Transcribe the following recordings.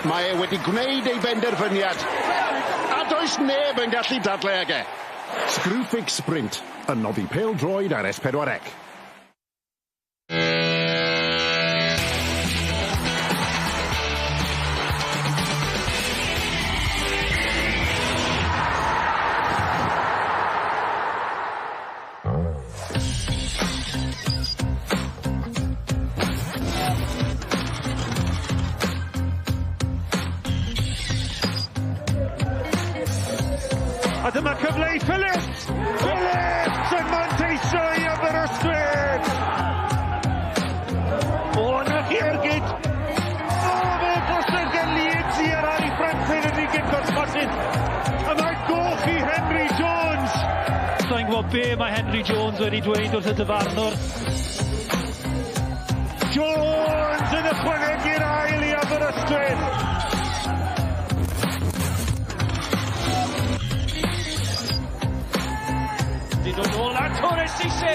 Mae e wedi gwneud ei benderfyniad. A does neb yn gallu dadle ag e. Screwfix Sprint, yn noddi pêl-droed ar S4C. A dyma cyfle i Phillips! Phillips yn manteisio i Aberystwyth! O, 'na chi ergyd! O, fe gosodd gan Leeds i ar Harry Franklin yn ei gic o'r smotyn. A mae'n goch i Henry Jones! Sa i'n gwybod be mae Henry Jones wedi dweud wrth y dyfarnwr. Jones yn ychwanegu'r ail i Aberystwyth! Di dod nôl a Toure Cisse!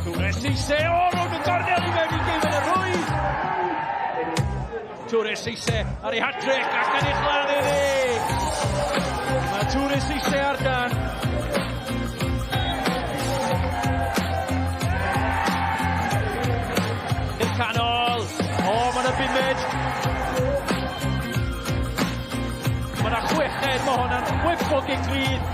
Toure Cisse, o, rownd y gornel i mewn i gêm yn y rwyd! Toure Cisse ar ei hat-trick ac yn ei chladdu ddi! Mae Toure Cisse ar dan. I'r canol! O, ma' 'na bumed! Ma' 'na chweched, ma' honna'n chwip o gic rydd!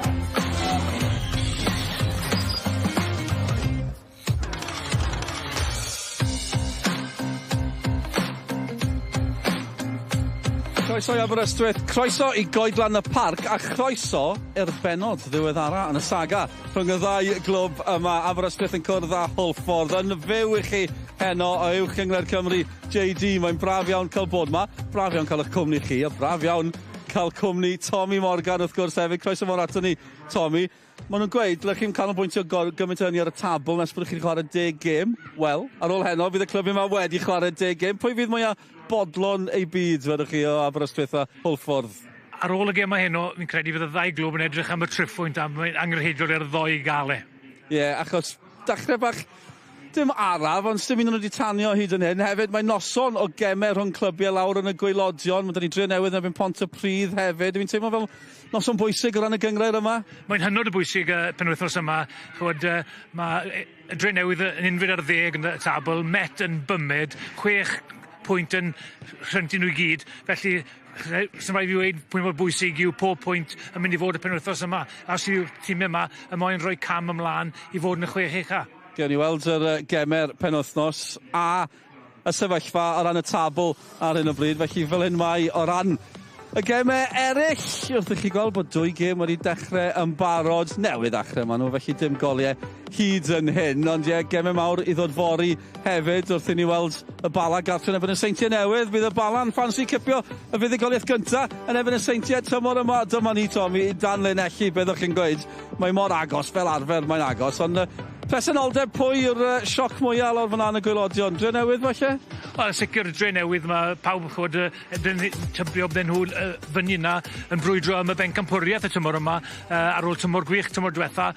Croeso i Aberystwyth, croeso i Goedlan y Parc a chroeso i'r bennod ddiweddara yn y saga rhwng y ddau glwb yma. Aberystwyth yn cwrdd â Hwlffordd yn fyw i chi heno o Uwch Gynghrair Cymru. JD, mae'n braf iawn cael bod yma, braf iawn cael eich cwmni chi a braf iawn cael cwmni Tommy Morgan wrth gwrs hefyd. Croeso mawr ato ni, Tommy. Maen nhw'n gweud, dylech chi'm canolbwyntio gymaint o hynny ar y tabl nes bod chi'n chwarae 10 gêm. Wel, ar ôl heno, fydd y clwb yma wedi chwarae 10 gêm. Pwy fydd mwyaf bodlon ei byd, fedrwch chi, o Aberystwyth a Hwlffordd? Ar ôl y gemau heno, fi'n credu fydd y ddau glwb yn edrych am y triphwynt a mae'n angenrheidiol i'r ddou gael e. Ie, yeah, achos dechrau bach dim araf, ond sdim un o'n nhw wedi tanio hyd yn hyn. Hefyd, mae noson o gemau rhwng clybiau lawr yn y gwaelodion. Mae 'da ni Drenewydd yn erbyn Pontypridd hefyd. Dwi'n teimlo fel noson bwysig o ran y gynghrair yma. Mae'n hynod o bwysig y penwythnos yma. Ch'mod, mae y Drenewydd yn unfed ar ddeg yn y tabl, Met yn bumed, 6 pwynt yn rhyntyn nhw i gyd. Felly, sy'n rhaid fi weud pwy mor bwysig yw pob pwynt yn mynd i fod y penwythnos yma. A os yw'r tîmau yma yn moyn rhoi cam ymlaen i fod yn y chwech ucha. Gewn ni weld yr gemau'r penwythnos a y sefyllfa o ran y tabl ar hyn o bryd. Felly fel hyn mae o ran y gemau eraill. Wrth i chi gweld bod dwy gêm wedi dechrau yn barod, newydd ddechrau maen nhw, felly dim goliau hyd yn hyn. Ond ie, gemau mawr i ddod fory hefyd wrth i ni weld y Bala gartre yn erbyn y Seintiau Newydd. Bydd y Bala'n ffansi cipio y fuddugoliaeth gyntaf yn erbyn y Seintiau tymor yma. Dyma ni, Tommy, dan linellu, beth o'ch chi'n gweud? Mae mor agos, fel arfer mae'n agos, ond presenoldeb pwy yw'r sioc mwyaf lawr fyna yn y gwaelodion? Drenewydd falle? Wel, sicr Drenewydd, mae pawb ch'mod tybio bydden nhw fyny yna yn brwydro am y bencampwriaeth y tymor yma ar ôl tymor gwych tymor diwetha,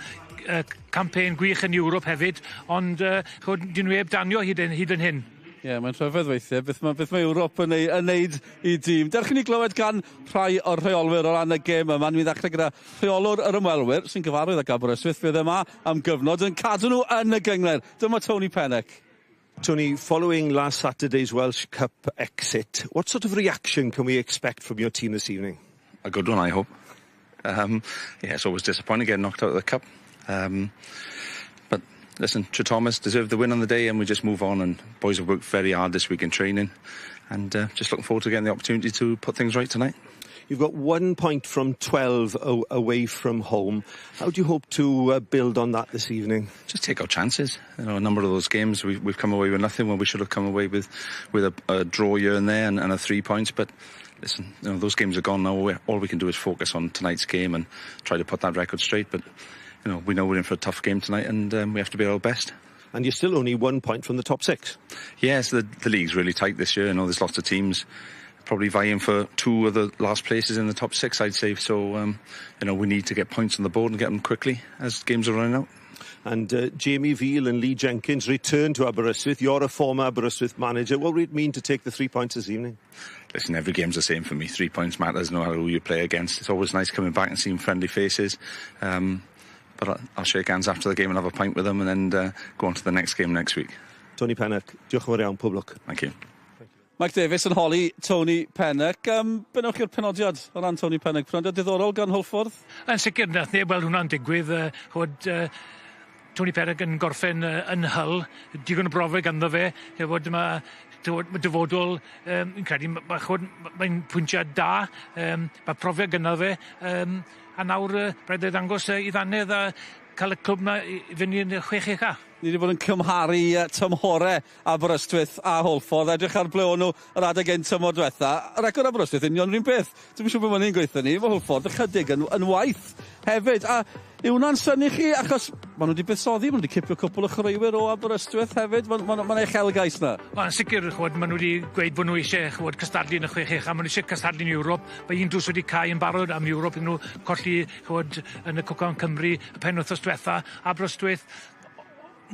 campaign gwych yn Ewrop hefyd, ond ch'mod, dyn nhw heb danio hyd yn, hyd yn hyn. Ie, yeah, mae'n rhyfedd weithiau beth mae, beth mae Ewrop yn ei, yn neud i dîm. Dewch i ni glywed gan rhai o'r rheolwyr o ran y gêm yma. Ni'n ddechrau gyda rheolwr yr ymwelwyr sy'n gyfarwydd ag Aberystwyth. Fydd yma am gyfnod yn cadw nhw yn y gynghrair. Dyma Tony Pennock. Tony, following last Saturday's Welsh Cup exit, what sort of reaction can we expect from your team this evening? A good one, I hope. Yeah, it's always disappointing getting knocked out of the cup. But listen, Trethomas deserved the win on the day and we just move on, and boys have worked very hard this week in training and just looking forward to getting the opportunity to put things right tonight. You've got 1 point from 12 away from home. How do you hope to build on that this evening? Just take our chances. You know, a number of those games we've come away with nothing when we should have come away with a draw here and there and a 3 points. But listen, those games are gone now. All we can do is focus on tonight's game and try to put that record straight. But we know we're in for a tough game tonight and we have to be our best. And you're still only 1 point from the top 6. Yes, the league's really tight this year. There's lots of teams probably vying for 2 of the last places in the top 6, I'd say. So, we need to get points on the board and get them quickly as games are running out. And Jamie Veale and Lee Jenkins return to Aberystwyth. You're a former Aberystwyth manager. What would it mean to take the 3 points this evening? Listen, every game's the same for me. 3 points matters no matter who you play against. It's always nice coming back and seeing friendly faces. But I'll shake hands after the game and have a pint with them and then go on to the next game next week. Tony Pennock, diolch yn fawr iawn, pob lwc. Thank you. Mike Davies yn holi Tony Pennock. Be newch chi'r penodiad o ran Tony Pennock? Penodiad diddorol gan Hwlffordd? Yn sicr, nath neb weld hwnna'n digwydd. Ch'od, Tony Pennock yn gorffen yn Hull, digon o brofiad ganddo fe, hefod ma' ma' dyfodol, fi'n credu ch'od, mae'n pwyntiad da, ma' profiad gynno fe, a nawr rhaid e ddangos 'i ddannedd a ca'l y clwb 'ma i fyny yn y chwech ucha. Ni wedi bod yn cymharu tymhore Aberystwyth a Hwlffordd, edrych ar ble o'n nhw yr adeg ein tymor diwetha. Record Aberystwyth union rhywun peth. Dwi'm siŵr beth ma'n gweithio ni, mae Hwlffordd ychydig yn waith hefyd. A yw hwnna'n synnu chi? Achos maen nhw wedi buddsoddi, maen nhw wedi cipio cwpl o chwaraewyr o Aberystwyth hefyd. Mae'n ma uchelgais 'na. Wel, yn sicr, ch'mod, maen nhw wedi gweud bod nhw eisiau, ch'mod, cystadlu yn y chwech ucha, maen nhw eisiau cystadlu yn Ewrop. Mae un drws wedi cau yn barod am Ewrop, nhw colli, ch'mod, yn y Cwpan Cymru y penwythnos diwetha. Aberystwyth,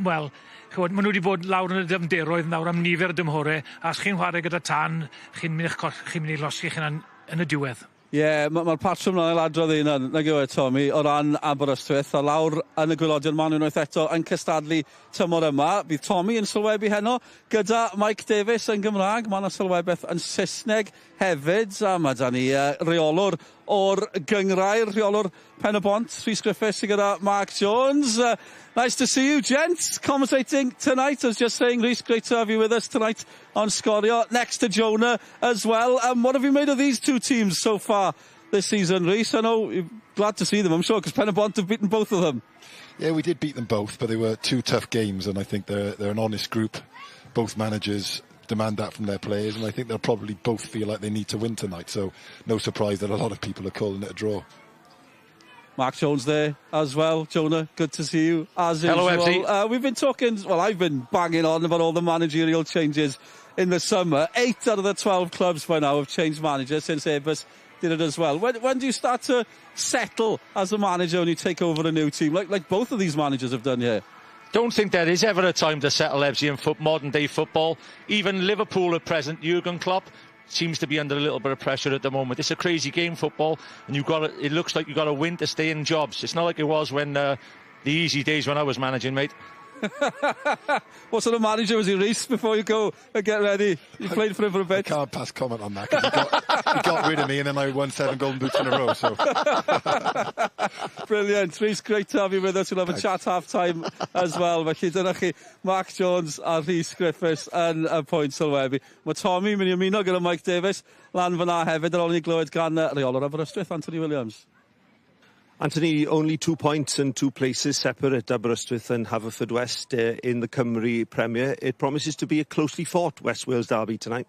wel, ch'mod, maen nhw wedi bod lawr yn y dyfnderoedd nawr am nifer o dymhore, a os chi'n chwarae gyda tân, chi'n mynd i losgi chi'n yn y diwedd. Ie, yeah, mae'r ma patrwm 'na'n ailadrodd ei hunan, nag yw e, Tommy, o ran Aberystwyth, a lawr yn y gwaelodion maen nhw unwaith eto yn cystadlu tymor yma. Bydd Tommy yn sylwebu heno gyda Mike Davies yn Gymraeg. Mae yna sylwebaeth yn Saesneg hefyd, a mae da ni reolwr o'r gynghrair, rheolwr Pen y Bont, Rhys Griffiths, sydd gyda Mark Jones. Nice to see you, gents, commentating tonight. I was just saying, Rhys, great to have you with us tonight on Sgorio, next to Jonah as well. What have you made of these two teams so far this season, Rhys? I know you're glad to see them, I'm sure, because Pen y Bont have beaten both of them. Yeah, we did beat them both, but they were two tough games, and I think they're an honest group. Both managers demand that from their players, and I think they'll probably both feel like they need to win tonight. So no surprise that a lot of people are calling it a draw. Mark Jones there as well. Jonah, good to see you as Hello, usual. FZ. We've been talking, well, I've been banging on about all the managerial changes in the summer. 8 out of the 12 clubs by now have changed managers since Airbus did it as well. When do you start to settle as a manager when you take over a new team, like both of these managers have done here? Don't think there is ever a time to settle, Ebsy, in modern day football. Even Liverpool at present, Jurgen Klopp seems to be under a little bit of pressure at the moment. It's a crazy game, football, and it looks like you've got to win to stay in jobs. It's not like it was when the easy days when I was managing, mate. What sort of manager was he, Rhys, before you go and get ready? You played for him for a bit. I can't pass comment on that because he got rid of me and then I won seven golden boots in a row. So Brilliant. Rhys, great to have you with us. We'll have a Thanks. Chat half time as well. Felly dyna chi Mark Jones a Rhys Griffiths yn y pwynt sylwebu. Mae Tommy mynd i ymuno gyda Mike Davies lan fyna hefyd ar ôl i ni glywed gan reolwr Aberystwyth, Anthony Williams. Anthony, only 2 points and two places separate Aberystwyth and Haverfordwest in the Cymru Premier. It promises to be a closely fought West Wales derby tonight.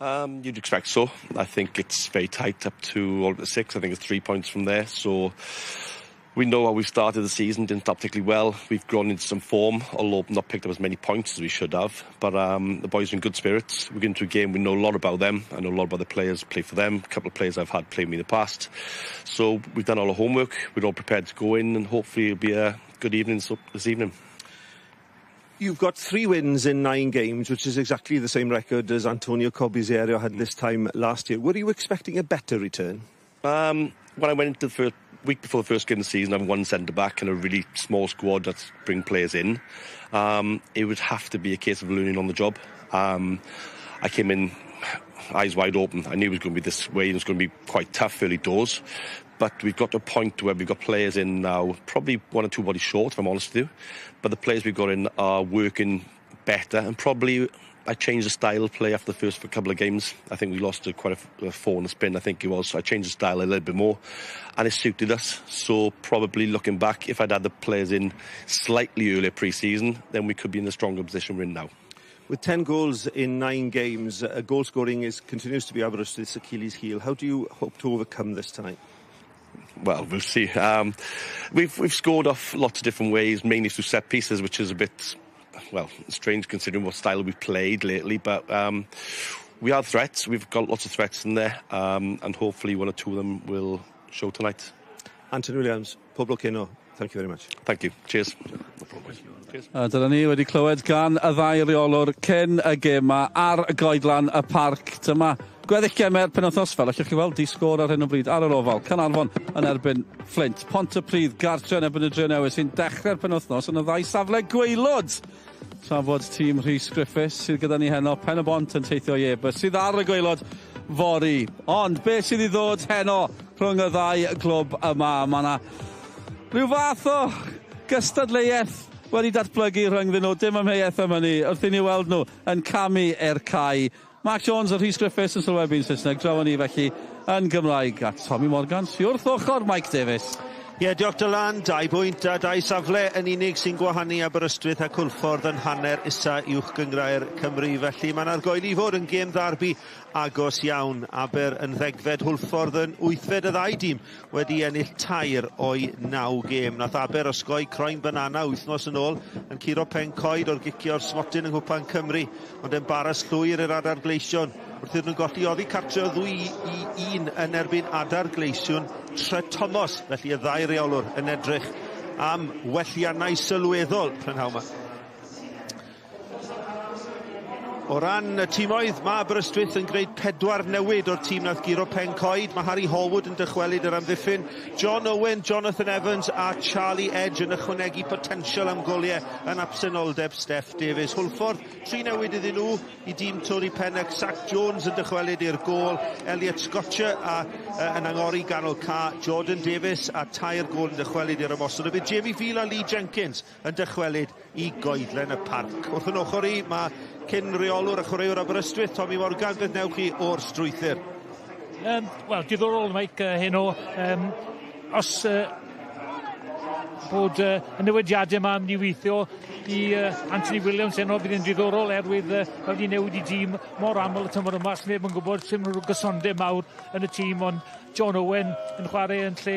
You'd expect so. I think it's very tight up to all the six. I think it's 3 points from there. So we know how we've started the season, didn't start particularly well. We've grown into some form, although not picked up as many points as we should have. But the boys are in good spirits. We get into a game, we know a lot about them. I know a lot about the players play for them. A couple of players I've had play me in the past. So we've done all our homework. We're all prepared to go in, and hopefully it'll be a good evening this evening. You've got three wins in nine games, which is exactly the same record as Antonio Corbisiero had this time last year. Were you expecting a better return? When I went into the first week before the first game of the season, having one centre back and a really small squad that's bring players in, it would have to be a case of learning on the job. I came in eyes wide open. I knew it was going to be this way. It was going to be quite tough early doors. But we've got to a point where we've got players in now, probably one or two bodies short, if I'm honest with you. But the players we've got in are working better, and probably I changed the style of play after the first couple of games. I think we lost to quite a four in the spin, I think it was. So I changed the style a little bit more, and it suited us. So probably looking back, if I'd had the players in slightly earlier pre-season, then we could be in the stronger position we're in now. With 10 goals in nine games, goal scoring continues to be Aberystwyth's Achilles heel. How do you hope to overcome this tonight? Well, we'll see. We've scored off lots of different ways, mainly through set pieces, which is a bit, well, strange considering what style we've played lately. But we are threats. We've got lots of threats in there, and hopefully one or two of them will show tonight. Anthony Williams, pob lwc heno. Thank you very much. Thank you. Cheers. No problem. Cheers. A dyna ni wedi clywed gan y ddau reolwr cyn y gêm 'ma ar goedlan y parc. Dyma gweddill gemau'r penwythnos fel allwch chi weld di sgôr ar hyn o bryd ar yr Ofal. Caernarfon yn erbyn Flint. Pontypridd gartre yn erbyn y Drenewydd sy'n dechrau'r penwythnos yn y ddau safle gwaelod. Tra fod tîm Rhys Griffiths sydd gyda ni heno, Pen y Bont yn teithio i Airbus sydd ar y gwaelod fory. Ond beth sydd i ddod heno rhwng y ddau glwb yma? Mae yna rhyw fath o gystadleuaeth wedi datblygu rhyngddyn nhw, dim amheuaeth am hynny, wrth i ni weld nhw yn camu i'r cae. Mark Jones a Rhys Griffiths yn sylwebu'n Saesneg, draw â ni felly yn Gymraeg, a Tommy Morgan sy wrth ochr Mike Davies. Ie, yeah, diolch Dylan. 2 bwynt a 2 safle yn unig sy'n gwahanu Aberystwyth a Hwlffordd yn hanner isa uwch gynghrair Cymru. Felly mae'n argoeli i fod yn gêm ddarbi agos iawn. Aber yn ddegfed, Hwlffordd yn wythfed, y ddau dîm wedi ennill 3 o'i 9 gêm. Nath Aber osgoi croen banana wythnos yn ôl yn curo Pencoed o'r gicio'r smotyn yng Nghwpan Cymru, ond embaras llwyr i'r Adar Gleision wrth iddyn nhw golli oddi cartre o 2-1 yn erbyn Adar Gleision Trethomas. Felly y ddau reolwr yn edrych am welliannau sylweddol prynhawn 'ma. O ran y timoedd, mae Aberystwyth yn gwneud 4 newid o'r tîm nath guro Pencoed. Mae Harry Horwood yn dychwelyd yr amddiffyn. John Owen, Jonathan Evans a Charlie Edge yn ychwanegu potensial am goliau yn absenoldeb Steff Davies. Hwlffordd, 3 newid iddyn nhw i dîm Tony Pennock. Zach Jones yn dychwelyd i'r gôl. Elliot Scotcher a yn angori ganol ca. Jordan Davies a 3 gôl yn dychwelyd i'r ymosod. A bydd Jamie Veal a Lee Jenkins yn dychwelyd i goedlen y parc. Wrth yn ochr i, mae cyn reolwr a chwaraewr Aberystwyth, Tommy Morgan, beth newch chi o'r strwythur? Wel, diddorol, Mike, heno. Os bod y newidiadau yma yn mynd i weithio i Anthony Williams heno, bydd yn diddorol erwydd mae wedi newid i dîm mor aml y tymor yma, sneb yn gwybod, sy'n rhyw gysondeb mawr yn y tîm, ond John Owen yn chwarae yn lle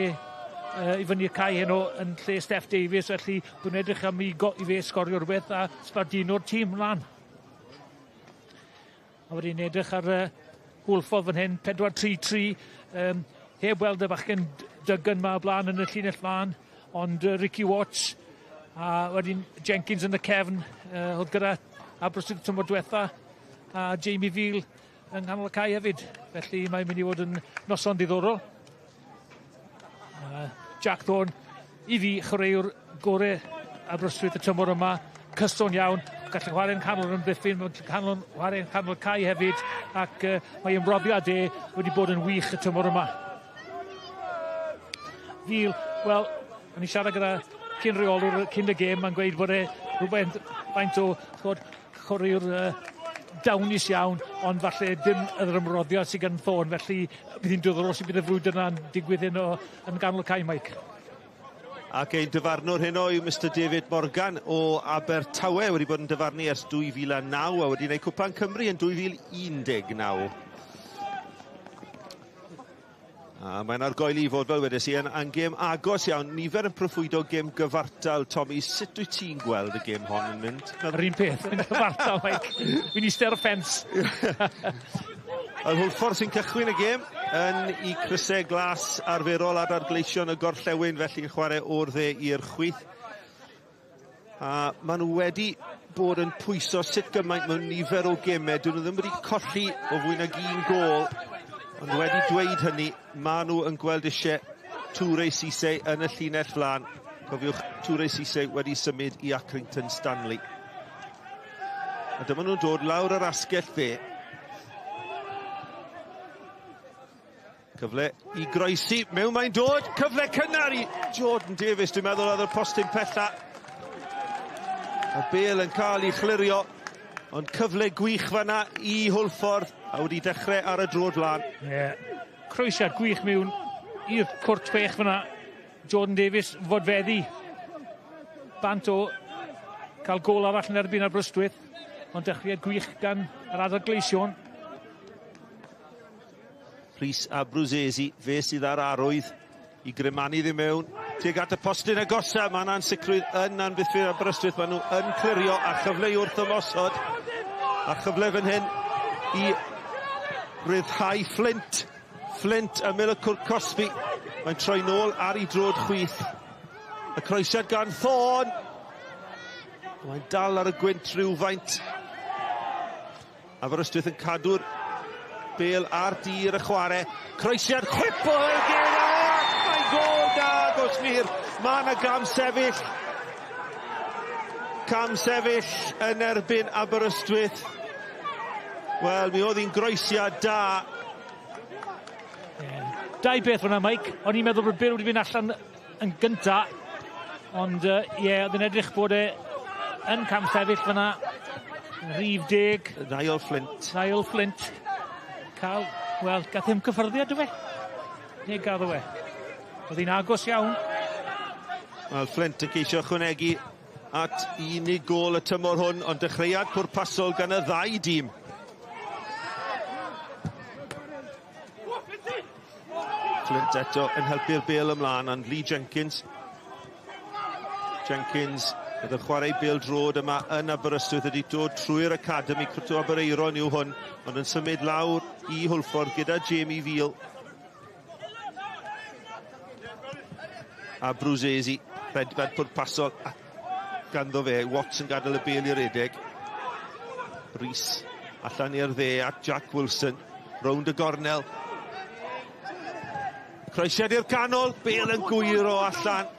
i fyny'r cae heno yn lle Steff Davies, felly dwi'n edrych am i fe sgorio rhywbeth a sbardino'r tîm mlaen. A wedyn edrych ar Hwlffordd fan hyn, 4-3-3, heb weld y bachgen Duggan ma o blaen yn y llinell flaen, ond Ricky Watts a wedyn Jenkins yn y cefn, oedd gyda Aberystwyth tymor diwetha, a Jamie Veal yng nghanol y cae hefyd. Felly mae'n mynd i fod yn noson diddorol. Jack Thorne, i fi, chwaraewr gore Aberystwyth y tymor yma, cyson iawn, gallu chwarae'n canol yn amddiffyn, mae'n canol chwarae'n canol cae hefyd, ac mae ymroddiad e wedi bod yn wych y tymor yma. Veal, wel, o'n i siarad gyda cyn reolwr cyn y gêm, mae'n gweud bod e rhywbeth faint o chwaraewr dawnus iawn, ond falle dim yr ymroddiad sydd gan Thorne, felly bydd hi'n diddorol sut bydd y frwydr yna'n digwydd heno yn ganol y cae, Mike. Ac ein dyfarnwr heno yw Mr David Morgan o Abertawe, wedi bod yn dyfarnu ers 2009 a wedi gwneud Cwpan Cymru yn 2019. A mae'n argoeli i fod, fel wedes i, yn gêm agos iawn. Nifer yn proffwydo gêm gyfartal. Tommy, sut wyt ti'n gweld y gêm hon yn mynd? Yr un peth, yn gyfartal, Mike. Fi'n eistedd ar y ffens. Yr Hwlffordd sy'n cychwyn y gêm yn i crysau glas arferol Adar Gleision y Gorllewin, felly'n chwarae o'r dde i'r chwith. A maen nhw wedi bod yn pwyso sut gymaint mewn nifer o gemau. Dyn nhw ddim wedi colli o fwy nag un gôl. Ond wedi dweud hynny, maen nhw yn gweld eisiau Toure Cisse yn y llinell flaen. Cofiwch, Toure Cisse wedi symud i Accrington Stanley. A dyma nhw'n dod lawr yr asgell dde. Cyfle i groesi, mewn mae'n dod, cyfle cynnar i Jordan Davies, dwi'n meddwl oedd y postyn pella. A bêl yn cael ei chlirio, ond cyfle gwych fanna i Hwlffordd, a wedi dechrau ar y droed flaen. Ie, yeah. Croesiad gwych mewn i'r cwrt chwech fanna. Jordan Davies fodfeddi. Bant o cael gôl arall yn erbyn Aberystwyth, ond dechreuad gwych gan yr Adar Gleision. Rhys Abruzzese, fe sydd ar arwydd i grymanu ddim mewn. Tuag at y postyn agosa, mae yna'n sicrwydd yn amddiffyn Aberystwyth. Maen nhw yn clirio a chyfle i wrth ymosod. A chyfle fan hyn i ryddhau Flint. Flint ymyl y cwrt cosbi. Mae'n troi nôl ar ei droed chwith. Y croesiad gan Thorne. Mae'n dal ar y gwynt rhywfaint. Aberystwyth yn cadw'r bêl ar dir y chwarae. Croesiad chwip o ergyd! Mae'n gôl da, Gosmir! Mae yna gam sefyll. Cam sefyll yn erbyn Aberystwyth. Wel, mi oedd hi'n groesiad da. Yeah. Dau beth fyna, Mike. O'n i'n meddwl bod Bill wedi mynd allan yn gynta. Ond, ie, yeah, oedd yn edrych bod e yn cam sefyll fyna. Rhif 10. Niall Flint. Niall Flint. Cael, wel, gath e'n cyffyrddiad, dwi fe? Neu gaddo e. Oedd hi'n agos iawn. Wel, Flint yn ceisio ychwanegu at unig gôl y tymor hwn, ond dechreuad pwrpasol gan y ddau dîm. Flint eto yn helpu'r bêl ymlaen, ond Lee Jenkins. Jenkins oedd yn chwarae bêl drod yma yn Aberystwyth wedi dod trwy'r academi. Cwtw Aberaeron yw hwn, ond yn symud lawr i Hwlffordd gyda Jamie Veal. A Bruzzese, rhedfed pwrpasol ganddo fe. Watts yn gadael y bêl i redeg. Rhys allan i'r dde at Jack Wilson. Rownd y gornel. Croesiad i'r canol, bêl yn gwyro allan.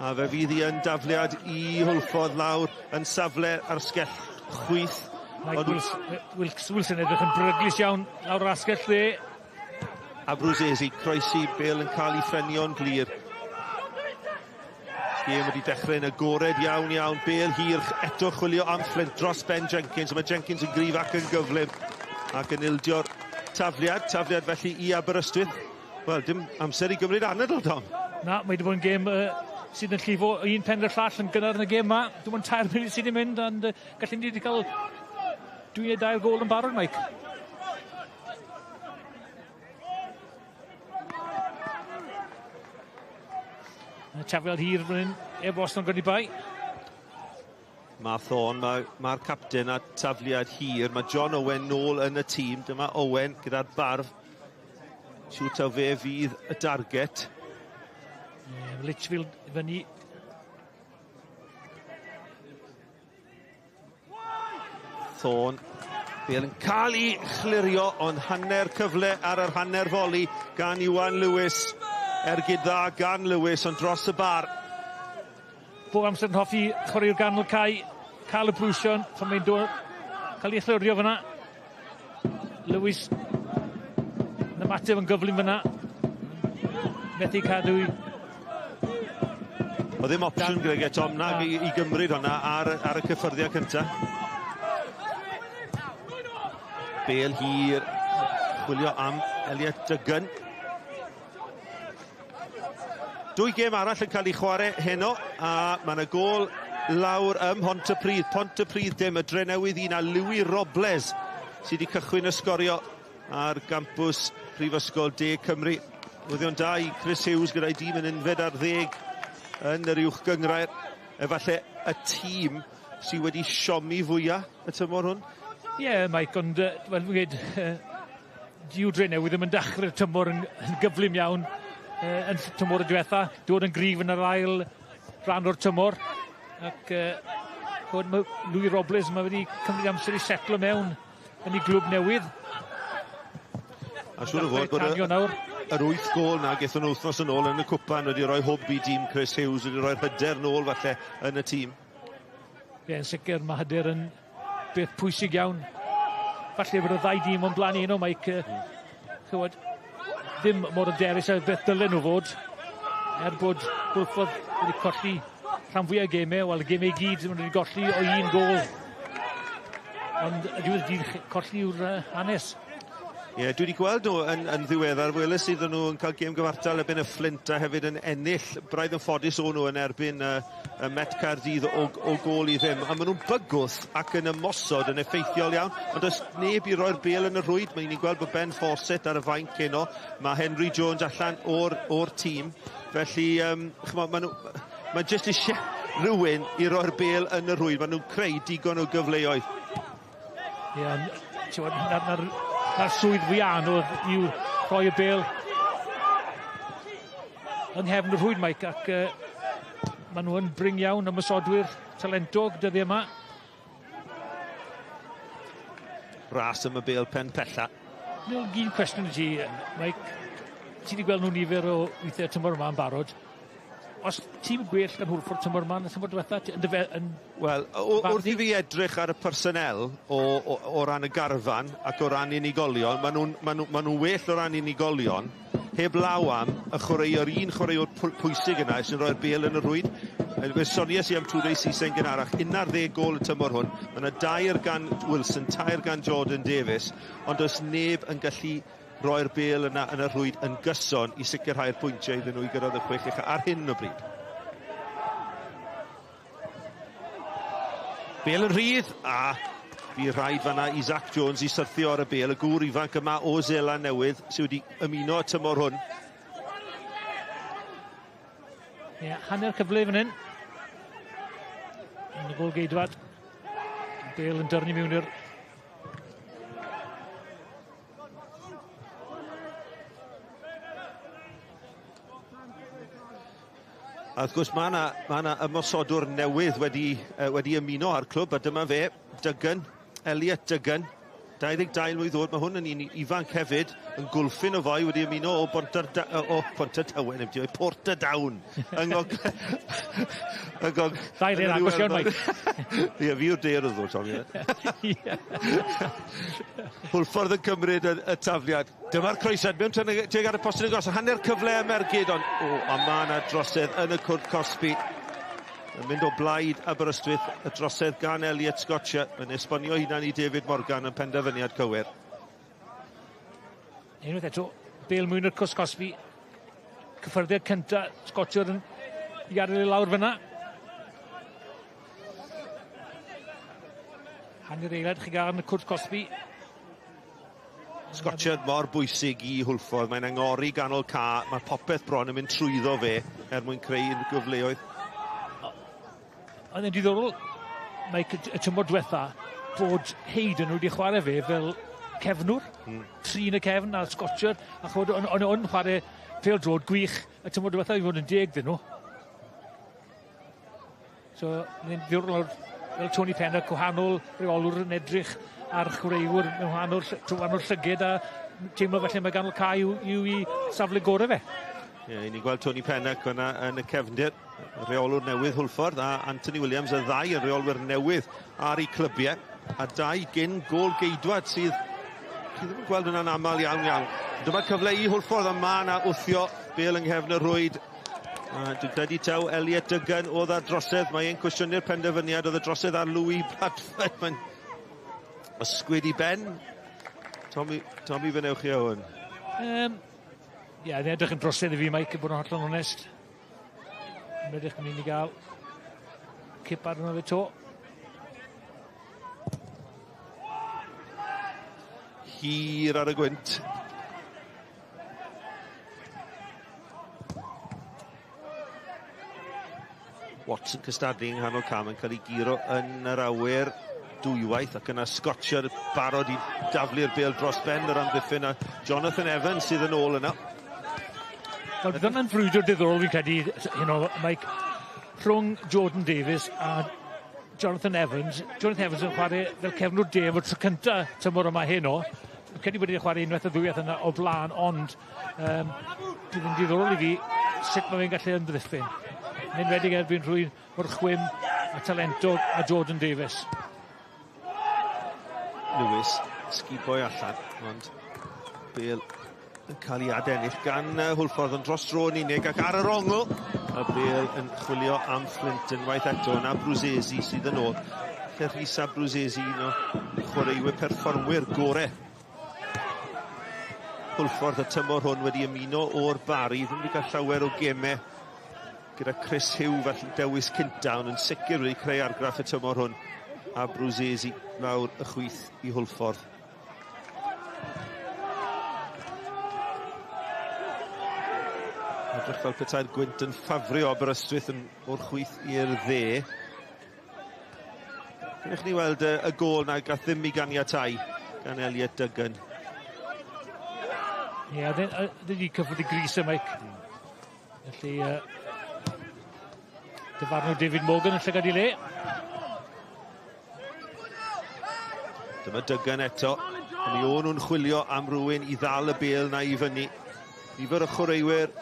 A fe fydd hi yn dafliad i Hwlffordd lawr yn safle ar sgell chwith. Mike Wilson, Wilson edrych yn bryglus iawn lawr yr asgell dde. A Bruzzese, croesi, bêl yn cael ei ffrenio'n glir. Gêm wedi dechrau'n agored iawn iawn. Bêl hir eto chwilio am Flint dros Ben Jenkins. Mae Jenkins yn gryf ac yn gyflym ac yn ildio'r tafliad. Tafliad felly i Aberystwyth. Wel, dim amser i gymryd anadl, Tom. Na, mae wedi bod yn gêm sydd yn llifo un pen i'r llall yn gynnar yn y gêm yma. Dim ond 3 munud sydd wedi mynd, ond gallen ni wedi cael 2 neu 2 gôl yn barod, Mike. Y tafliad hir fan hyn, heb os o'n gwneud bai. Mae Thorne, mae'r capten a tafliad hir. Mae John Owen nôl yn y tîm. Dyma Owen gyda'r barf. Siŵr taw fe fydd y darget. Litchfield fyny. Thorne. Bêl yn cael ei chlirio, ond hanner cyfle ar yr hanner foli gan Iwan Lewis. Ergyd dda gan Lewis, ond dros y bar. Bob amser yn hoffi chwarae'r ganol cae, cael y brwysion, pan mae'n dod, cael ei chlirio fyna. Lewis yn ymateb yn gyflym fyna. Methu cadw i... Oedd ddim opsiwn gyda e, Tom, nag i gymryd hwnna ar y cyffyrddiad cyntaf. Bêl hir, chwilio am Elliot Duggan. Dwy gêm arall yn cael ei chwarae heno, a mae yna gôl lawr ym Mhontypridd. Pontypridd dim, y Drenewydd un, a Louis Robles sydd wedi cychwyn y sgorio ar gampws Prifysgol De Cymru. Newyddion da i Chris Hughes gyda'i dîm yn 11 yn yr uwch gynghrair. Efallai y tîm sydd wedi siomi fwyaf y tymor hwn. Ie, yeah, Mike, ond wel, fi'n gweud, dyw Drenewydd ddim yn dechrau'r tymor yn gyflym iawn yn tymor y diwetha, dod yn gryf yn yr ail rhan o'r tymor. Ac mae Louis Robles mae wedi cymryd amser i setlo mewn yn ei glwb newydd. A siŵr o fod bod yr 8 gôl na gaethon nhw wythnos yn ôl yn y cwpan wedi rhoi hwb i dîm Chris Hughes, wedi rhoi'r hyder nôl falle yn y tîm. Ie, yn sicr mae hyder yn beth pwysig iawn. Falle bod y ddau dîm o'n blaen un o Mike, chywod, ddim mor hyderus a beth dylen nhw fod, er bod Hwlffordd wedi colli rhan fwyaf o gemau, wel y gemau i gyd maen nhw wedi golli o un gôl. Ond y diwedd dydd colli yw'r hanes. Ie, yeah, dwi wedi gweld nhw yn ddiweddar. Weles iddyn nhw yn cael gêm gyfartal erbyn y Flint a hefyd yn ennill. Braidd yn ffodus o'n nhw yn erbyn y Met Caerdydd o gôl i ddim. A maen nhw'n bygwth ac yn ymosod yn effeithiol iawn. Ond does neb i roi'r bêl yn y rhwyd. Mae ni'n gweld bod Ben Fawcett ar y fainc heno. Mae Henry Jones allan o'r tîm. Felly, ch'mod, mae jyst eisiau rhywun i roi'r bêl yn y rhwyd. Maen nhw'n creu digon o gyfleoedd. Ie, yeah, na'r swydd fwy anodd yw rhoi y bêl yng nghefn y rhwyd, Mike, ac maen nhw yn brin iawn ymosodwyr talentog dyddiau yma. Ras am y bêl pen pella. Nil, un cwestiwn i ti, Mike. Ti wedi gweld nhw nifer o weithiau tymor yma yn barod. Os tîm gwell gan Hwlffordd tymor yma na tymor diwetha, yn dy yn Wel, wrth i fi edrych ar y personel o ran y garfan ac o ran unigolion, maen nhw'n ma nhw, ma nhw well o ran unigolion, heb law am y chwaraewr, un chwaraewr pwysig yna sy'n rhoi'r bêl yn y rhwyd. Fe soniais i am Toure Cisse yn gynharach, 11 gôl y tymor hwn. Mae yna 2 gan Wilson, 3 gan Jordan Davies, ond does neb yn gallu roi'r bêl yna yn y rhwyd yn gyson i sicrhau'r pwyntiau iddyn nhw i gyrraedd y chwech ucha ar hyn o bryd. Bêl yn rhydd, a bu rhaid fanna i Zach Jones i syrthio ar y bêl, y gŵr ifanc yma o Seland Newydd sydd wedi ymuno y tymor hwn. Ie, yeah, hanner cyfle fan hyn. Yn y gôl geidwad. Bêl yn dyrnu mewn i'r A wrth gwrs mae yna ma 'na ymosodwr newydd wedi ymuno â'r clwb, a dyma fe, Duggan, Elliot Duggan, 22 mlwydd oed, mae hwn yn un ifanc hefyd, yn gwlffyn o foi wedi ymuno o o Pontardawe, Portadown, yng Ngog... yng Ngog... Ddau le'n agos iawn, Mike. Ie, fi yw'r daearyddwr, Tommy. Hwlffordd yn cymryd y tafliad. Dyma'r croesiad mewn tuag at y postyn agos, hanner cyfle am ergyd, ond o, a mae yna drosedd yn y cwrt cosbi. Yn mynd o blaid Aberystwyth, y drosedd gan Elliot Scotcher. Mae'n esbonio hunan i David Morgan yn penderfyniad cywir. Unwaith eto, bêl mwyn i'r cwrt cosbi. Cyffyrddiad cynta, Scotcher yn i adael i lawr fyna. Hanner eiliad chi gael yn y cwrt cosbi. Scotcher mor bwysig i Hwlffordd, mae'n angori ganol ca, mae popeth bron yn mynd trwyddo fe er mwyn creu unrhyw gyfleoedd. Oedd e'n diddorol, Mike, y tymor diwetha, bod Hayden wedi chwarae fe fel cefnwr, trin y cefn a Scotcher, a chwbod, o'n o'n chwarae pêl-droed gwych y tymor diwetha i fod yn deg dyn nhw. So, mae'n ddiddorol fel Tony Penna, gwahanol reolwr yn edrych ar chwaraewyr mewn wahanol, trwy wahanol llyged a teimlo falle mae ganol cae yw i safle gorau fe. Ie, yeah, ni'n gweld Tony Pennac fyna yn y cefndir, reolwr newydd Hwlffordd, a Anthony Williams, y ddau yn reolwyr newydd ar eu clybiau, a dau gyn gôl geidwad sydd chi ddim yn gweld yna'n aml iawn iawn. Dyma cyfle i Hwlffordd, a ma' 'na wthio bêl yng nghefn y rhwyd. A dwi'n credu taw Elliot Duggan oedd ar drosedd. Mae e'n cwestiynu'r penderfyniad oedd y drosedd ar Louis Bradford. Mae'n ysgwyd i ben. Tommy, Tommy fe newch chi o hwn. Ie, yeah, edrych yn drosedd i fi, Mike, i bod yn hollol onest. Yn edrych yn mynd i gael cip arno fe to. Hir ar y gwynt. Watson cystadlu yng nghanol cam yn cael ei guro yn yr awyr dwywaith, ac yna Scotcher barod i daflu'r bêl dros ben yr amddiffyn, a Jonathan Evans sydd yn ôl yna. Wel, bydd hwnna'n frwydr diddorol fi'n credu, heno, Mike, rhwng Jordan Davies a Jonathan Evans. Jonathan Evans yn chwarae fel cefnwr de am y tro cynta tymor yma heno. Fi'n credu bod wedi chwarae unwaith o ddwywaith yna o blaen, ond bydd yn diddorol i fi sut mae fe'n gallu ymddiffyn. Yn enwedig erbyn rhywun mor chwim a talentog a Jordan Davies. Lewis, sguboi allan, ond bêl yn cael ei adennill gan Hwlffordd yn dros dro yn unig, ac ar yr ongl, y bêl yn chwilio am Flint unwaith eto, yna Bruzzese sydd yn ôl. Lle Rhys a Bruzzese, un o chwaraewyr perfformwyr gore Hwlffordd y tymor hwn, wedi ymuno o'r Bari, ddim wedi cael llawer o gemau gyda Chris Hugh fel dewis cynta, ond yn sicr wedi creu argraff y tymor hwn, a Bruzzese lawr y chwith i Hwlffordd. Edrych fel petai'r gwynt yn ffafrio Aberystwyth yn o'r chwith i'r dde. Gewch ni weld y gôl na gath ddim i ganiatáu gan Elliot Duggan. Ie, yeah, oedd wedi cyffwrdd i grys y Mike. Felly, dyfarnwr David Morgan yn llygad i le. Dyma Duggan eto. Mi o'n nhw'n chwilio am rywun i ddal y bêl na i fyny. Nifer o chwaraewyr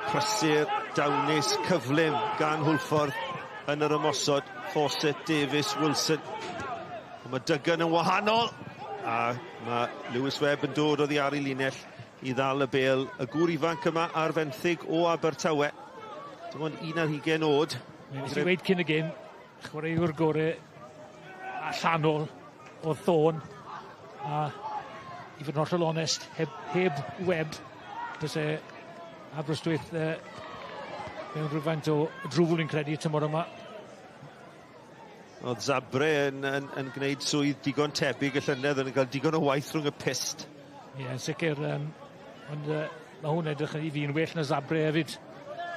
prysur, dawnus, cyflym gan Hwlffordd yn yr ymosod. Fawcett, Davies, Wilson. Ond mae Duggan yn wahanol. A mae Lewis Webb yn dod oddi ar ei linell i ddal y bêl. Y gŵr ifanc yma ar fenthyg o Abertawe. Dim ond 21 oed. Nes i weud cyn y gêm, chwaraewr gore allanol o Thorn. A i fod yn hollol onest, heb, heb Webb, byse Aberystwyth mewn rhywfaint o drwbl fi'n credu tymor yma. Oedd Zabre yn, yn, yn gwneud swydd digon tebyg y llynedd, yn cael digon o waith rhwng y pyst. Ie, yeah, yn sicr. Ond mae hwn edrych i fi'n well na Zabre hefyd.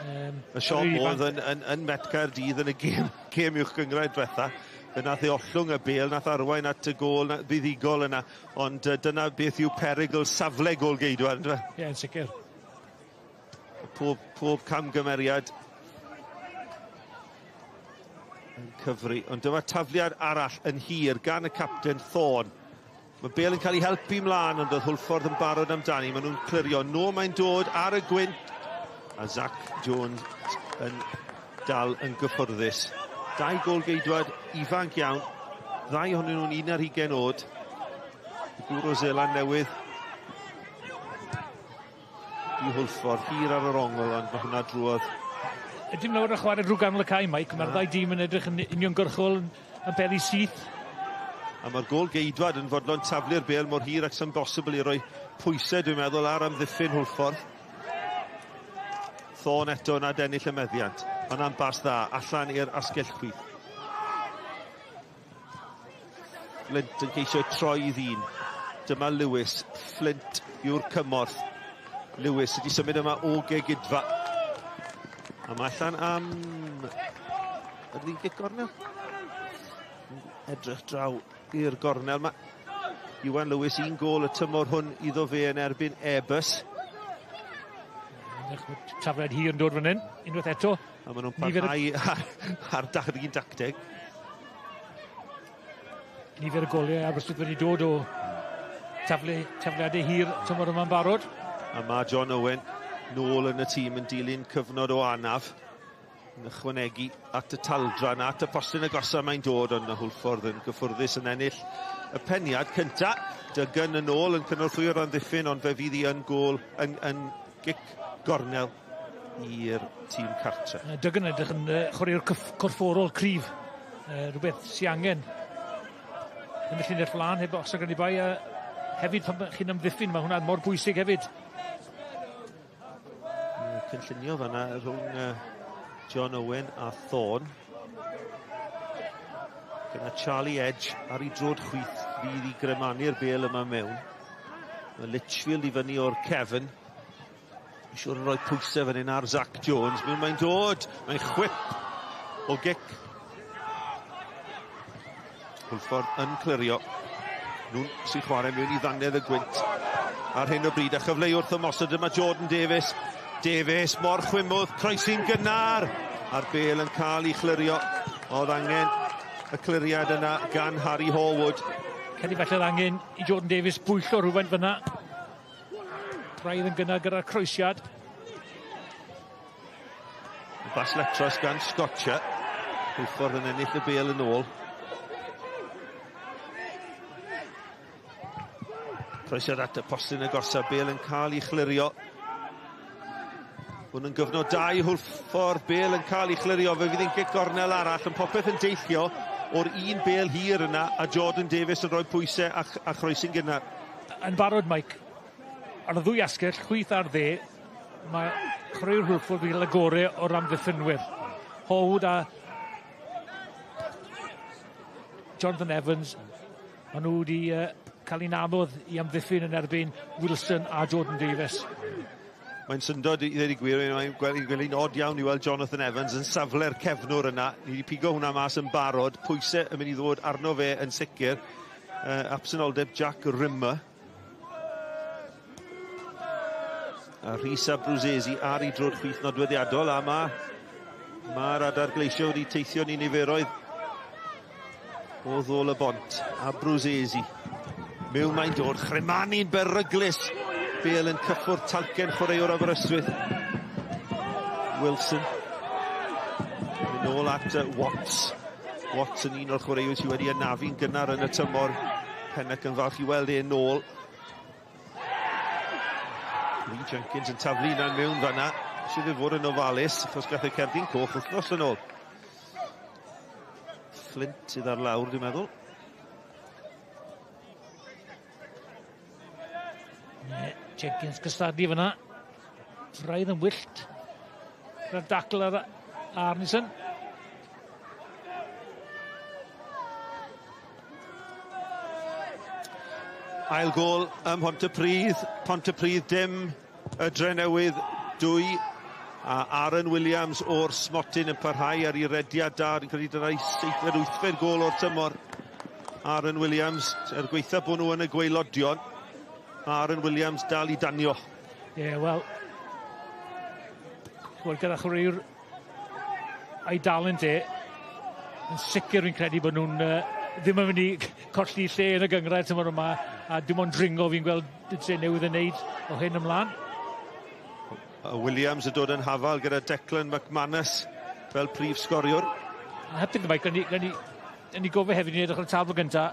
Y siom oedd yn, yn, yn Met Caerdydd yn y gêm, gêm uwch gynghrair diwetha. Fe nath ei ollwng y bêl, nath arwain at y gôl fuddugol yna. Ond dyna beth yw perygl safle gôl geidwad, yndyfe? Ie, yn sicr. Pob, pob camgymeriad yn cyfri. Ond dyma tafliad arall yn hir gan y capten Thorn. Mae bêl yn cael ei helpu mlaen, ond oedd Hwlffordd yn barod amdani. Maen nhw'n clirio. No, mae'n dod ar y gwynt. A Zach Jones yn dal yn gyffyrddus. Dau gôl geidwad ifanc iawn. Ddau ohonyn nhw'n 21 oed. Y gŵr o Seland Newydd. I Hwlffordd, hir ar yr ongl, ond mae hwnna drwodd. Ydym lawer o chwarae drwy ganol y cae, Mike. Mae'r ddau dîm yn edrych yn uniongyrchol yn, yn peli syth. A mae'r gôl geidwad yn fodlon taflu'r bêl mor hir ac sy'n bosibl i roi pwysau, dwi'n meddwl, ar amddiffyn Hwlffordd. Thorn eto yn adennill y meddiant. Hwnna'n bas dda, allan i'r asgell chwith. Flint yn ceisio troi i ddyn. Dyma Lewis. Flint yw'r cymorth. Lewis wedi symud yma o Gegidfa. A mae allan am... Ydy hi'n gic gornel? Edrych draw i'r gornel. Mae Iwan Lewis un gôl y tymor hwn iddo fe yn erbyn Airbus. Tafliad hir yn dod fan hyn, unwaith eto. A maen nhw'n parhau ar, ar dar un dacteg. Nifer y goliau Aberystwyth wedi dod o taflu, tafliadau hir tymor yma'n barod. A mae John Owen nôl yn y tîm yn dilyn cyfnod o anaf. Yn ychwanegu at y taldra na at y postyn agosa mae'n dod, ond y Hwlffordd yn gyffwrddus yn ennill y peniad cynta. Duggan yn ôl yn cynorthwyo'r amddiffyn, ond fe fydd hi yn gôl yn, yn gic gornel i'r tîm cartre. Duggan yn edrych yn chwaraewr corfforol cryf. Rhywbeth sy angen yn y llinell flaen heb os ag bai, a hefyd pan chi'n amddiffyn, mae hwnna mor bwysig hefyd. Cynllunio fanna rhwng John Owen a Thorn. Gyda Charlie Edge ar ei drod chwith fydd i gremanu'r bêl yma mewn. Mae Litchfield i fyny o'r cefn. Siwr yn rhoi pwysau fan hyn ar Zach Jones. Mewn mae'n dod. Mae'n chwip o gic. Hwlffordd yn clirio. Nhw'n sy'n chwarae mewn i ddannedd y gwynt ar hyn o bryd. A chyfle i wrth ymosod yma Jordan Davies. Davies mor chwimwdd, croesi'n gynnar. A'r bêl yn cael ei chlirio. Oedd angen y cliriad yna gan Harry Horwood. Credu falle angen i Jordan Davies bwyllo rhywfaint fyna. Braidd yn gynnar gyda'r croesiad. Bas Letros gan Scotcher. Hwlffordd yn ennill y bêl yn ôl. Croesiad at y postyn agosa, bêl yn cael ei chlirio. Hwn yn gyfnod dau Hwlffordd, bêl yn cael ei chlirio, fe fydd hi'n gic gornel arall, yn popeth yn deillio o'r un bêl hir yna, a Jordan Davies yn rhoi pwysau a, a chroesi'n gynnar. Yn barod, Mike, ar y ddwy asgell, chwith a'r dde, mae chwaraewr Hwlffordd wedi cael y gore o'r amddiffynwyr. Howard a Jonathan Evans, maen nhw wedi cael ein anodd i amddiffyn yn erbyn Wilson a Jordan Davies. Mae'n syndod i ddweud y gwir, mae'n gweld gweld od iawn i weld Jonathan Evans yn safle'r cefnwr yna. Ni wedi pigo hwnna mas yn barod, pwysau yn mynd i ddod arno fe yn sicr. Absenoldeb Jack Rimmer. A Rhys Abruzzese ar ei drod chwith nodweddiadol, a mae'r adar gleisio wedi teithio ni niferoedd o ddôl y bont. Abruzzese. Mewn mae'n dod, Chremani'n beryglus. Bale yn cyffwrdd talcen chwaraewr Aberystwyth. Wilson. Mynd nôl at Watts. Watts yn un o'r chwaraewyr sydd wedi anafu'n gynnar yn y tymor. Pennock yn falch i weld e'n nôl. Lee Jenkins yn taflu yna mewn fanna. Sydd wedi fod yn ofalus, achos gath e cerdyn coch wythnos yn ôl. Flint sydd ar lawr, dwi'n meddwl. Jenkins cystadlu fyna. Braidd yn wyllt. Gyda'r dacl ar Arnison. Ail gôl ym Mhontypridd. Pontypridd dim, y Drenewydd 2. A Aaron Williams o'r smotyn yn parhau ar ei rediad da. Dwi'n credu dyna'i seithfed, wythfed gôl o'r tymor. Aaron Williams, er gweitha bod nhw yn y gwaelodion, Aaron Williams dal i danio. Ie, yeah, wel, gyda chwaraewr a'i dalent e, yn sicr fi'n credu bod nhw'n ddim yn mynd i colli lle yn y gynghrair tymor yma, a dim ond dringo fi'n gweld y Drenewydd yn neud o hyn ymlaen. Williams yn dod yn hafal gyda Declan McManus fel prif sgoriwr. A heb ddim Mike, gan ni gofio hefyd ni'n edrych ar y tabl gynta.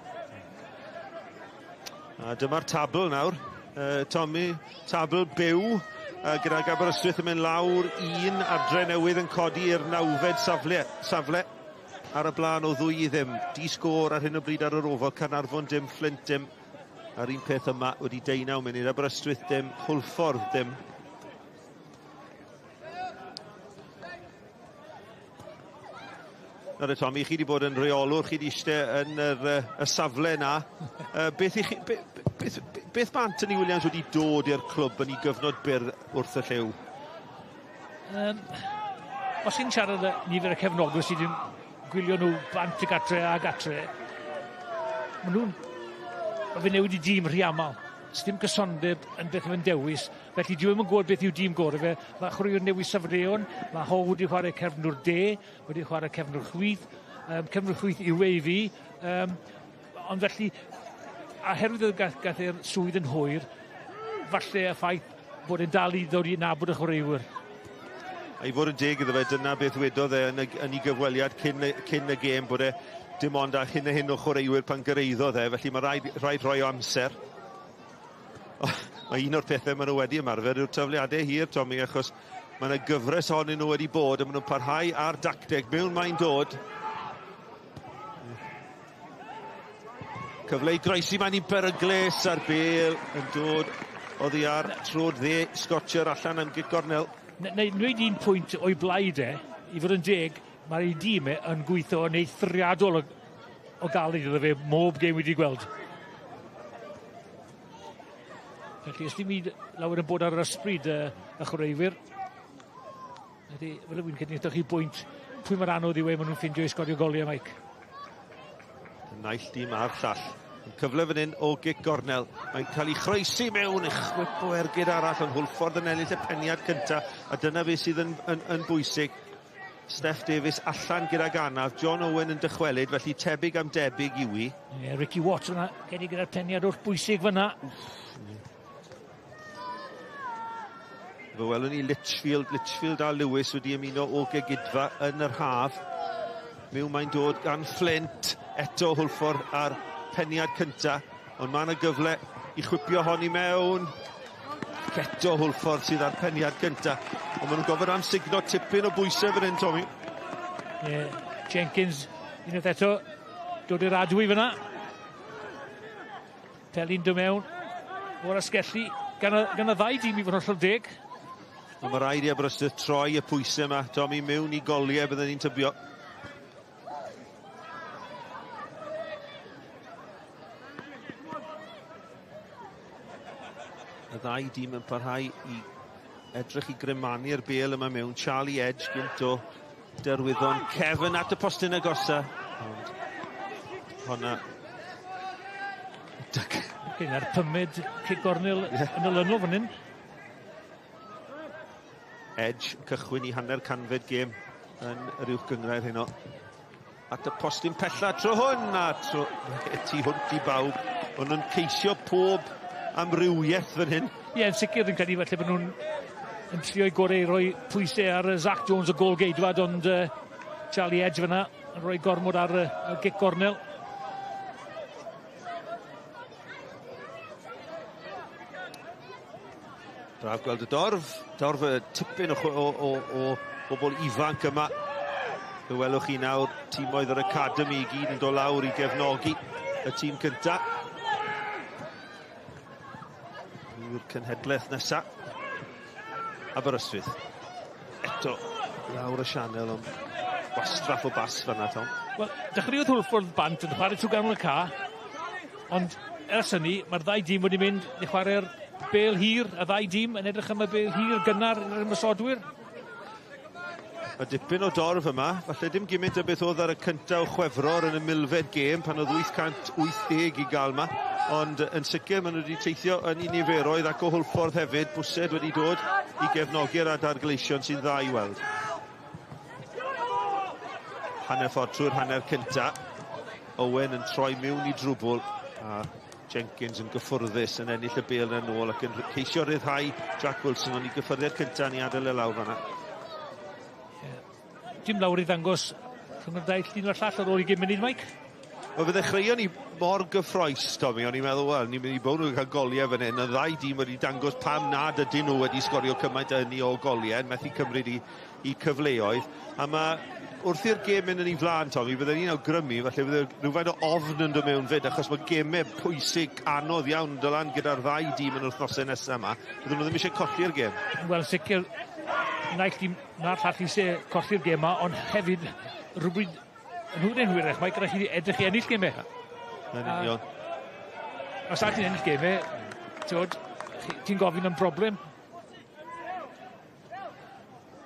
A dyma'r tabl nawr. Tommy, tabl byw gyda Aberystwyth yn mynd lawr 1 a'r Drenewydd yn codi i'r 9fed safle ar y blaen o 2-0. Di sgôr ar hyn o bryd ar yr Ofal, Caernarfon dim, Flint dim. A'r un peth yma wedi 19 munud, Aberystwyth dim, Hwlffordd dim. Nawr Tommy, chi wedi bod yn rheolwr, chi wedi eistedd yn y safle yna. Beth mae Anthony Williams wedi dod i'r clwb yn ei gyfnod byr wrth y llyw? Os chi'n siarad â nifer y cefnogwyr sydd wedi gwylio nhw bant y gatre a gatre, maen nhw'n... Mae fe newid i dîm rhy aml. Dim cysondeb yn beth mae'n dewis, felly dyw e ddim yn gwybod beth yw dîm gorau fe. Mae chwaraewr newid safleon, mae How wedi chwarae cefnwr de, wedi chwarae cefnwr chwith, cefnwr chwith yw e i fi, ond felly, oherwydd gath e'r swydd yn hwyr, falle y ffaith bod e'n dal i ddod i nabod y chwaraewyr. A i fod yn deg iddo fe, dyna beth wedodd e yn ei gyfweliad cyn y gêm, bod e dim ond â hyn a hyn o chwaraewyr pan gyrhaeddodd e, felly mae rhaid rhoi o amser. Mae un o'r pethau maen nhw wedi ymarfer yw'r tafliadau hir, Tommy, achos mae yna gyfres ohonyn nhw wedi bod, a maen nhw'n parhau ar dacteg. Mewn mae'n dod. Cyfle i groesi, mae'n i beryglus a'r bêl yn dod oddi ar trod dde Scotcher allan am gic gornel. Neu wneud un pwynt o'i blaid e, i fod yn deg, mae'r ei dîm e yn gweithio yn eithriadol o galed iddo fe, mob gêm wedi gweld. Felly, ys dim un lawer yn bod ar yr ysbryd y chwaraewyr. Felly, fel y wy'n credu, chi bwynt pwy mae'r anodd yw e, maen nhw'n ffindio i sgorio goliau, Mike. Y naill dîm a'r llall. Cyfle fan hyn o gic gornel. Mae'n cael ei chroesi mewn, ei chwip o ergyd arall, ond Hwlffordd yn ennill y peniad cynta, a dyna beth sydd yn bwysig. Steff Davies allan gydag anaf, John Owen yn dychwelyd, felly tebyg am debyg yw i. Yeah, Ricky Watt yna, gen i gyda'r peniad wrth bwysig fyna. Fe welwn ni Litchfield a Lewis wedi ymuno o Gegidfa yn yr haf. Mewn mae'n dod gan Flint, eto Hwlffordd ar peniad cynta, ond mae yna gyfle i chwipio hon i mewn. Eto Hwlffordd sydd ar peniad cynta, ond maen nhw'n gofyn am sugno tipyn o bwysau fan hyn, Tommy. Yeah, Jenkins, unwaith eto, dod i'r adwy fyna. Pelyn dod mewn o'r asgelli, gan y ddau dîm i fod yn hollol deg. Ond mae rhaid i Aberystwyth troi y pwysau yma, Tommy, mewn i goliau byddwn ni'n tybio. Y ddau dîm yn parhau i edrych i grymanu'r bêl yma mewn. Charlie Edge gynt o Derwyddon. Kevin at y postyn agosa. Ond honna... A'r pumed cic gornel yn olynol fan hyn. Edge cychwyn i hanner canfed gêm yn yr uwch gynghrair heno. At y postyn pella tro hwn a tro tu hwnt i bawb. O'n nhw'n ceisio pob amrywiaeth fan hyn. Ie, yn sicr dwi'n credu falle bod nhw'n yn trio'i gorau i roi pwysau ar Zach Jones y gôl geidwad, ond Charlie Edge fyna yn rhoi gormod ar y gic gornel. Braf gweld y dorf. Dorf y tipyn o, o, o, o bobl ifanc yma. Fe welwch chi nawr tîmoedd yr Academy i gyd yn dod lawr i gefnogi y tîm cynta. Yw'r cenhedlaeth nesa. Aberystwyth. Eto, lawr y sianel, ond gwastraff o bas fanna, Tom. Wel, dechreuodd Hwlffordd bant yn chwarae trwy ganol y ca, ond ers hynny, mae'r ddau dîm wedi mynd i chwarae'r bêl hir, y ddau dîm yn edrych am y bêl hir gynnar i'r ymosodwyr. Mae dipyn o dorf yma, falle dim gymaint o beth oedd ar y cyntaf o Chwefror yn y milfed gêm pan oedd 880 i gael yma, ond yn sicr maen nhw wedi teithio yn ei niferoedd ac o Hwlffordd hefyd, bwsed wedi dod i gefnogi'r adar gleision sy'n dda i weld. Hanner ffordd trwy'r hanner cynta, Owen yn troi mewn i drwbl a Jenkins yn gyffwrddus yn ennill y bêl yn ôl ac yn ceisio rhyddhau Jack Wilson, ond i gyffyrddiad cynta ni adael e lawr fanna. Yeah. Dim lawr i ddangos rhwng y ddau llun o'r llall ar ôl 20 munud, Mike. Wel, fe ddechreuon ni mor gyffroes, Tommy, o'n i'n meddwl, wel, ni'n mynd i bod nhw'n cael goliau fan hyn. Y ddau dîm wedi dangos pam nad ydyn nhw wedi sgorio cymaint o hynny o goliau, yn methu cymryd i, i cyfleoedd. A mae, wrth i'r gêm mynd yn ei flaen, Tommy, bydden ni'n awgrymu, falle bydde rhywfaint o ofn yn dod mewn fyd, achos mae gemau pwysig anodd iawn yn dod lan gyda'r ddau dîm yn wythnosau nesaf yma. Bydden nhw ddim eisiau colli'r gêm. Wel, sicr, naill dîm na'r llall eisiau colli'r gêm yma, ond hefyd rhywbryd yn hwyr yn hwyrach, mae gyda chi edrych i ennill gemau. Yn union. Os na ti'n ennill gemau, ti'n gofyn am broblem.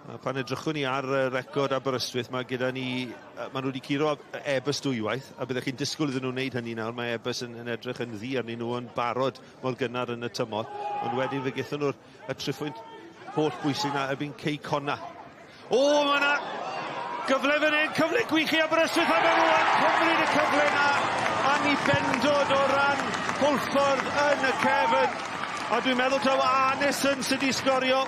A pan edrychwn ni ar y record Aberystwyth, mae gyda ni, maen nhw wedi curo Ebus dwywaith, a byddech chi'n disgwyl iddyn nhw wneud hynny nawr. Mae Ebus yn, yn edrych yn ddi arnyn nhw yn barod mor gynnar yn y tymor, ond wedyn fe gaethon nhw'r y triphwynt holl bwysig na erbyn Cei Conna. O, mae yna gyfle fan hyn, cyfle gwych i Aberystwyth, a maen nhw yn cymryd y cyfle na anibendod o ran Hwlffordd yn y cefn. A dwi'n meddwl taw Arneson sydd wedi sgorio.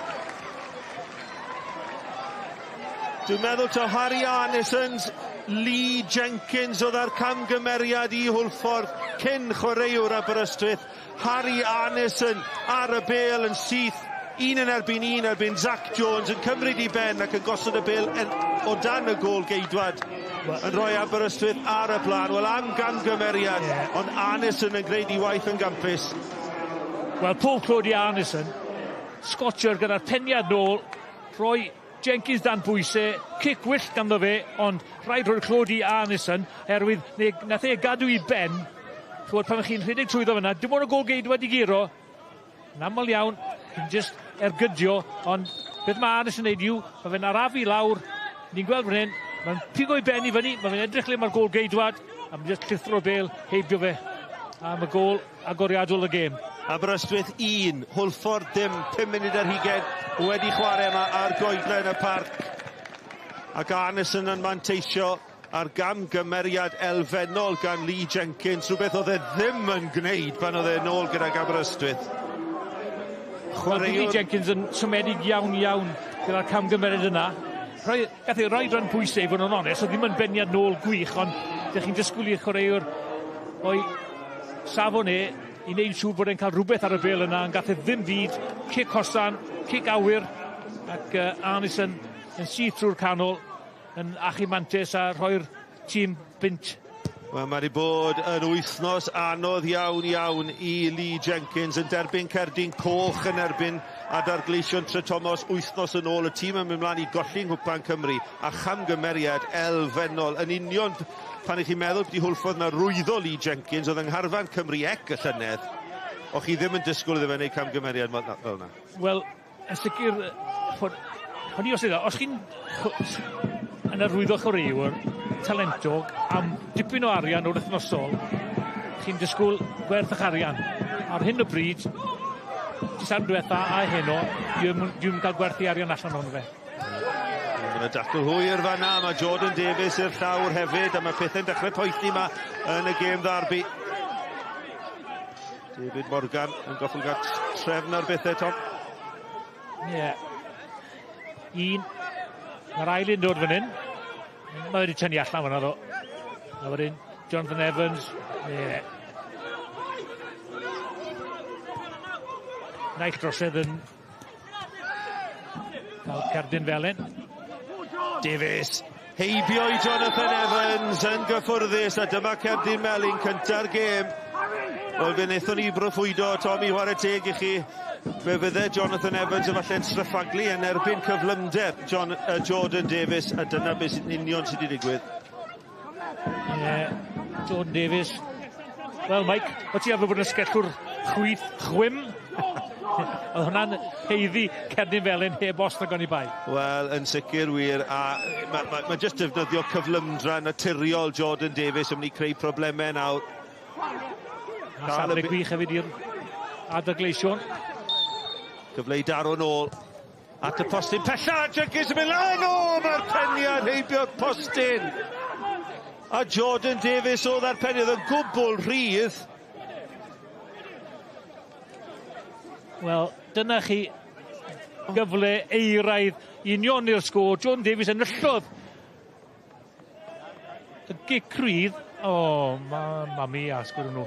Dwi'n meddwl taw Harry Arnesons, Lee Jenkins oedd ar camgymeriad i Hwlffordd cyn chwaraewr Aberystwyth. Harry Arneson ar y bêl yn syth, un yn erbyn un erbyn Zach Jones yn cymryd i ben ac yn gosod y bêl yn, o dan y gôl geidwad yn rhoi Aberystwyth ar y blaen. Wel, am gamgymeriad, yeah. Ond Arneson yn gwneud i waith yn gampus. Wel, pob clod i Arneson. Scotcher gyda'r peniad nôl, rhoi Jenkins dan bwysau, cic wyllt ganddo fe, ond rhaid rhoi'r clod i Arneson, herwydd ne, nath e gadw i ben. Ch'mod, pan chi'n rhedeg trwyddo fyna, dim ond y gôl geidwad i guro. Yn aml iawn, chi'n just ergydio, ond beth mae Arneson yn neud yw, mae fe'n arafu lawr, ni'n gweld fan hyn, mae'n pigo i ben i fyny, mae fe'n edrych le mae'r gôl geidwad, a mae'n just llithro bêl heibio fe am y gôl agoriadol y gêm. Aberystwyth 1, Hwlffordd dim, 5 munud ar hugain wedi chwarae yma ar goedlen y parc. Ac Arneson yn manteisio ar gamgymeriad elfennol gan Lee Jenkins, rhywbeth oedd e ddim yn gwneud pan oedd e nôl gydag Aberystwyth. Chwaraewr... Lee Jenkins yn siomedig iawn iawn gyda'r camgymeriad yna. Rhoi, gath ei roi ran pwysau i fod yn onest, oedd ddim yn beniad nôl gwych, ond ydych chi'n disgwyl i'r chwaraewr o'i safon e i wneud siŵr bod e'n cael rhywbeth ar y bêl yna, ond gath e ddim byd, cic hosan, cic awyr, ac Arneson yn syth trwy'r canol, yn achub mantais a rhoi'r tîm bynt. Wel, mae wedi bod yn wythnos anodd iawn iawn i Lee Jenkins yn derbyn cerdyn coch yn erbyn Adar Gleision Trethomas wythnos yn ôl. Y tîm yn mynd mlaen i golli Nghwpan Cymru a chamgymeriad elfennol yn union pan ych chi'n meddwl bod i Hwlffordd na rwyddo Lee Jenkins oedd yng ngharfan Cymru ec y llynedd. O'ch chi ddim yn disgwyl iddo fe wneud camgymeriad fel yna? Wel, yn sicr, hwn i os iddo, os chi'n yn arwyddo chwaraewr talentog am dipyn o arian o'r wythnosol, chi'n disgwyl gwerth eich arian. Ar hyn o bryd, Dydd Sadwrn diwetha a heno, dwi'n dwi cael gwerthu arian allan ohono fe. Mae yna dacl hwyr fanna, mae Jordan Davies i'r llawr hefyd, a mae pethau'n dechrau poethi yma yn y gêm ddarbi. David Morgan yn goffod gael trefn ar bethau, Tom. Ie. Yeah. Un. Mae'r ail un dod fan hyn. Mae wedi tynnu allan fanna ddo. A wedyn Jonathan Evans. Ie. Yeah. Naill drosedd yn cael cerdyn felyn. Davies heibio i Jonathan Evans yn gyffwrddus a dyma cerdyn melyn cynta'r gêm. Wel fe wnaethon ni broffwydo, Tom, i chwarae teg i chi. Fe fydde Jonathan Evans efallai'n stryffaglu yn erbyn cyflymder John, Jordan Davies a dyna beth sy'n union sydd wedi digwydd. Ie, yeah, Jordan Davies. Wel, Mike, o ti arfer bod yn ysgellwr chwith chwim? Oedd hwnna'n heiddi cerdyn felyn heb os na goni bai. Wel, yn sicr wir, a mae ma, ma jyst defnyddio cyflymdra naturiol Jordan Davies yn mynd i creu problemau nawr. A safle gwych hefyd i'r Adar Gleision. Cyfle i daro nôl. At y postyn pella, Jenkins yn mynd lan, o, mae'r peniad heibio'r postyn. A Jordan Davies oedd ar peniad yn gwbl rhydd. Wel, dyna chi gyfle eiraidd i unioni'r sgôr. Jordan Davies yn yllodd y gic rhydd. O, oh, ma, mami a sgwrw nhw.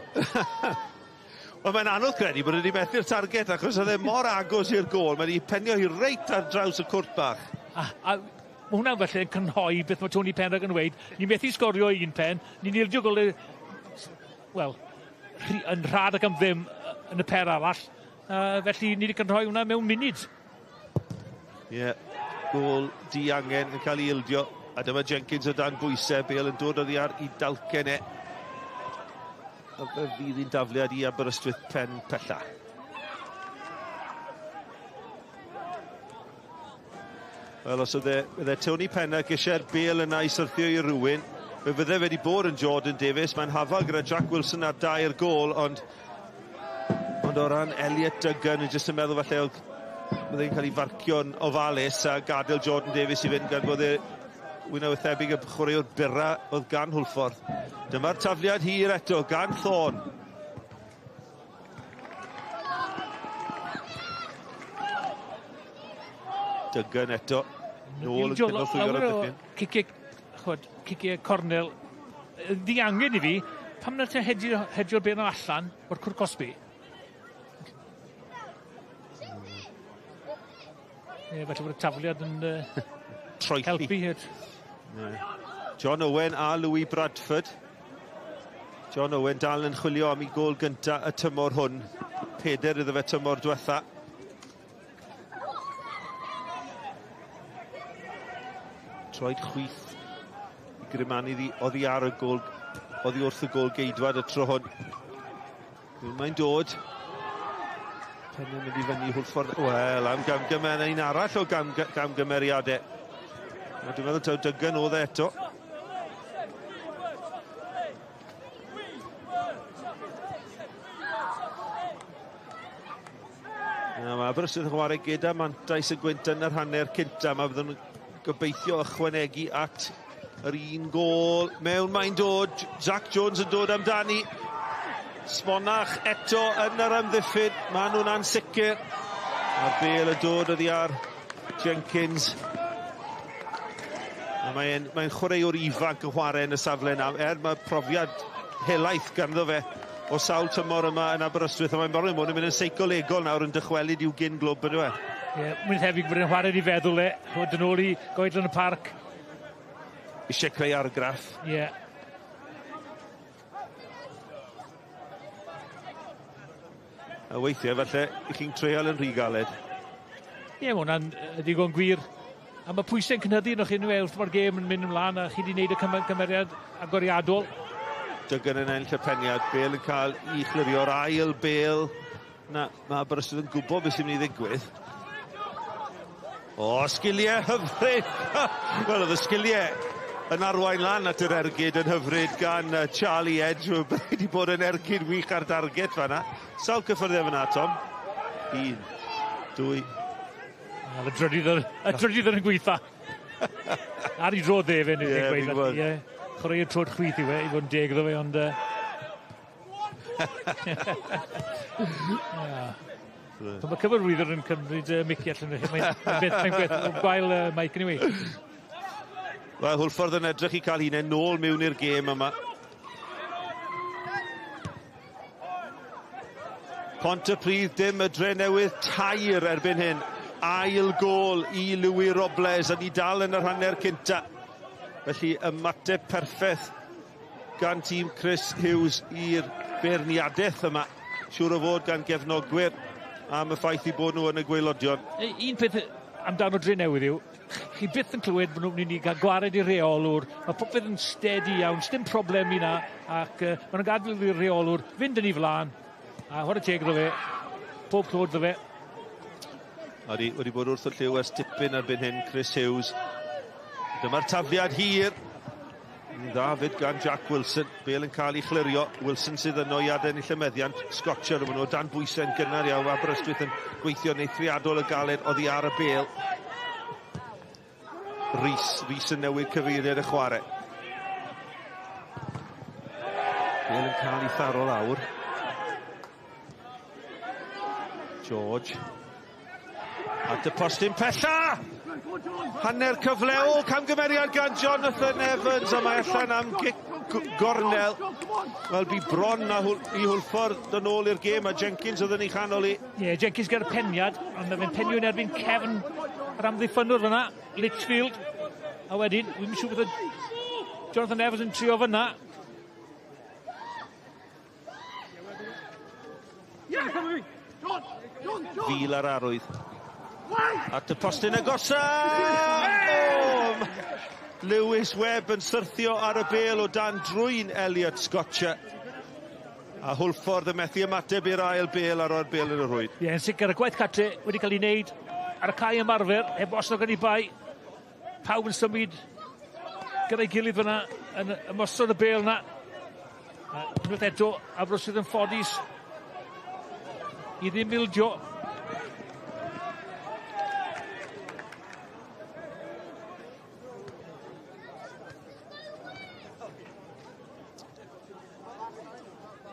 Wel, mae'n anodd credu bod wedi methu'r target achos oedd e mor agos i'r gôl. Mae wedi penio hi reit ar draws y cwrt bach. A, a mae hwnna felly yn cynhoi beth mae Tony Penrag yn dweud. Ni'n methu sgorio un pen, ni'n ildio golau, wel, yn rhad ac am ddim yn y per arall. Felly ni wedi cynhoi hwnna mewn munud. Ie, yeah, gôl diangen yn cael ei ildio. A dyma Jenkins o dan bwysau, Bale yn dod oddi ar i dalcen e. A fe fydd hi'n dafliad i Aberystwyth pen pella. Wel, os oedd e, e Tony Pennac eisiau'r bel yna i syrthio i rywun, fe fydde wedi bod yn Jordan Davies. Mae'n hafal gyda Jack Wilson ar dair gôl, ond, ond o ran Elliot Duggan, yn jyst yn meddwl falle oedd byddai'n cael ei farcio'n ofalus a gadael Jordan Davies i fynd gan bod e fwy na thebyg y chwaraewr byra oedd gan Hwlffordd. Dyma'r tafliad hir eto gan Thorne. Duggan eto. Nôl yn cynorthwyo'r amddiffyn. Ciciau, chwod, ciciau cornel. Ddiangen i fi, pam na ti'n hedio'r hedio beth allan o'r cwr cosbi? Ie, falle bod y tafliad yn Troelli. helpu hyd. Yeah. John Owen a Louis Bradford. John Owen dal yn chwilio am ei gôl gynta y tymor hwn. Peder iddo fe tymor diwetha. Troed chwith i grimanu ddi oddi ar y gôl, oddi wrth y gôl geidwad y tro hwn. Mae'n dod. Penna'n mynd i fyny Hwlffordd. Wel, am gamgymeriad, un arall o gam, gamgymeriadau. A dwi'n meddwl taw Duggan oedd e eto. Na, mae Aberystwyth yn chwarae gyda mantais y gwynt yn yr hanner cynta. Mae byddwn nhw'n gobeithio ychwanegu at yr un gôl. Mewn mae'n dod. Zach Jones yn dod amdani. Smonach eto yn yr amddiffyn. Maen nhw'n ansicr. Mae'r bel yn dod oddi ar Jenkins. A mae'n mae chwaraewr ifanc yn chwarae yn y safle yna. Er mae profiad helaeth ganddo fe o sawl tymor yma yn Aberystwyth. A mae'n bron yn mynd yn seicolegol nawr yn dychwelyd i'w gyn glwb yn e? Ie, mynd hefyd bod yn chwarae i feddwl e. Fod yn ôl i Goedlan y Parc. Eisiau creu argraff. Ie. Yeah. A weithiau falle i chi'n treial yn rhy galed. Ie, mae hwnna'n ddigon gwir. A mae pwysau'n cynyddu yn o'ch unrhyw wrth mae'r gêm yn mynd ymlaen a chi wedi gwneud y cymeriad agoriadol. Duggan yn ennill y peniad, Bale yn cael i chlirio'r ail Bale. Na, mae Aberystwyth yn gwybod beth sy'n mynd i ddigwydd. O, sgiliau hyfryd! Wel, oedd y sgiliau yn arwain lan at yr ergyd yn hyfryd gan Charlie Edge, wedi bod yn ergyd wych ar darget fanna. Sawl cyffyrddiad fanna, Tom? 1, 2. Y drydydd yn gweitha. Ar ei dro dde fe, ni'n gweud. Ie, chwarae'r troed chwith i fe, i fod yn deg iddo fe, ond... Mae cyfarwyddwr yn cymryd Mickey allan o'r hyn. Mae'n beth gwael Mike, anyway. Wel, Hwlffordd yn edrych i cael hunain nôl mewn i'r gêm yma. Pontypridd dim, y Drenewydd 3 erbyn hyn. Ail gôl i Louis Robles, a ni dal yn yr hanner cynta. Felly ymateb perffaith gan tîm Chris Hughes i'r beirniadaeth yma. Siŵr o fod gan gefnogwyr am y ffaith i bod nhw yn y gwaelodion. Un peth amdano Drenewydd yw, chi byth yn clywed bod nhw'n mynd i gael gwared i'r rheolwr. Mae popeth yn steady iawn, sdim problem i na, ac maen nhw'n gadael i'r rheolwr fynd yn ei flaen. A chwarae teg iddo fe, pob clod iddo fe. Wedi bod wrth y llyw ers tipyn erbyn hyn, Chris Hughes. Dyma'r tafliad hir. Yn dda fyd gan Jack Wilson. Bale yn cael ei chlirio. Wilson sydd yno i adennill y meddiant. Scotcher, maen nhw o dan bwysau'n gynnar iawn. Aberystwyth yn gweithio'n eithriadol y galed oddi ar y bêl. Rhys yn newid cyfeiriad y chwarae. Bale yn cael ei tharo lawr. George. At y postyn pella! Hanner cyfle, o, camgymeriad gan Jonathan Evans, a mae allan am gic gornel. Wel, bu bron na i Hwlffordd yn ôl i'r gêm, a Jenkins oedd yn ei chanol i. Ie, Jenkins gyda'r peniad, ond mae fe'n penio yn erbyn cefn yr amddiffynnwr fyna, Litchfield. A wedyn, wi'm yn siŵr beth oedd Jonathan Evans yn trio fyna. Fil ar arwydd. At y postyn agosa! Lewis Webb yn syrthio ar y bêl o dan drwyn Elliot Scotcher. A Hwlffordd yn methu ymateb i'r ail bêl ar o'r bêl yn y rhwyd. Ie, yn sicr, y gwaith cartre wedi cael ei wneud ar y cae ymarfer, heb os o gan i bai. Pawb yn symud gyda'i gilydd fyna, yn ymosod y bêl yna. A unwaith eto, Aberystwyth yn ffodus i ddim ildio.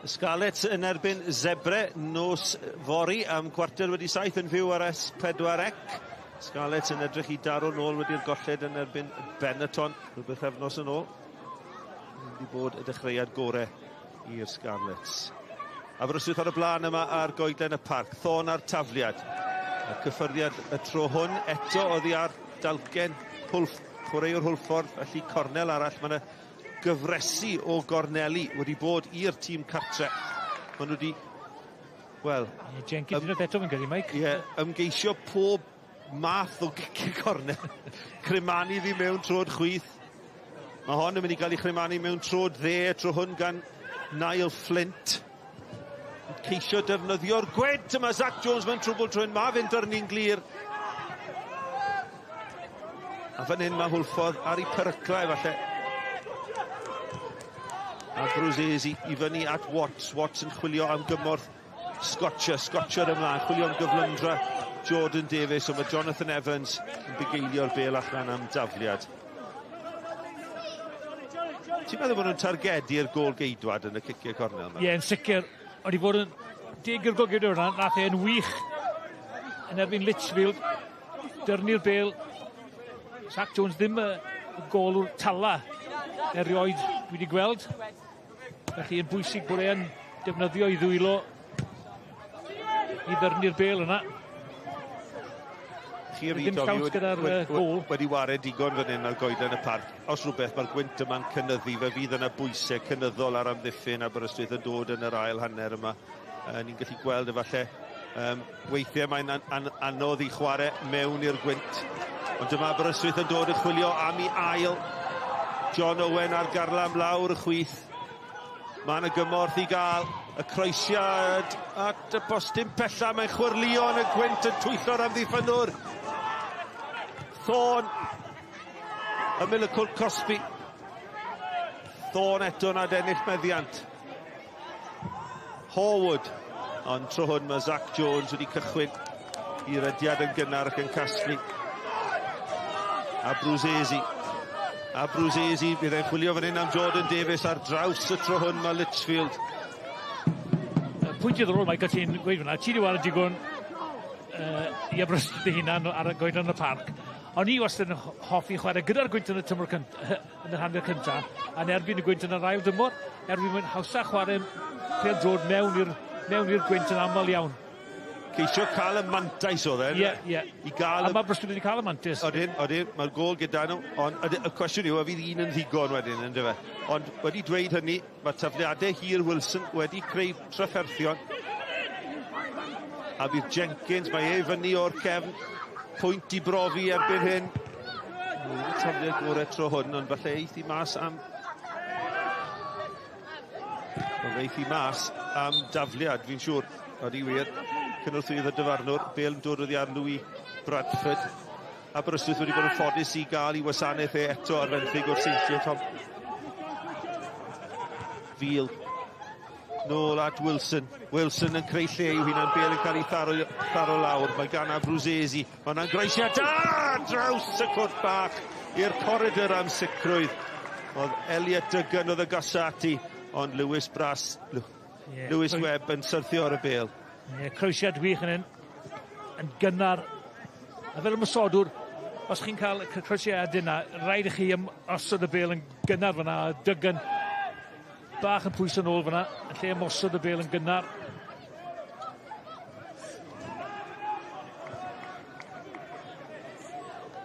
Scarlets yn erbyn Zebre nos fory am 7:15 yn fyw ar S4C. Scarlets yn edrych i daro nôl wedi'r golled yn erbyn Benetton rhyw bythefnos yn ôl. Wedi bod y dechreuad gore i'r Scarlets. Aberystwyth ar y blaen yma ar goedlen y parc. Thorne ar tafliad. Y cyffyrddiad y tro hwn eto oddi ar dalcen chwaraewr Hwlffordd, felly cornel arall. Mae yna gyfresi o gorneli wedi bod i'r tîm cartre. Maen nhw wedi, wel... Jenkins unwaith eto fi'n credu, Mike. Ie, ymgeisio pob math o giciau cornel. Cremanu ddi mewn trod chwith. Mae hon yn mynd i gael ei chremanu mewn trod dde, tro hwn gan Niall Flint. Ceisio defnyddio'r gwynt yma, Zach Jones mewn trwbl trwy'n ma fe'n dyrnu'n glir. A fan hyn mae Hwlffordd ar ei peryglau falle. A Bruzzese i fyny at Watts. Watts yn chwilio am gymorth Scotcher. Scotcher ymlaen, chwilio am gyflymdra Jordan Davies, ond mae Jonathan Evans yn bugeilio'r bêl allan am dafliad. Ti'n meddwl bod nhw'n targedu'r gôl geidwad yn y ciciau cornel yma? Ie, yn sicr. Ond i fod yn deg i'r gôl geidwad yna, nath e'n wych yn erbyn Litchfield. Dyrnu'r bêl. Zach Jones ddim y golwr tala erioed dwi wedi gweld. Felly yn bwysig bod e'n defnyddio ei ddwylo i ddyrnu'r bêl yna. Chi Ddim siawns gyda'r gôl. Wedi wario digon fan hyn ar goeden y parc. Os rhywbeth, mae'r gwynt yma'n cynyddu. Fe fydd yna bwysau cynyddol ar amddiffyn Aberystwyth yn dod yn yr ail hanner yma. Ni'n gallu gweld efallai. Weithiau mae'n anodd i chwarae mewn i'r gwynt. Ond dyma Aberystwyth yn dod yn chwilio am ei ail. John Owen ar garlam lawr y chwith. Mae yna gymorth i gael. Y croesiad at y postyn pella. Mae'n chwyrlïo yn y gwynt yn twyllo'r amddiffynnwr. Thorne. Ymyl y cwrt cosbi. Thorne eto yn adennill meddiant. Horwood. Ond tro hwn mae Zach Jones wedi cychwyn i rediad yn gynnar ac yn casglu. Abruzzese. Abruzzese, bydd e'n chwilio fan hyn am Jordan Davies ar draws y tro hwn mae Litchfield. Pwynt diddorol, Michael, ti'n gweud fyna, ti wedi weld digon i Aberystwyth dy hunan ar y goeden yn y parc. O'n i wastad yn hoffi chwarae gyda'r gwynt yn y tymor yn yr hanner cyntaf, a'n erbyn y gwynt yn yr ail dymor, erbyn mae'n hawsach chwarae pêl-droed mewn i'r mewn i'r gwynt yn aml iawn. Ceisio cael y mantais oedd e. Ie, ie. I gael A mae Bristol wedi cael y mantais. Odyn, odyn, mae'r gôl gyda nhw, ond y cwestiwn yw, a fydd un yn ddigon wedyn, yn dyfe? Ond wedi dweud hynny, mae tafliadau hir Wilson wedi creu trafferthion. A bydd Jenkins, mae e fyny o'r cefn, pwynt i brofi erbyn hyn. Tafliad gorau tro hwn, ond falle eith i mas am... Wel, eith i mas am dafliad, fi'n siŵr. Odi wir. Cynorthwyydd y dyfarnwr, bêl yn dod oddi ar Louis Bradford. Aberystwyth wedi bod yn ffodus i gael ei wasanaeth e eto ar fenthyg o'r Seintiau, Tom. Veal. Nôl at Wilson. Wilson yn creu lle i'w hunan, bêl yn cael ei tharo, tharo lawr. Mae gan Abruzzese. Mae hwnna'n groesiad da! Draws y cwrt bach i'r corridor am sicrwydd. Oedd Elliot Duggan oedd y gosati, ond Lewis Brass, yeah, Lewis Webb yn syrthio ar y bêl. Yeah, croesiad wych yn hyn, yn gynnar. A fel ymosodwr, os chi'n cael y croesiad yna, rhaid i chi ymosod y bêl yn gynnar fyna, a Duggan bach yn pwyso nôl fyna, yn lle ymosod y bêl yn gynnar.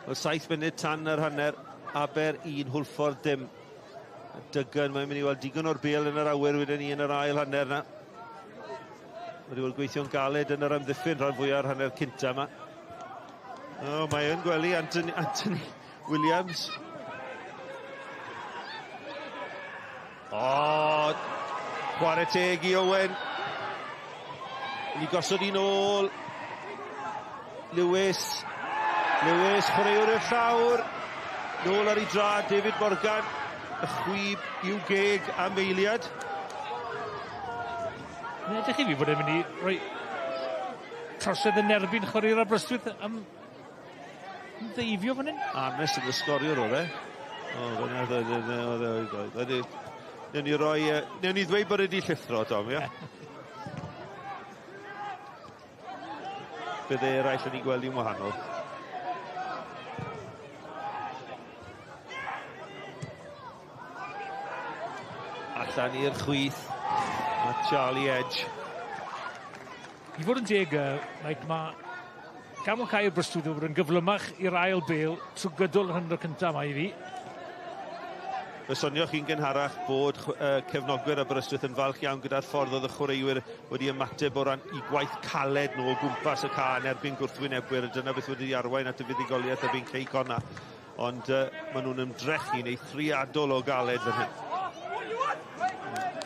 Wel, 7 munud tan yr hanner, Aber 1, Hwlffordd dim. Duggan, mae'n mynd i weld digon o'r bêl yn yr awyr wedyn ni yn yr ail hanner na. Wedi bod gweithio'n galed yn yr amddiffyn rhan fwyaf o'r hanner cynta yma. O, mae yn gwely Anthony, Anthony Williams. O, chwarae teg i Owen. Ni gosod un ôl. Lewis. Lewis, chwaraewr i'r llawr. Nôl ar ei drad, David Morgan. Y chwib i'w geg am eiliad. Mae'n edrych i fi bod e'n mynd i roi trosedd yn erbyn chwaraewr Aberystwyth am ddeifio fan hyn. Arnes yn y sgoriwr oedd e. O, fyna, oedd e. Newn ni roi, newn ni ddweud bod e wedi llithro, Tom, ie? Bydde eraill yn ei gweld i'n wahanol. Allan i'r chwith, mae Charlie Edge. I fod yn deg, Mike, mae ganol cae Aberystwyth wedi bod yn gyflymach i'r ail bêl trwy gydol yr hanner cyntaf yma i fi. Fe sonioch chi'n gynharach bod cefnogwyr Aberystwyth yn falch iawn gyda'r ffordd oedd y chwaraewyr wedi ymateb o ran i gwaith caled nhw o gwmpas y cae yn erbyn gwrthwynebwyr, a dyna beth wedi arwain at y fuddugoliaeth erbyn Cei Connah. Ond maen nhw'n ymdrechu'n eithriadol o galed fan hyn.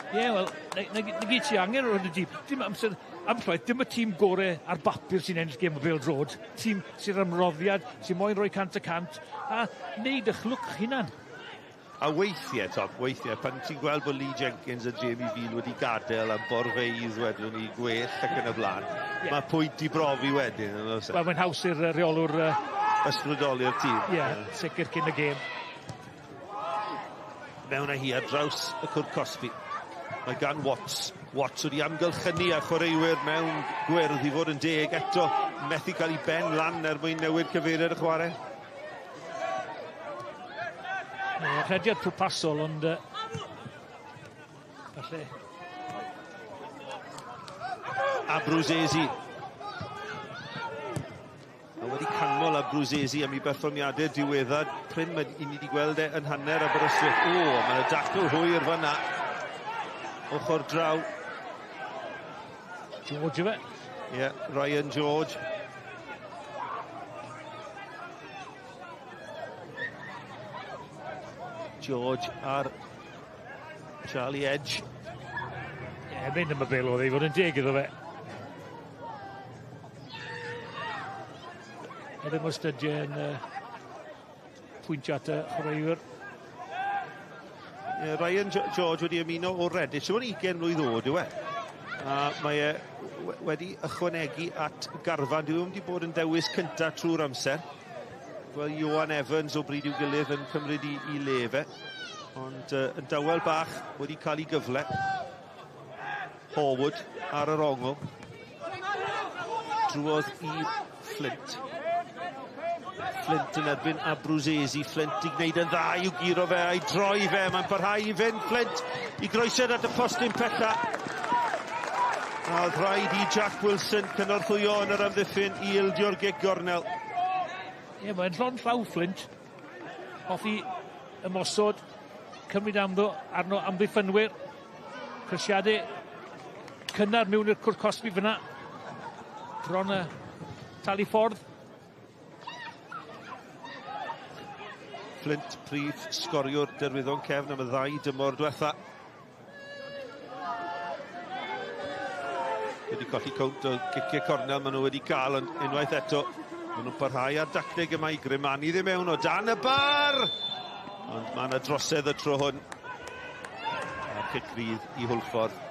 Ie, yeah, wel, na gyd ti angen o'r y tîm. Dim amser, am llwaith, dim y tîm gore ar bapur sy'n ennill gêm o bêl-droed. Tîm sy'n ymroddiad, sy'n moyn rhoi 100%, a wneud eich lwc hunan. A weithiau, Tom, weithiau, pan ti'n gweld bod Lee Jenkins a Jamie Veal wedi gadael am borfeydd wedyn ni gwell ac yn y blaen, yeah, mae pwynt i brofi wedyn. Wel, mae'n haws i'r rheolwr ysbrydoli'r tîm. Ie, yeah, sicr cyn y gêm. Mewn â hi ar draws y cwrt cosbi. Mae gan Watts. Watts wedi amgylchynu a chwaraewyr mewn gwyrdd i fod yn deg eto. Methu cael ei ben lan er mwyn newid cyfeiriad y chwarae. Rhediad pwrpasol, ond falle. Abruzzese. A wedi canmol Abruzzese am ei berfformiadau diweddar. Prin mae i ni wedi gweld e yn hanner Aberystwyth. O, mae yna dacl hwyr fanna. Ochr draw. George yw e? Ie, yeah, Ryan George. George ar Charlie Edge. Ie, yeah, mynd am y bêl oedd ei fod yn deg iddo fe. A ddim o stydiau yn pwyntio at y chwaraewyr. Yeah, Ryan George wedi ymuno o Redditch. Mae'n 20 mlwydd oed yw e. A mae e wedi ychwanegu at garfan. Dwi wedi bod yn dewis cynta trwy'r amser. Gweld Ioan Evans o bryd i'w gilydd yn cymryd i, i le fe. Ond yn dawel bach wedi cael ei gyfle. Horwood ar yr ongl. Drwodd i Flint. Flint yn erbyn Abruzzese. Flint i gwneud yn dda i'w guro fe a'i droi fe. Mae'n parhau i fynd Flint i groesiad at y postyn pella. A oedd rhaid i Jack Wilson cynorthwyo yn yr amddiffyn i ildio'r gic gornel. Ie, mae'n llond llaw Flint. Hoffi ymosod, cymryd amddo arno amddiffynwyr. Croesiadau cynnar mewn i'r cwrt cosbi fyna. Bron y talu ffordd. Flint, prif sgoriwr Derwyddon Cefn am y ddau dymor diwetha. Wedi colli cownt o giciau cornel maen nhw wedi cael, ond unwaith eto, maen nhw'n parhau ar dacteg yma i Grimani ddim mewn o dan y bar! Ond mae yna drosedd y tro hwn. A cic rydd i Hwlffordd.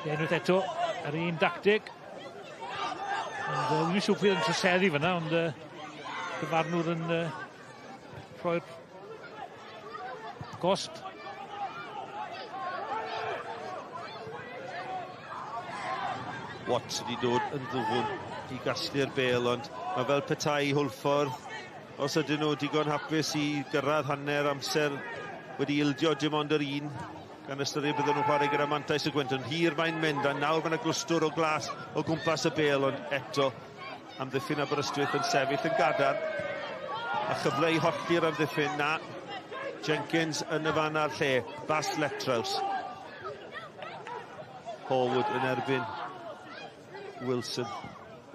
Unwaith eto, yr un dactig. Ond uh, siŵr pwy yn troseddu fyna, ond uh, dyfarnwr yn uh, rhoi'r gosb. Watts wedi dod yn ddwfwn i gasglu'r bel, ond mae fel petai Hwlffordd, os ydyn nhw digon hapus i gyrraedd hanner amser, wedi ildio dim ond yr un, gan ystyried bydden nhw'n chwarae gyda mantais y gwynt, ond hir mae'n mynd, a nawr mae'n glwstwr o glas o gwmpas y bel, ond eto amddiffyn Aberystwyth yn sefyll yn gadarn, a chyfle i hollti'r amddiffyn, na, Jenkins yn y fan a'r lle, Bas Letraws. Horwood yn erbyn Wilson.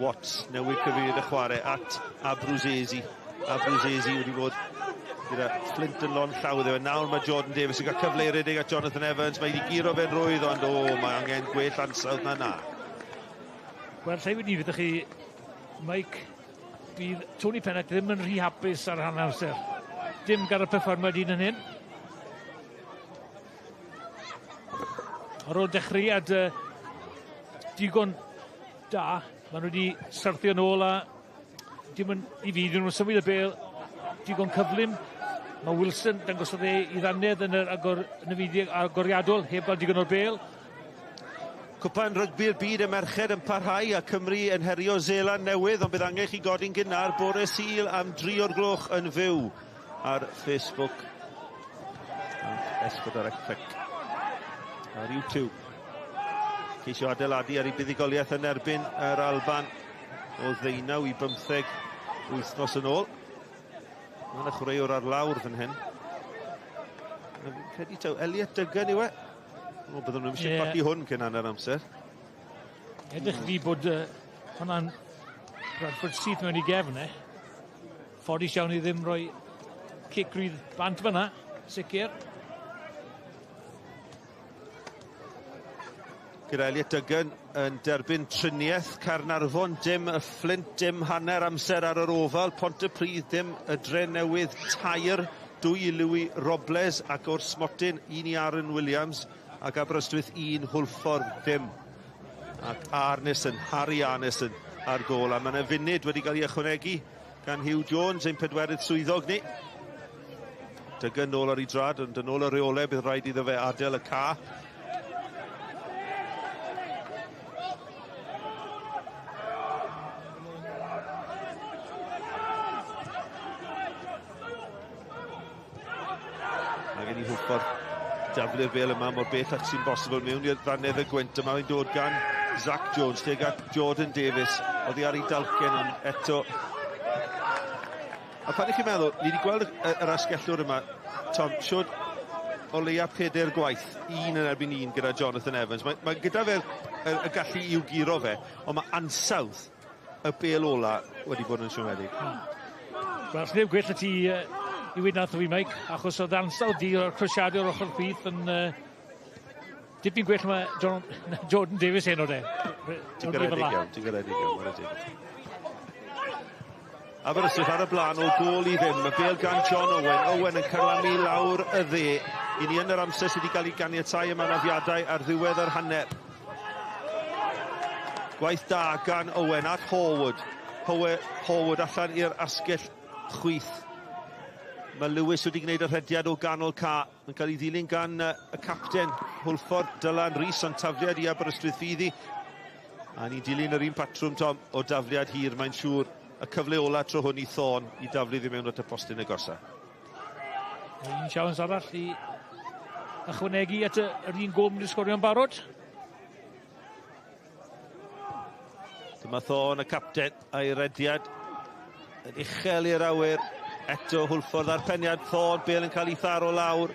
Watts newid cyfeiriad y chwarae at Abruzzese. Abruzzese wedi bod gyda Flint yn lond llaw iddo fe. Nawr mae Jordan Davies yn cael cyfle i redeg at Jonathan Evans. Mae wedi guro fe'n rwydd, ond o, mae angen gwell ansawdd na na. Wel, lle wedi fyddwch chi, Mike, bydd Tony Pennock ddim yn rhy hapus ar hanner amser. Dim gan y perfformiad un yn hyn. Ar ôl dechreuad uh, digon da, maen nhw wedi syrthio nôl a dim yn i fi, dyn nhw'n symud y bel digon cyflym. Mae Wilson dangosodd e i ddannedd yn yr agor, yn y fideo agoriadol, heb gael digon o'r bel. Cwpan rygbi'r byd y merched yn parhau a Cymru yn herio Seland Newydd, ond bydd angen chi godi'n gynnar bore Sul am 3 o'r gloch yn fyw ar Facebook ac S4C Clic ar YouTube. Ceisio adeiladu ar ei buddugoliaeth yn erbyn yr Alban o 19 i 15 wythnos yn ôl. Mae yna chwaraewr ar lawr fan hyn. Fi'n credu taw Elliot Duggan yw e. O, byddwn nhw'n eisiau yeah. colli hwn cyn hanner amser. Edrych fi bod uh, hwnna'n Bradford syth mewn i gefn e. Ffodus iawn i ddim rhoi cic rydd bant fyna, sicr. Gyda Elliot Duggan yn derbyn triniaeth Caernarfon, dim y Fflint, dim hanner amser ar yr ofal, Pontypridd, dim y Dre Newydd, tair, dwy i Louis Robles ac o'r smotyn, un i Aaron Williams ac Aberystwyth un, Hwlffordd dim. Ac Arneson, Harry Arneson ar gôl, a mae yna funud wedi cael ei ychwanegu gan Hugh Jones, ein pedwerydd swyddog ni. Duggan nôl ar ei drad, ond yn ôl y reolau bydd rhaid iddo fe adael y ca. Mae gen i Hwlffordd daflu'r bel yma mor bell ac sy'n bosibl mewn i'r ddannedd y gwynt yma. Mae'n dod gan Zach Jones tuag at Jordan Davies oddi ar ei dalcen, ond eto. A pan ych chi'n meddwl, ni wedi gweld yr asgellwr yma, Tom, siwr o leia pedair gwaith, un yn erbyn un gyda Jonathan Evans. Mae, mae gyda fe'r y, y gallu i'w guro fe, ond mae ansawdd y bel ola wedi bod yn siomedig. Wel, sneb gwell y ti i weud nath fi, Mike, achos oedd ansawdd di o'r croesiadau o'r ochr chwith yn dipyn gwell mae John, Jordan Davies heno de. Ti'n garedig iawn, ti'n garedig iawn, whare teg. Aberystwyth ar y blaen o gôl i ddim. Y bêl gan John Owen. Owen yn carlamu lawr y dde. I ni yn yr amser sydd wedi cael ei ganiatáu am anafiadau ar ddiwedd yr hanner. Gwaith da gan Owen at Horwood. Horwood allan i'r asgell chwith. Mae Lewis wedi gwneud y rhediad o ganol ca. Yn cael ei ddilyn gan y capten Hwlffordd, Dylan Rees, ond tafliad i Aberystwyth fydd hi. A ni'n dilyn yr un patrwm, Tom, o dafliad hir, mae'n siŵr. Y cyfle ola tro hwn i Thorne i daflu ddim mewn at y postyn agosa. Un siawns arall i ychwanegu at yr un gôl mynd i sgorio'n barod. Dyma Thorne, y capten, a'i rediad yn uchel i'r awyr. Eto Hwlffordd a'r peniad Thorne, bêl yn cael ei tharo lawr.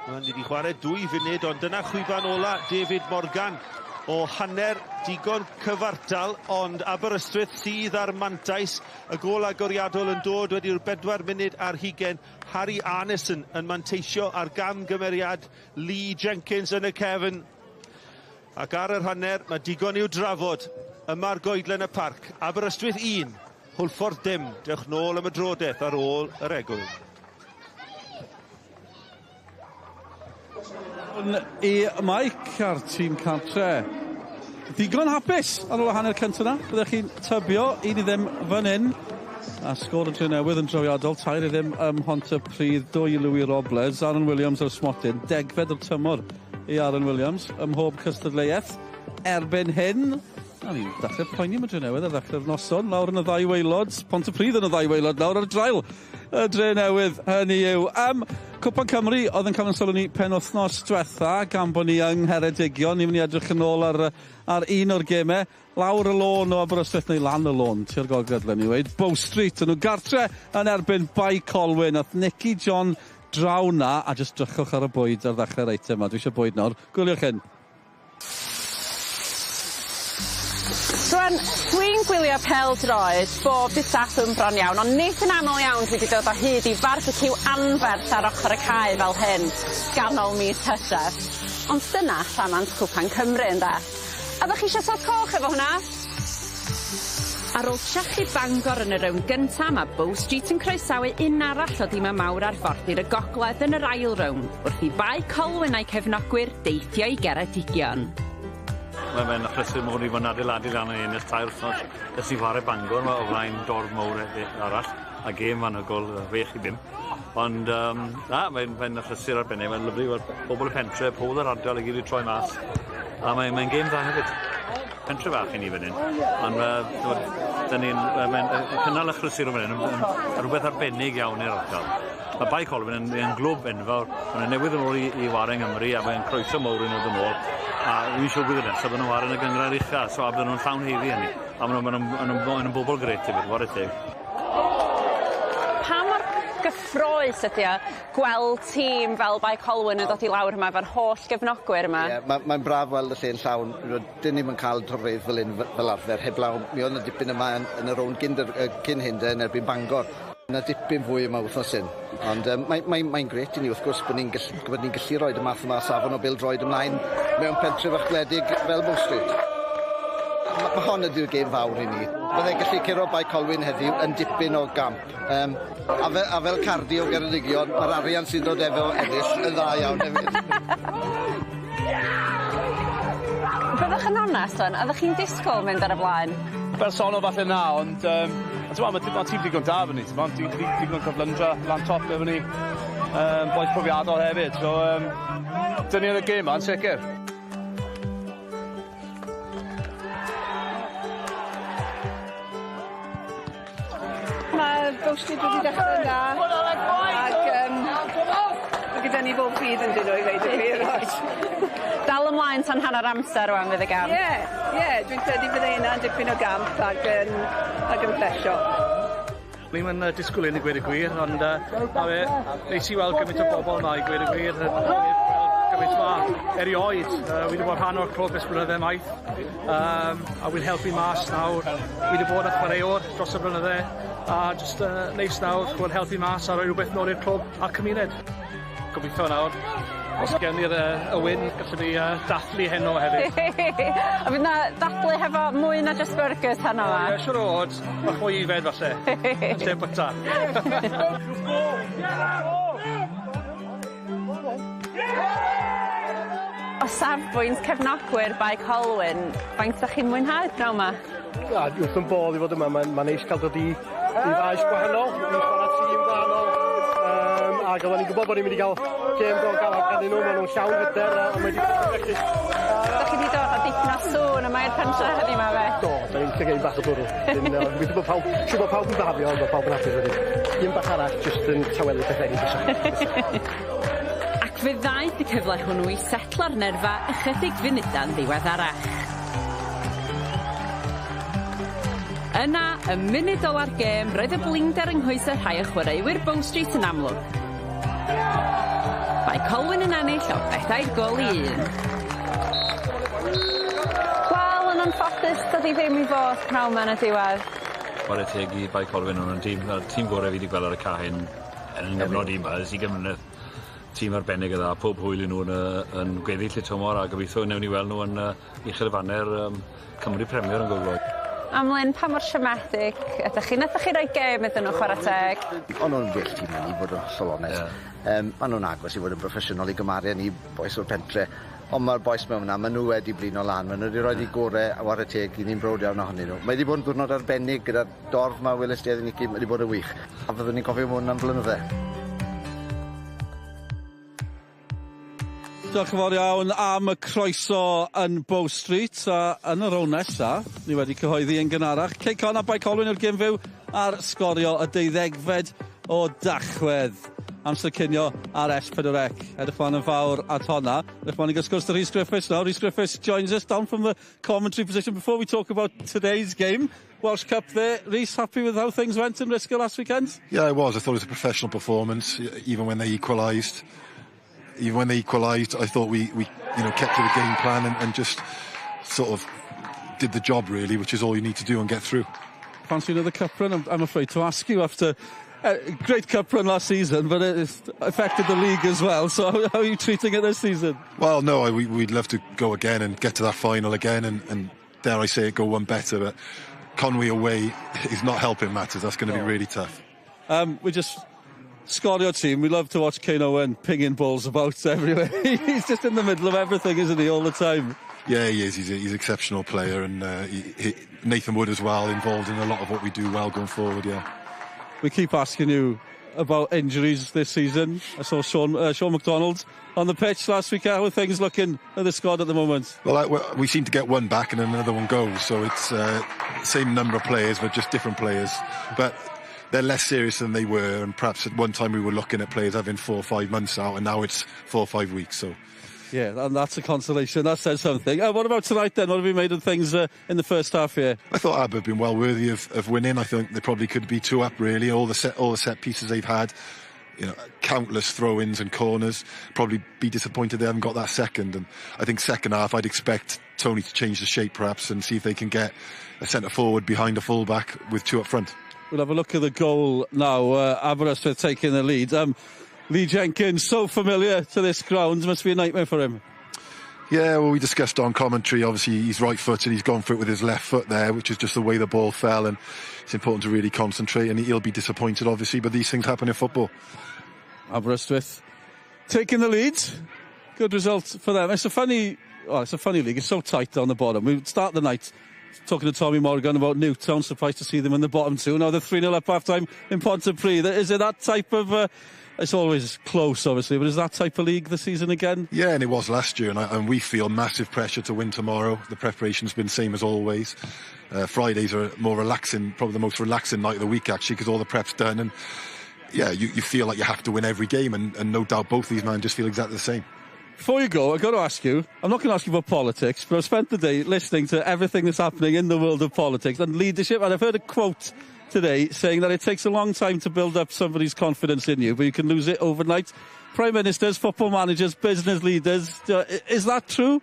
Wel, ni wedi chwarae 2 funud, ond dyna chwiban ola David Morgan o hanner digon cyfartal, ond Aberystwyth sydd ar mantais. Y gôl agoriadol yn dod wedi'r 4 munud ar hugain. Harry Arneson yn manteisio ar gamgymeriad Lee Jenkins yn y cefn. Ac ar yr hanner, mae digon i'w drafod yma'r goedlen y parc. Aberystwyth 1, Hwlffordd dim. Dewch nôl am y drodeth ar ôl yr egwyl. I Mike a'r tîm cartre. Digon hapus ar ôl y hanner cyntaf yna. Byddech chi'n tybio 1-0 fan hyn. A sgôr y Drenewydd yn drawiadol, 3-0 ym Mhontypridd, 2 i Louis Robles. Aaron Williams o'r smotyn, 10fed o'r tymor i Aaron Williams ym mhob cystadleuaeth. Erbyn hyn, a ni'n dechrau poeni am y Drenewydd ar ddechrau'r noson, lawr yn y ddau waelod, Pontypridd yn y ddau waelod, lawr ar draul y Drenewydd, hynny yw. Cwpan Cymru oedd yn cael yn sylw ni penwythnos diwetha, gan bod ni yng Ngheredigion. Ni'n mynd i edrych yn ôl ar un o'r gemau. Lawr y lôn o Aberystwyth, neu lan y lôn, tua'r gogledd, le ni weud. Bow Street, yn nhw gartre yn erbyn Bae Colwyn. Nath Nicky John draw na, a jyst drychwch ar y bwyd ar ddechrau'r eitem yma. Dwi eisiau bwyd nawr. Gwyliwch hyn. Rwan, dwi'n gwylio pêl-droed bob dydd Sadwrn bron iawn, ond nid yn aml iawn dwi wedi dod o hyd i farbeciw anferth ar ochr y cae fel hyn, ganol mis Hydref. Ond dyna llamant Cwpan Cymru, ynde? A ddech chi eisiau sos coch efo hwnna? Ar ôl trechu Bangor yn y rownd gynta, mae Bow Street yn croesawu un arall o dimau mawr arfordir y gogledd yn yr ail rownd, wrth i Bae Colwyn a'i cefnogwyr deithio i Geredigion. Mae'n achlysur mawr i fod yn adeiladu lan yn ennill 3 wythnos ers i chwarae Bangor o flaen dorf mawr arall, a gêm anhygoel 6-5. Ond na, mae'n achlysur arbennig, mae'n lyfli weld pobl y pentre, pobl yr ardal i gyd i troi mas. A mae'n gêm dda hefyd. Pentre fach i ni fan hyn, ond mae'n cynnal achlysur o fan hyn yn rhywbeth arbennig iawn i'r ardal. Mae Bae Colwyn yn glwb enfawr, mae'n newydd yn ôl i ware yng Nghymru a mae'n croeso mawr i nhw yn ôl. A fi'n siŵr bydd y nesaf bydden nhw'n ware yn y gynghrair ucha, so a bydden nhw'n llawn haeddu hynny. A maen nhw'n bobl grêt hefyd, whare teg. Pa mor gyffrous ydi o gweld tîm fel Bae Colwyn yn dod i lawr yma efo'r holl gefnogwyr yma? Ie, mae'n braf weld y lle'n llawn. Dyn ni'm yn cael torfeydd fel hyn fel arfer, heblaw. Mi oedd yna dipyn yma yn y rownd cyn hyn de, yn erbyn Bangor. Yna dipyn fwy yma wythnos hyn. Ond mae'n grêt i ni wrth gwrs bod ni'n gallu rhoi y math yma safon o bêl-droed ymlaen mewn pentref fach gwledig fel Bow Street. Mae hon ydy'r gêm fawr i ni. Byddai'n gallu curo Bae Colwyn heddiw yn dipyn o gamp. A fel Cardi o Geredigion, mae'r arian sy'n dod efo ennill yn dda iawn hefyd. Byddwch yn onest wan, oeddech chi'n disgwyl mynd ar y blaen? Bersonol falle na, ond mae tîm digon da efo ni, digon cyflymdra lan top efo ni, bois profiadol hefyd, so dyn ni yn y gêm ma'n sicr. Mae Bow Street wedi dechrau'n dda, ac mae gyda ni bob ffydd ynddyn nhw i ddeud y gwir. Dal ymlaen tan hanner amser rwan fydd y gam. Ie, dwi'n credu bydd hynna'n dipyn o gamp ac yn plesio. Ni'n mynd disgwyl hyn i gweud y gwir, ond neis i weld gymaint o bobl yma i gweud y gwir, gymaint yma erioed. Wi wedi bod rhan o'r clwb ers blynydde maith, a wy'n helpu mas nawr. Wi wedi bod yn chwaraewr dros y blynydde, a jyst neis nawr, chwarae helpu mas a rhoi rhywbeth nôl i'r clwb a'r cymuned. Gobeithio nawr, Os gewn ni'r y win, gallwn ni dathlu heno hefyd. A fydd 'na ddathlu hefo mwy na just burgers heno 'ma? Ie, siŵr o fod. Bach mwy i yfed falle. Yn lle byta. O safbwynt cefnogwyr Bae Colwyn, faint 'dach chi'n mwynhau pnawn 'ma? Na, dwi wrth 'yn bodd i fod yma. Mae'n ma neis cael dod i i faes gwahanol, i chwarae tîm gwahanol. Ac oedden ni'n gwybod bod ni'n mynd i gael gêm go galed ganddyn nhw, maen nhw'n llawn hyder a mae wedi felly. Dach chi 'di dod â dipyn o sŵn yma i'r pentre heddiw 'ma 'fyd? Do, da ni'n licio gêm bach o bwrw. Wedyn yy gobeithio bod pawb, siŵr bod pawb yn bihafio ond bod pawb yn hapus wedyn. Un bach arall jyst yn tawelu pethau ni bysa. Ac fe ddaeth y cyfle hwnnw i setlo'r nerfa ychydig funuda'n ddiweddarach. Yna, ym munud ola'r gêm, roedd y blinder yng nghoesau rhai o chwaraewyr Bow Street yn amlwg. Mae Colwyn yn ennill o bedair gôl i un. Wel, yn anffodus, dydi ddim i fod pnawn 'ma yn y diwedd. Chware teg i Bae Colwyn o'n nw'n tîm y tîm gore fi 'di gweld ar y ca' hyn yn 'yn nghyfnod i 'ma ers ugen mlynedd. Tîm arbennig o dda, pob hwyl i nw yn y yn gweddill y tymor a gobeithio newn ni weld nw yn uchel y faner Cymru Premier yn go gloi. Amlyn, pa mor siomedig ydych chi? Nathoch chi roi gêm iddyn nhw chwarae teg. O'n nhw'n well tîm na ni, bod yn hollol onest. Yeah. Ma' nhw'n agos i fod yn broffesiynol i gymaru â ni, bois o'r pentre. Ond mae'r bois mewn 'na, ma' nhw wedi blino lan, ma' nhw wedi rhoi 'u gore a ware teg, 'yn ni'n browd iawn ohonyn nhw. Mae wedi bod yn ddiwrnod arbennig gyda'r dorf 'ma welest ti heddi Nicky, mae wedi bod yn wych. A fyddwn ni'n cofio hwn am flynydde. Diolch yn fawr iawn am y croeso yn Bow Street a yn y rownd nesa, ni wedi cyhoeddi yn gynharach, Cei Connah Bae Colwyn yw'r gêm fyw ar sgorio y deuddegfed o Dachwedd. Amser cinio ar S4C. Edrych mlaen yn fawr at honna. Edrych mlaen i gael sgwrs 'da Rhys Griffiths nawr. Rhys Griffiths joins us down from the commentary position before we talk about today's game. Welsh Cup there. Rhys, happy with how things went in Risca last weekend? Yeah, I was. I thought it was a professional performance, even when they equalised. Even when they equalised, I thought we kept to the game plan and just sort of did the job, really, which is all you need to do and get through. Fancy another cup run? I'm afraid to ask you after a great cup run last season, but it's affected the league as well. So how are you treating it this season? Well, no, we'd love to go again and get to that final again and dare I say it, go one better. But Conwy away is not helping matters. That's going to be really tough. We just Sgorio team. We love to watch Kane Owen pinging balls about everywhere. He's just in the middle of everything, isn't he, all the time? Yeah, he is. He's an exceptional player, and Nathan Wood as well, involved in a lot of what we do well going forward, yeah. We keep asking you about injuries this season. I saw Sean McDonald on the pitch last week. How are things looking at the squad at the moment? Well, we seem to get one back and another one goes, so it's same number of players, but just different players. But they're less serious than they were, and perhaps at one time we were looking at players having 4 or 5 months out, and now it's 4 or 5 weeks. So, Yeah, and that's a consolation. That says something. What about tonight then? What have you made of things in the first half here? I thought Aber have been well worthy of winning. I think they probably could be 2 up, really. All the set pieces they've had, countless throw-ins and corners. Probably be disappointed they haven't got that second. And I think second half, I'd expect Tony to change the shape perhaps and see if they can get a centre forward behind a full back with 2 up front. We'll have a look at the goal now. Aberystwyth taking the lead. Lee Jenkins, so familiar to this ground, must be a nightmare for him. Yeah, well, we discussed on commentary, obviously he's right-footed, he's gone for it with his left foot there, which is just the way the ball fell, and it's important to really concentrate, and he'll be disappointed, obviously, but these things happen in football. Aberystwyth taking the lead. Good result for them. It's a funny, well, it's a funny league. It's so tight down the bottom. We start the night talking to Tommy Morgan about Newtown, surprised to see them in the bottom two. Now they're 3-0 up half-time in Pontypridd. Is it that type of... it's always close, obviously, but is that type of league this season again? Yeah, and it was last year, and we feel massive pressure to win tomorrow. The preparation's been same as always. Fridays are more relaxing, probably the most relaxing night of the week, actually, because all the prep's done. And, yeah, you feel like you have to win every game, and no doubt both these managers feel exactly the same. Before you go, I've got to ask you, I'm not going to ask you about politics, but I've spent the day listening to everything that's happening in the world of politics and leadership, and I've heard a quote today saying that it takes a long time to build up somebody's confidence in you, but you can lose it overnight. Prime ministers, football managers, business leaders, is that true?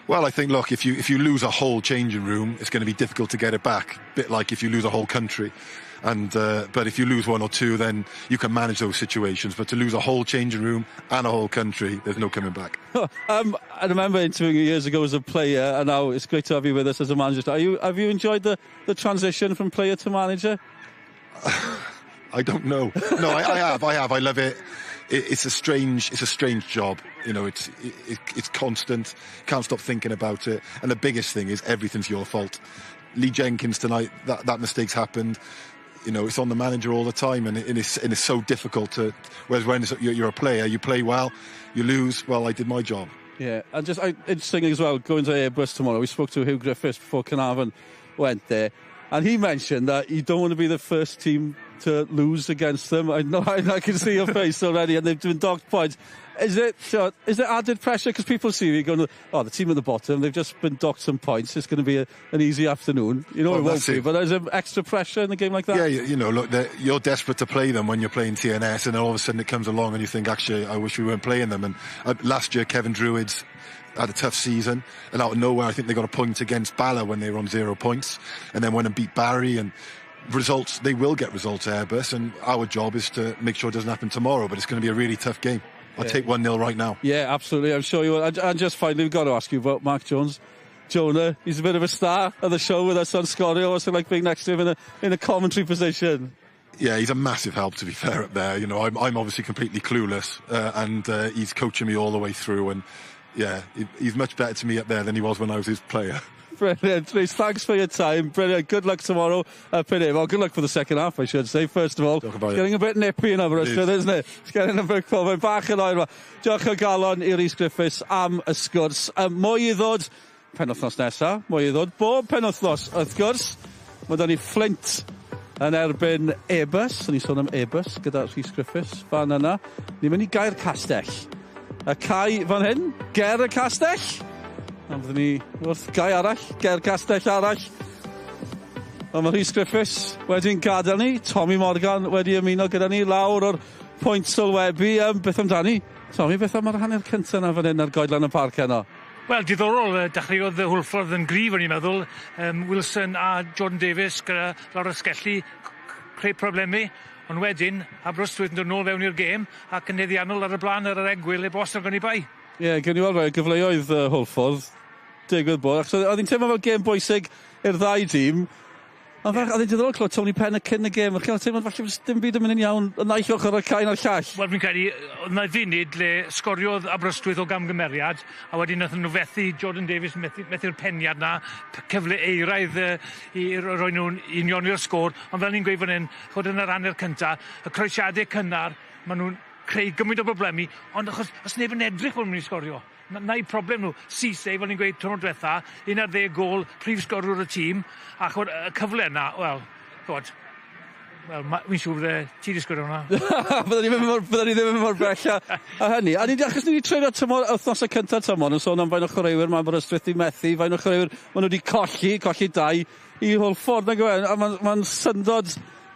Well, I think, look, if you lose a whole changing room, it's going to be difficult to get it back. Bit like if you lose a whole country. And but if you lose one or two, then you can manage those situations. But to lose a whole changing room and a whole country, there's no coming back. I remember interviewing you years ago as a player, and now it's great to have you with us as a manager. Have you enjoyed the transition from player to manager? I don't know. No, I have. I have. I love it. It's a strange job. You know, it's constant. Can't stop thinking about it. And the biggest thing is everything's your fault. Lee Jenkins tonight, that mistake's happened. You know, it's on the manager all the time, and it's so difficult to. Whereas when you're a player, you play well, you lose. Well, I did my job. Yeah, and just interesting as well, going to Airbus tomorrow. We spoke to Hugh Griffiths before Caernarfon went there, and he mentioned that you don't want to be the first team to lose against them. I know, I can see your face already, and they've been docked points. Is it added pressure? Because people see you going, oh, the team at the bottom, they've just been docked some points. It's going to be an easy afternoon. You know, well, it won't be, but there's extra pressure in a game like that? Yeah, you know, look, you're desperate to play them when you're playing TNS, and then all of a sudden it comes along and you think, actually, I wish we weren't playing them. And last year, Kevin Druids had a tough season, and out of nowhere, I think they got a point against Bala when they were on 0 points, and then went and beat Barry, and results, they will get results, Airbus, and our job is to make sure it doesn't happen tomorrow, but it's going to be a really tough game. I'll take 1-0 right now. Yeah, absolutely. I'm sure you will. And just finally, we've got to ask you about Mark Jones. Jonah, he's a bit of a star of the show with us on Sgorio. What's it like being next to him in a commentary position? Yeah, he's a massive help, to be fair, up there. You know, I'm obviously completely clueless, and he's coaching me all the way through. And yeah, he's much better to me up there than he was when I was his player. Brilliant, Rhys, thanks for your time. Brilliant. Good luck tomorrow up in here. Well, good luck for the second half, I should say, first of all. It's getting a bit nippy in Aberystwyth, isn't it? It's getting a bit cold. Mae'n bach yn oer. Diolch o galon i Rhys Griffiths am y sgwrs. Mwy i ddod penwythnos nesa, mwy i ddod bob penwythnos, wrth gwrs. Mae 'da ni Flint yn erbyn Airbus. O'n i'n sôn am Airbus gyda Rhys Griffiths fan yna. Ni'n mynd i Gaer Castell. Y cae fan hyn, ger y castell. A byddwn ni wrth gae arall, ger castell arall. Ond mae Rhys Griffiths wedi'n gadael ni. Tommy Morgan wedi ymuno gyda ni lawr o'r pwynt sylwebu. Beth amdani? Tommy, beth am yr hanner cyntaf yna fan hyn ar Goedlan y Parc heno? Wel, diddorol, dechreuodd Hwlffordd yn gryf, o'n i'n meddwl. Wilson a Jordan Davies gyda lawr asgelli creu problemi. Ond wedyn, Aberystwyth yn dod nôl fewn i'r gêm ac yn haeddiannol ar y blaen ar yr egwyl heb os ar goni bai. Ie, gewn ni weld rai o gyfleoedd Hwlffordd. Digwydd bod, achos oedd hi'n teimlo fel gêm bwysig i'r ddau dîm. Ond yeah, oedd hi'n diddorol clywed Tony Penn y cyn y gêm. O'ch chi'n teimlo falle dim byd yn mynd yn iawn y naill ochr o'r cae na'r llall. Wel, fi'n credu, oedd 'na funud le sgoriodd Aberystwyth o gamgymeriad, a wedyn nathon nhw fethu Jordan Davies methu'r peniad 'na, cyfle euraidd i roi nhw'n unioni'r sgôr. Ond fel ni'n gweud fan hyn, ch'od yn yr hanner cynta, y croesiade cynnar, maen nhw'n creu gymaint o problemi, ond achos os neb yn edrych bod nhw'n mynd i sgorio. Na'i problem nhw. Cisse, fel ni'n gweud tymor diwetha, 11 gôl, prif sgorwr y tîm, a ch'od y cyfle yna, wel, ch'od, wel, fi'n siŵr bydde ti 'di sgorio hwnna. Bydden ni ddim yn mor bell a hynny. A ni, achos ni wedi treulio tymor, wythnosau cyntaf tymor, yn sôn am faint o chwaraewyr mae Aberystwyth 'di methu, faint o chwaraewyr maen nhw wedi colli 2 i Hwlffordd, nag yw e? A mae'n syndod.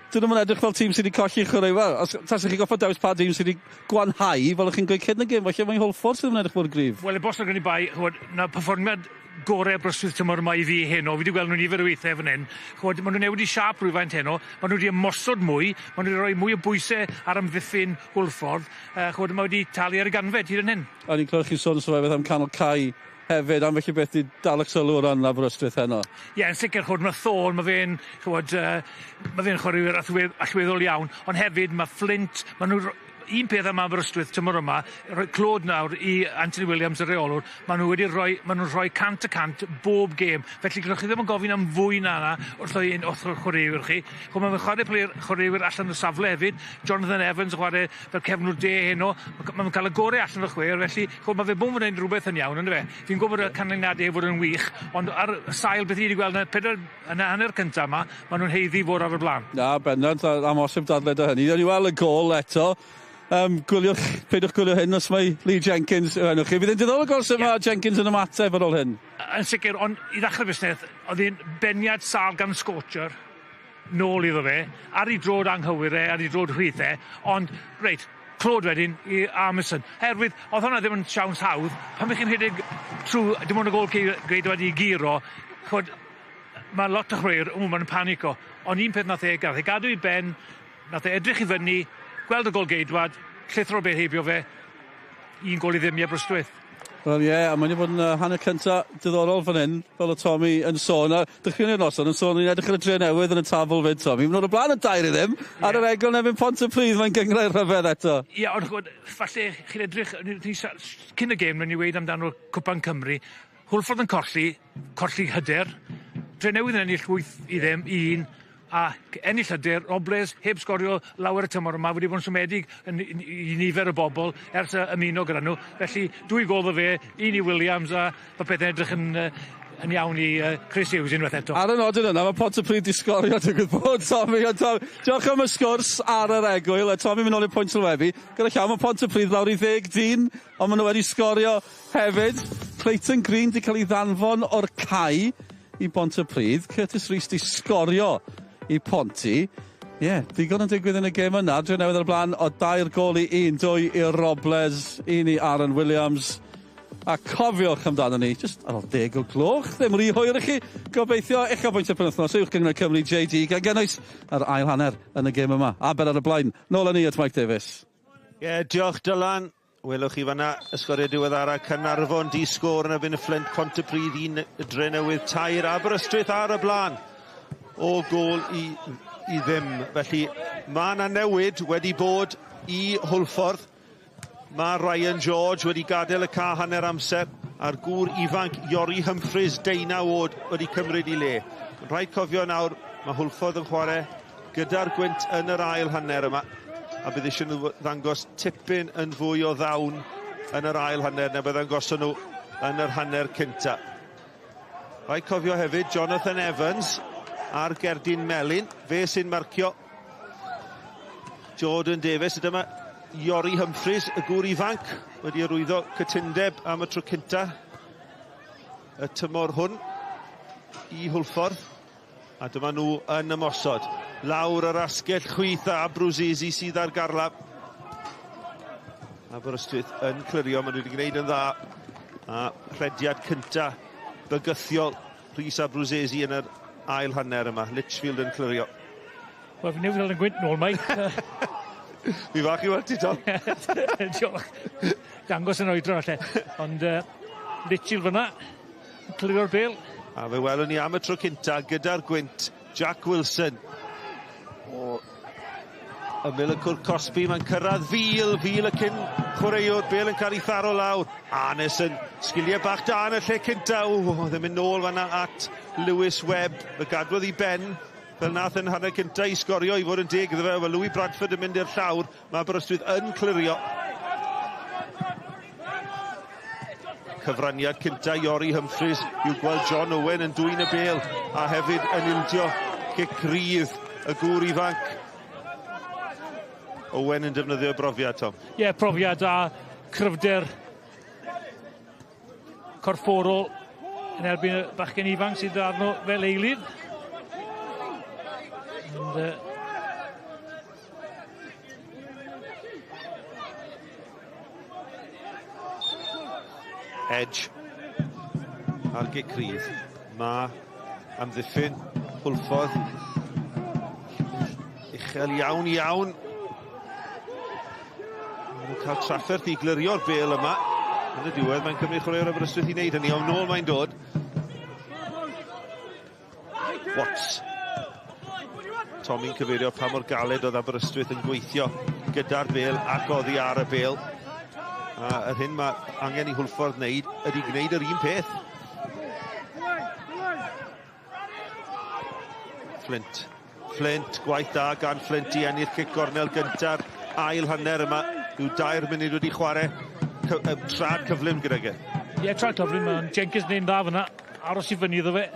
Dyn nhw'n edrych fel tîm sydd wedi colli chwaraewyr. Os tasech chi goffod dewis pa dîm sydd wedi gwanhau, fel o'ch chi'n gweud cyn y gêm, falle mae Hwlffordd sydd ddim yn edrych mor gryf. Wel, heb os nag oni bai, ch'mod, na perfformiad gore Aberystwyth tymor yma i fi heno. Fi wedi gweld nhw nifer o weithiau fan hyn. Ch'mod, maen nhw newid i siâp rhywfaint heno, maen nhw wedi ymosod mwy, maen nhw wedi rhoi mwy o bwysau ar amddiffyn Hwlffordd. Ch'mod, mae wedi talu ar y ganfed hyd yn hyn. A ni'n clywed chi'n sôn sylwebydd am canol cae hefyd, am felly beth i dal eich sylw o ran Aberystwyth heno? Ie, yn sicr, ch'mod, mae Thorne, mae fe'n, ch'mod, mae fe'n chwaraewyr allweddol iawn, ond hefyd mae Flint, maen nhw un peth am Aberystwyth tymor yma, rhoi clod nawr i Anthony Williams, y rheolwr, maen nhw wedi rhoi, maen nhw'n rhoi 100% bob gêm. Felly gallwch chi ddim yn gofyn am fwy na yna wrth o'r chwaraewyr chi. Ch'mod, mae'n chwarae chwaraewyr allan o'r safle hefyd. Jonathan Evans yn chwarae fel cefnwr de heno. Mae'n cael y gorau allan o'r chwaraewyr, felly ch'mod, mae fe bod yn gwneud rhywbeth yn iawn, yndyfe? Fi'n gwybod bod y canlyniadau fod yn wych, ond ar sail beth ni wedi gweld yn y pedair yn y hanner cyntaf yma, maen nhw'n haeddu fod ar y blaen. Na, bendant, amhosib dadlau 'da hynny. Gawn ni weld y gôl eto. Gwyliwch, peidiwch gwylio hyn os mae Lee Jenkins yw enw chi. Bydd yn diddorol gweld sut mae Jenkins yn ymateb ar ôl hyn. Yn sicr, ond i ddechrau busnes, oedd hi'n beniad sâl gan Scorcher nôl iddo fe, ar ei droed anghywir e, ar ei droed chwith e, ond, reit, Clod wedyn i Armisen. Herwydd, oedd hwnna ddim yn siawns hawdd. Pan ych chi'n rhedeg trwy, dim ond y gol geid wedi guro, chod, mae lot o chwaraewyr, maen nhw'n panico. Ond un peth nath e, gath e gadw i ben, nath e edrych i fyny, gweld y gol geidwad, llithro beth heibio fe, 1-0 i Aberystwyth. Wel ie, yeah, a mae'n i fod yn hanner cynta diddorol fan hyn, fel o Tommy yn sôn. A dechreuon ni'r noson yn sôn, ni'n edrych ar y Drenewydd yn y tabl fyd, Tommy. Maen nhw'n o blaen yn 2-0 ar yr egwyl yn erbyn Pontypridd, mae'n gynghrair rhyfedd eto. Ie, yeah, ond falle chi'n edrych, cyn y gêm, rydyn ni weud amdano Cwpan Cymru, Hwlffordd yn colli hyder, Drenewydd yn ennill 8-0, 1, a ennill hyder, Robles heb sgorio lawer y tymor yma, wedi bod yn siomedig i nifer o bobl ers ymuno gyda nhw. Felly, 2 gôl fe, 1 i Williams, a mae pethau'n edrych yn iawn i Chris Hughes unwaith eto. Ar y nodyn yna, mae Pontypridd di sgorio, digwydd bod, Tommy. Ond diolch am y sgwrs ar yr egwyl. A Tommy mynd nôl i'r pwynt sylwebu. Gyda llaw, mae Pontypridd lawr i 10 dyn, ond maen nhw wedi sgorio hefyd. Clayton Green di cael ei ddanfon o'r cae i Pontypridd. Curtis Rees di sgorio i Ponty. Ie, yeah, digon yn digwydd yn y gêm yna. Drenewydd ar y blaen o 2-1, 2 i Robles, 1 i Aaron Williams. A cofiwch amdano ni, jyst ar ôl 10 o gloch, ddim rhy hwyr i chi. Gobeithio uchafbwynt y penwythnos, Uwch Gynghrair Cymru JD, gan gynnwys yr ail hanner yn y gêm yma. Aber ar y blaen, nôl â ni at Mike Davies. Ie, yeah, diolch Dylan. Welwch chi fanna y sgoriau diweddara, Caernarfon di sgôr yn erbyn y Fflint, Pontypridd 1, Drenewydd 3, Aberystwyth ar y blaen o 0-0. Felly mae yna newid wedi bod i Hwlffordd. Mae Ryan George wedi gadael y ca hanner amser a'r gŵr ifanc Iori Humphreys, 19 oed, wedi cymryd i le. Rhaid cofio nawr, mae Hwlffordd yn chwarae gyda'r gwynt yn yr ail hanner yma, a bydd eisiau nhw ddangos tipyn yn fwy o ddawn yn yr ail hanner na bydd ddangoson nhw yn yr hanner cynta. Rhaid cofio hefyd Jonathan Evans ar gerdyn melyn, fe sy'n marcio Jordan Davies. Dyma Iori Humphreys, y gŵr ifanc, wedi arwyddo cytundeb am y tro cynta y tymor hwn i Hwlffordd. A dyma nhw yn ymosod. Lawr yr asgell chwith a Abruzzese sydd ar garlam. Aberystwyth yn clirio, maen nhw wedi gwneud yn dda. A rhediad cynta bygythiol Rhys Abruzzese yn yr ail hanner yma. Litchfield yn clirio. Wel, fi newydd gael yn gwynt nôl, Mike. Fi fach i weld ti, Tom. Diolch. Dangos yn oedran, falle. Ond Litchfield fyna, clirio'r bêl. A fe welwn ni am y tro cynta gyda'r gwynt Jack Wilson. O ymyl y cwrt cosbi, mae'n cyrraedd Fil y cyn chwaraewr, bêl yn cael ei tharo lawr. Arneson, sgiliau bach da yn y lle cynta. Oedd yn mynd nôl fanna at Lewis Webb. Fe gadwodd i ben, fel nath yn hanner cynta i sgorio i fod yn deg iddo fe. Mae Louis Bradford yn mynd i'r llawr. Mae Aberystwyth yn clirio. Cyfraniad cynta Iori Humphreys yw gweld John Owen yn dwyn y bêl a hefyd yn ildio cic rydd y gŵr ifanc. Owen yn defnyddio brofiad, Tom. Ie, yeah, profiad a cryfder corfforol yn erbyn y bachgen ifanc sydd arno fel eilydd. And, Edge ar gic rydd. Mae amddiffyn Hwlffordd uchel iawn iawn. Maen nhw'n cael trafferth i glirio'r bêl yma. Yn y diwedd mae'n cymryd chwaraewr Aberystwyth i wneud hynny, ond nôl mae'n dod. Watts. Tommy'n cyfeirio pa mor galed oedd Aberystwyth yn gweithio gyda'r bêl ac oddi ar y bêl. A yr hyn mae angen i Hwlffordd wneud ydy gwneud yr un peth. Flint. Flint, gwaith da gan Flint i ennill cic gornel gynta'r ail hanner yma. Yw 2 munud wedi chwarae. Trad cyflym gydag e. Ie, trad cyflym. Mae Jenkins neu'n dda fyna. Aros i fyny iddo fe.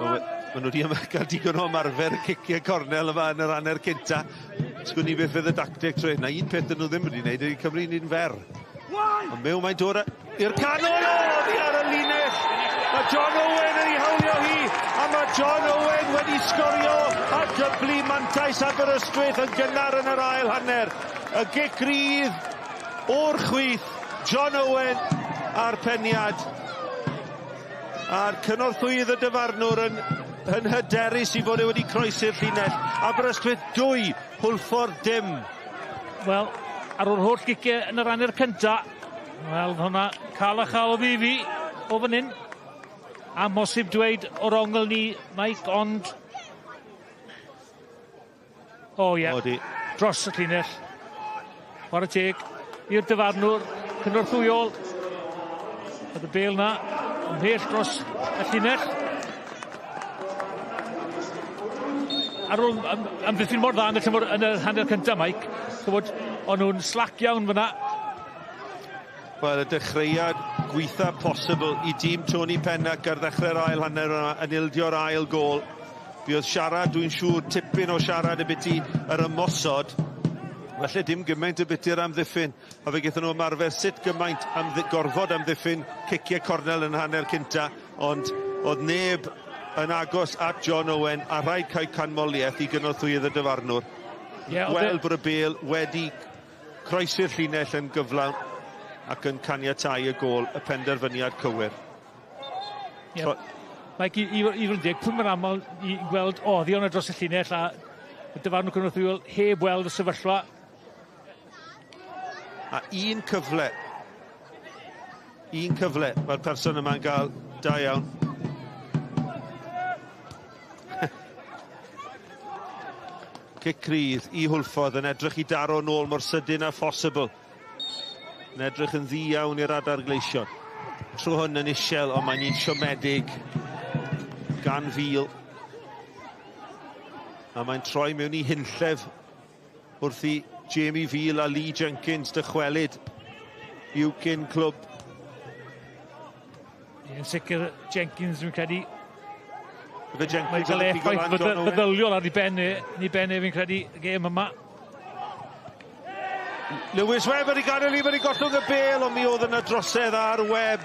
Maen nhw wedi cael digon o ymarfer ciciau cornel yma yn yr hanner cynta. Sgwn i beth fydd y dacteg trwy. Na un peth dyn nhw ddim wedi wneud ydy Cymru un fer. Ond mewn mae'n dod i'r canol, oddi ar y linell. Mae John Owen yn ei hawlio hi, a mae mae John Owen wedi sgorio a dyblu mantais Aberystwyth yn gynnar yn yr ail hanner. Y gic rydd o'r chwith, John Owen a'r peniad. A'r cynorthwyydd y dyfarnwr yn, yn hyderus i fod e wedi croesi'r llinell. Aberystwyth 2, Hwlffordd dim. Wel, ar ôl holl giciau yn yr hanner cynta, wel, hwnna cael a chael o ddi fi o fan hyn. Amhosib dweud o'r ongl ni, Mike, ond... O ie, yeah. Dros y llinell. Chwarae teg i'r dyfarnwr cynorthwyol. Oedd y bêl na ymhell dros y llinell. Ar ôl amddiffyn mor dda yn y tymor yn y hanner cyntaf, Mike, chybod, o'n nhw'n slac iawn fyna. Wel, y dechreuad gweitha posibl i dîm Tony Pennac ar ddechrau'r ail hanner yma yn ildio'r ail gôl. Fuodd siarad, dwi'n siŵr, tipyn o siarad ybyti yr ymosod. Falle dim gymaint ybyti'r amddiffyn, a fe gaethon nhw ymarfer sut gymaint am gorfod amddiffyn ciciau cornel yn hanner cynta, ond oedd neb yn agos at John Owen, a rhaid cael canmoliaeth i gynorthwyydd y dyfarnwr. Yeah, Gweld bod y bêl wedi croesi'r llinell yn gyflawn ac yn caniatáu y gôl, y penderfyniad cywir. Yeah. Mike, i fod yn deg, pwy mae'n aml i gweld oddi ond dros y llinell a y dyfarnwr cynorthwyol heb weld y sefyllfa. A un cyfle, mae'r person yma'n gael, da iawn. Cic rydd i Hwlffordd yn edrych i daro nôl mor sydyn â phosibl. Yn edrych yn ddi iawn i'r adar gleision. Tro hwn yn isiel, ond mae'n un siomedig gan Fil. A mae'n troi mewn i hunllef wrth i Jamie Veal a Lee Jenkins dychwelyd i'w cyn clwb. Yn sicr Jenkins, dwi'n credu. Fe Jenkins Mae'n cael effaith feddyliol ar ei ben e, fi'n credu, y gêm yma. Lewis Webb wedi gadael i wedi gollwng y bêl, ond mi oedd yna drosedd ar Webb.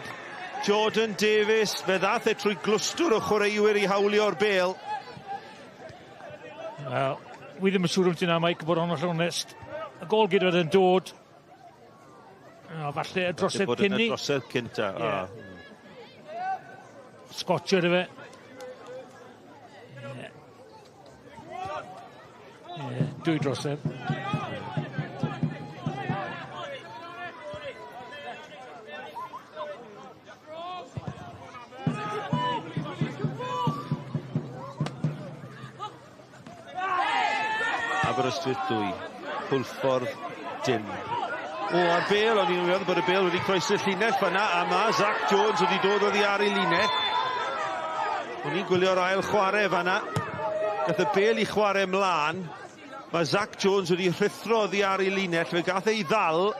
Jordan Davies, fe ddath e trwy glwstwr o chwaraewyr i hawlio'r bêl. Wel, wi ddim yn siŵr am dyna, Mike, bod o'n onest. Y gôl gyda yn dod. O, falle y drosedd cyn ni. Drosedd cynta. Yeah. Scotcher efe. Yeah. Dwy drosedd. Aberystwyth 2, Hwlffordd dim. O, a'r bêl, o'n i'n meddwl bod y bêl wedi croesi'r llinell fanna, a ma Zach Jones wedi dod oddi ar ei linell. O'n i'n gwylio'r ail chwarae fanna. Gath y bêl i chwarae mlaen. Mae Zach Jones wedi rhuthro oddi ar ei linell, fe gath ei ddal.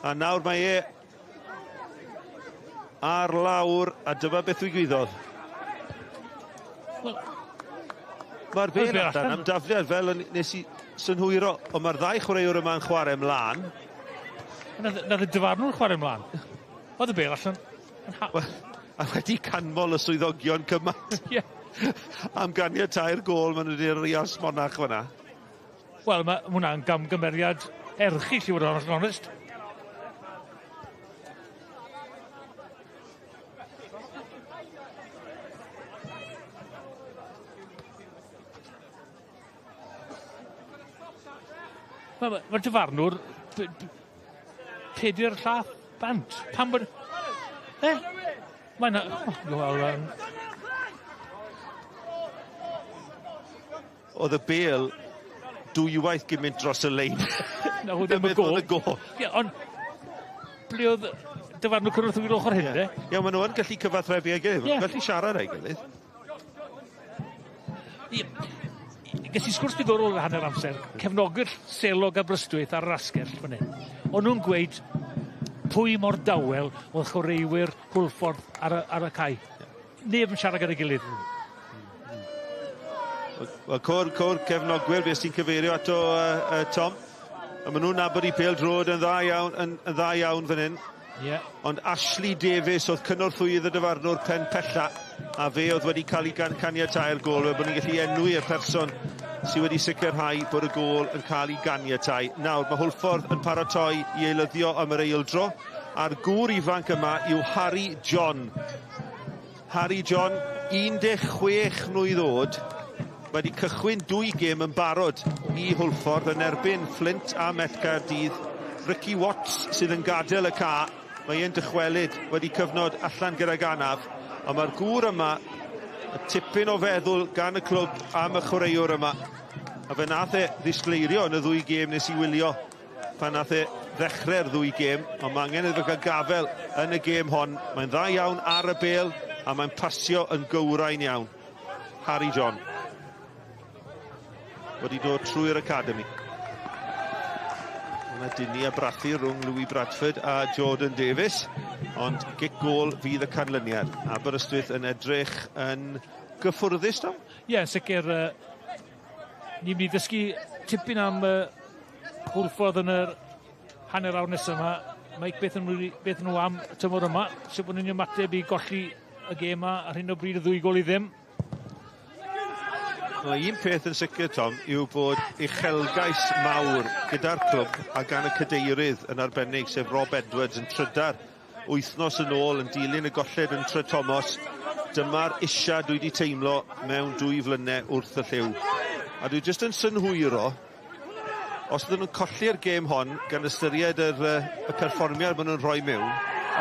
A nawr mae e ar lawr, a dyma beth ddigwyddodd. Mae'r bêl allan am dafliad fel nes i synhwyro, ond mae'r ddau chwaraewr yma'n chwarae ymlaen. Nath y dyfarnwr chwarae ymlaen. Oedd y bêl allan. A wedi canmol y swyddogion cymaint. Am ganiatáu'r gôl maen nhw wedi rhoi smonach fan'na. Wel, mae hwnna'n gamgymeriad erchyll i fod yn onest. Mae'r dyfarnwr 4 llath bant. Pam bod... Mae'n... Oedd y bêl dwywaith gymaint dros y lein. Na, oedd ddim y gôl. Ie, ond ble oedd dyfarnwr cynorthwyol ochr hyn, de? Ie, maen nhw yn gallu cyfathrebu â'i gilydd, maen nhw'n gallu siarad â'i gilydd. Ges i sgwrs diddorol yn hanner amser, cefnogwyr selog Aberystwyth ar yr asgell fan hyn. O'n nhw'n gweud pwy mor dawel oedd chwaraewyr Hwlffordd ar y cae. Neb yn siarad gyda'i gilydd. Wel, cwr cefnogwyr, fe sy'n cyfeirio ato Tom. A maen nhw'n nabod i pêl-droed yn dda iawn, yn dda iawn fan hyn. Yeah. Ond Ashley Davies oedd cynorthwyydd y dyfarnwr pen pella, a fe oedd wedi cael ei caniatau'r gôl, fel bod ni'n gallu enwi y person sydd wedi sicrhau bod y gôl yn cael ei ganiatau. Nawr, mae Hwlffordd yn paratoi i eilyddio am yr eildro, a'r gŵr ifanc yma yw Harry John. Harry John, 16 mlwydd oed, wedi cychwyn 2 gêm yn barod i Hwlffordd yn erbyn Flint a Met Caerdydd. Ricky Watts sydd yn gadael y ca, mae e'n dychwelyd wedi cyfnod allan gydag anaf, ond mae'r gŵr yma, y tipyn o feddwl gan y clwb am y chwaraewr yma. A fe nath e ddisgleirio yn y ddwy gêm nes i wylio pan nath e ddechrau'r ddwy gêm, ond mae angen iddo gael gafel yn y gêm hon. Mae'n dda iawn ar y bêl a mae'n pasio yn gywrain iawn. Harry John wedi dod trwy'r academi. Mae dynnu a brathu rhwng Louis Bradford a Jordan Davies, ond gic gôl fydd y canlyniad. Aberystwyth yn edrych yn gyffwrddus, Tom? Ie, yeah, yn sicr, ni'n mynd i ddysgu tipyn am Hwlffordd yn yr hanner awr nesaf yma. Mike, beth nhw am y tymor yma? Sut bod nhw'n ymateb i golli y gêm yma ar hyn o bryd y 2 gôl i ddim? Mae un peth yn sicr, Tom, yw bod uchelgais mawr gyda'r clwb a gan y cadeirydd yn arbennig, sef Rob Edwards, yn trydar wythnos yn ôl yn dilyn y golled yn Trethomas. Dyma'r eisiau dwi wedi teimlo mewn 2 flynedd wrth y lliw. A dwi jyst yn synhwyro, os ydyn nhw'n colli'r gêm hon, gan ystyried y perfformiad maen nhw'n rhoi mewn,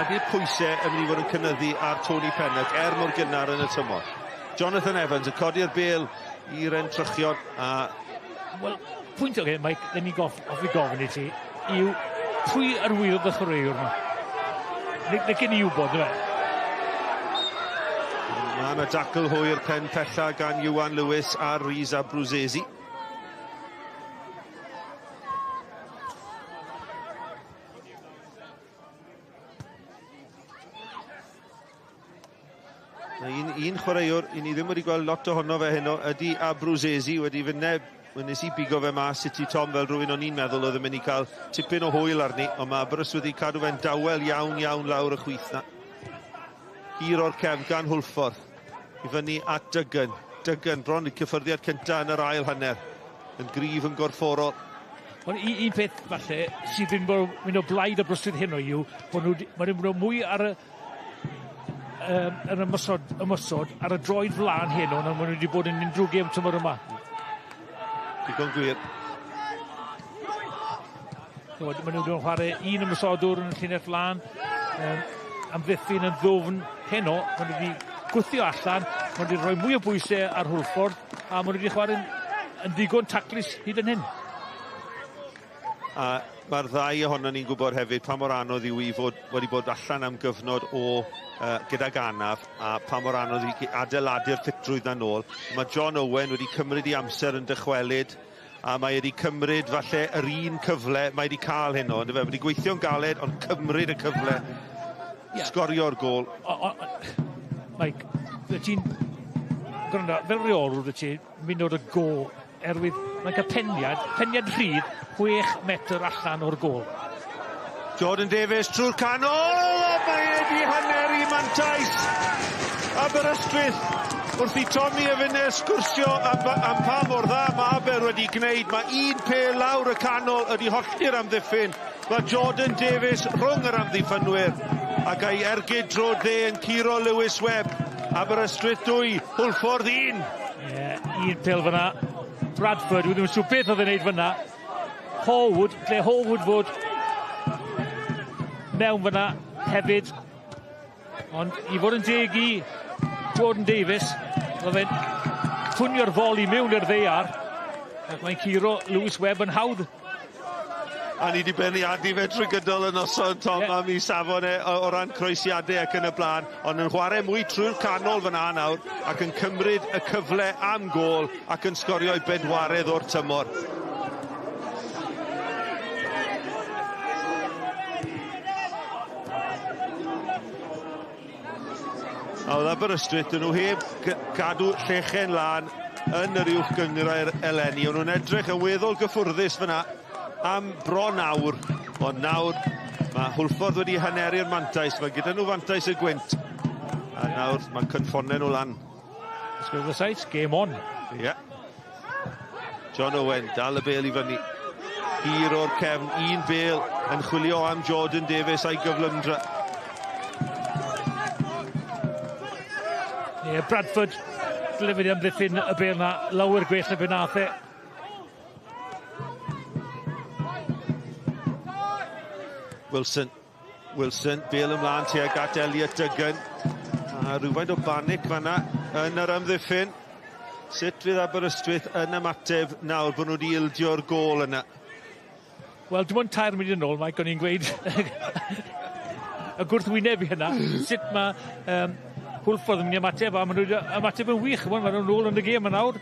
a bydd pwysau yn mynd i fod yn cynyddu ar Tony Pennock er mor gynnar yn y tymor. Jonathan Evans yn codi'r bêl i'r entrychion a... Wel, pwynt o'r hyn, Mike, dyn ni'n hoffi gofyn i ti, yw pwy arwyddodd y chwaraewr yma? Neu gen i wybod, yma? Mae yna dacl hwyr pen pella gan Iwan Lewis a Rhys Abruzzese. Un chwaraewr, i ni ddim wedi gweld lot ohono fe heno, ydy Abruzzese wedi fyneb, nes i bigo fe mas i ti, Tom, fel rhywun o'n i'n meddwl oedd yn mynd i cael tipyn o hwyl arni, ond mae Aberystwyth wedi cadw fe'n dawel iawn iawn lawr y chwith na. Hir o'r cefn gan Hwlffordd, i fyny at Duggan. Duggan bron i cyffyrddiad cyntaf yn yr ail hanner, yn gryf yn gorfforol. Ond un peth falle sydd yn mynd o blaid Aberystwyth heno yw bod nhw maen nhw'n mynd mwy ar y yn ymosod ar y droed flaen heno na maen nhw wedi bod yn unrhyw gêm tymor yma. Digon gwir. Maen nhw wedi chwarae un ymosodwr yn y llinell flaen, amddiffyn yn ddwfn heno, maen nhw wedi gwthio allan, maen nhw wedi rhoi mwy o bwysau ar Hwlffordd, a maen nhw wedi chwarae yn ddigon taclus hyd yn hyn. A mae'r ddau ohonon ni'n gwybod hefyd pa mor anodd yw i fod wedi bod allan am gyfnod o gydag anaf a pa mor anodd i adeiladu'r ffitrwydd na nôl. Mae John Owen wedi cymryd ei amser yn dychwelyd a mae wedi cymryd falle yr un cyfle mae wedi cael heno, yndyfe? Mae wedi gweithio'n galed ond cymryd y cyfle, yeah. Sgorio'r gôl. Mike, ti'n gwrando, fel reolwr wyt ti'n mynd o'r go erwydd mae'n cael peniad rhydd 6 metr allan o'r gôl. Jordan Davies trwy'r canol, a mae wedi hanner i mantais. Aberystwyth wrth i Tommy a finne sgwrsio am pa mor dda mae Aber wedi gwneud. Mae un pêl lawr y canol ydi hollti'r amddiffyn. Mae Jordan Davies rhwng yr amddiffynwyr ac a'i ergyd dro dde yn curo Lewis Webb. Aberystwyth 2, Hwlffordd 1. Ie, un pêl fyna. Bradford, dwi ddim yn siŵr beth oedd e'n neud fyna. Horwood, lle Horwood fod mewn fyna hefyd. Ond i fod yn deg i Jordan Davies, oedd e'n pwnio'r foli mewn i'r ddaear, ac mae'n curo Lewis Webb yn hawdd. A ni wedi beirniadu fe trwy gydol y noson, Tom, yeah. Am ei safon e o ran croesiadau ac yn y blaen, ond yn chwarae mwy trwy'r canol fyna nawr ac yn cymryd y cyfle am gôl ac yn sgorio ei bedwaredd o'r tymor. A oedd Aberystwyth, dyn nhw heb gadw llechen lan yn yr uwch gynghrair eleni. O'n nhw'n edrych yn weddol gyffwrddus fyna am bron awr, ond nawr Mae Hwlffordd wedi haneru'r mantais, mae gyda nhw fantais y gwynt. A nawr mae cynffonau nhw lan. Let's go to the sides, game on. Ie. Yeah. John Owen, dal y bel i fyny. Hir o'r cefn, un bel yn chwilio am Jordan Davies a'i gyflymdra. Ie, yeah, Bradford dyle fe amddiffyn y bel na, lawer gwell na be nath e. Wilson, Wilson, bel ymlaen tuag at Elliot Duggan. A rhywfaint o banic fanna yn yr amddiffyn. Sut fydd Aberystwyth yn ymateb nawr bod nhw wedi ildio'r gôl yna? Wel, dim ond 3 munud yn ôl, Mike, o'n i'n gweud y gwrthwyneb i hynna. Sut mae Hwlffordd yn mynd i ymateb, a maen nhw wedi ymateb yn wych. Maen nhw'n ôl yn y gêm yn awr.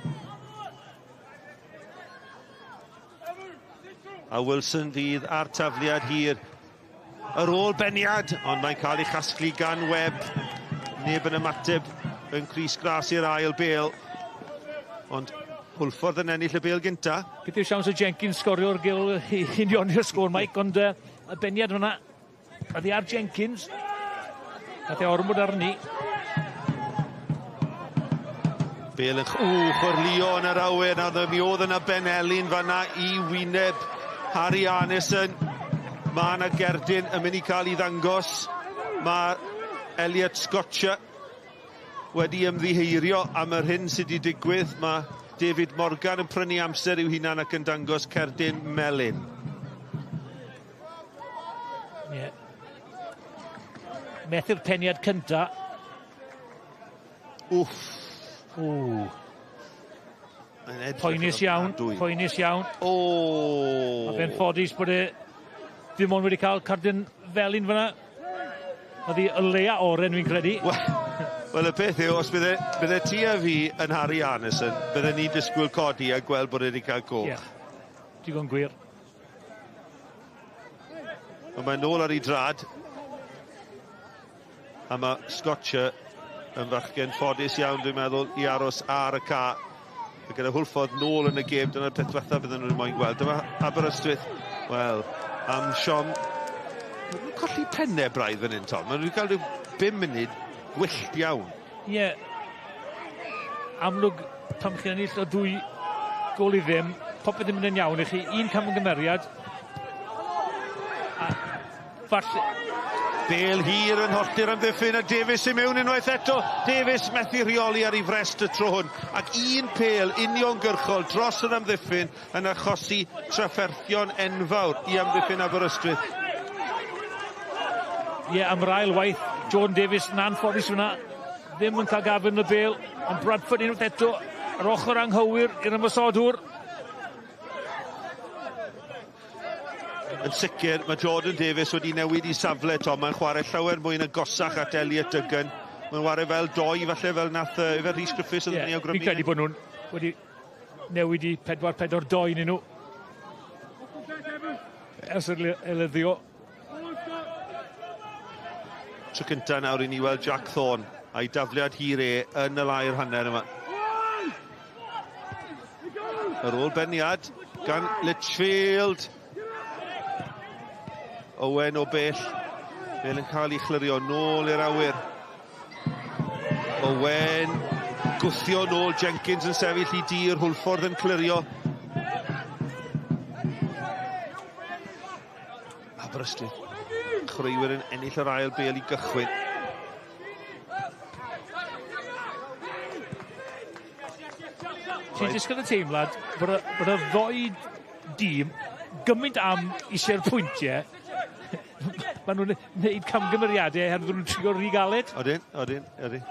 A Wilson fydd ar tafliad hir. Yr ôl beniad, ond mae'n cael ei chasglu gan Webb. Neb yn ymateb yn crys glas i'r ail bel. Ond Hwlffordd yn ennill y bel gynta. Beth yw siawns o Jenkins sgorio'r gil i unioni'r sgôr, Mike, ond y beniad fyna, oedd hi ar Jenkins. Nath e ormod arni. Bel yn chwyrlio yn yr awyr, nawr mi oedd yna Ben Elin fanna i wyneb Harry Arneson. Mae yna gerdyn yn mynd i cael ei ddangos. Mae Elliot Scotcher wedi ymddiheirio am yr hyn sydd wedi digwydd. Mae David Morgan yn prynu amser i'w hunan ac yn dangos cerdyn melyn. Ie. Yeah. Methu'r peniad cynta. Wff. Ww. Poenus iawn, poenus iawn. O! A fe'n ffodus bod e ddim ond wedi cael cardyn felyn fyna. Oedd hi y leia oren fi'n credu. Wel, y peth yw, os bydde ti a fi yn Harry Arneson, bydde ni'n disgwyl codi a gweld bod e wedi cael coch. Ie, digon gwir. Ond mae'n nôl ar ei drad. A mae Scotcher yn fachgen ffodus iawn, dwi'n meddwl, i aros ar y ca. A gyda Hwlffordd nôl yn y gêm, dyna'r peth diwethaf bydden nhw'n moyn gweld. Dyma Aberystwyth, wel, am siom. Maen nhw'n colli pennau braidd fan hyn, Tom. Maen nhw wedi cael rhyw 5 munud gwyllt iawn. Ie. Yeah. Amlwg, pan chi'n ennill o 2 gôl i ddim, popeth yn mynd yn iawn i chi. Un camgymeriad. A falle... Bel hir yn hollti'r amddiffyn a Davies i mewn unwaith eto. Davies methu rheoli ar ei frest y tro hwn. Ac un pêl uniongyrchol dros yr amddiffyn yn achosi trafferthion enfawr i amddiffyn Aberystwyth. Ie, yeah, am yr ail waith, John Davies yn anffodus fyna. Ddim yn cael gafel yn y bel, ond Bradford unwaith eto, yr ochr anghywir i'r ymosodwr. Yn sicr, mae Jordan Davies wedi newid i safle, Tom. Mae'n chwarae llawer mwy yn agosach at Elliot Duggan. Mae'n chwarae fel doi, falle, fel nath efe Rhys Griffiths oedd yn ei awgrymu. Fi'n credu bod nhw'n wedi newid i 4-4-2 yn nhw. Ers yr eilyddio. Tro cynta nawr i ni weld Jack Thorne a'i dafliad hir e yn y lair hanner yma. Yr ôl beniad gan Litchfield. Owen o bell. Bel yn cael ei chlirio nôl i'r awyr. Owen gwthio nôl, Jenkins yn sefyll i dir, Hwlffordd yn clirio. Aberystwyth, chwaraewyr yn ennill yr ail bel i gychwyn. Ti'n disgwyl y teimlad bod y ddoi dîm gymaint am eisiau'r pwyntiau. Maen nhw'n gwneud camgymeriadau oherwydd nhw'n trio rhy galed. Odyn, odyn, odyn.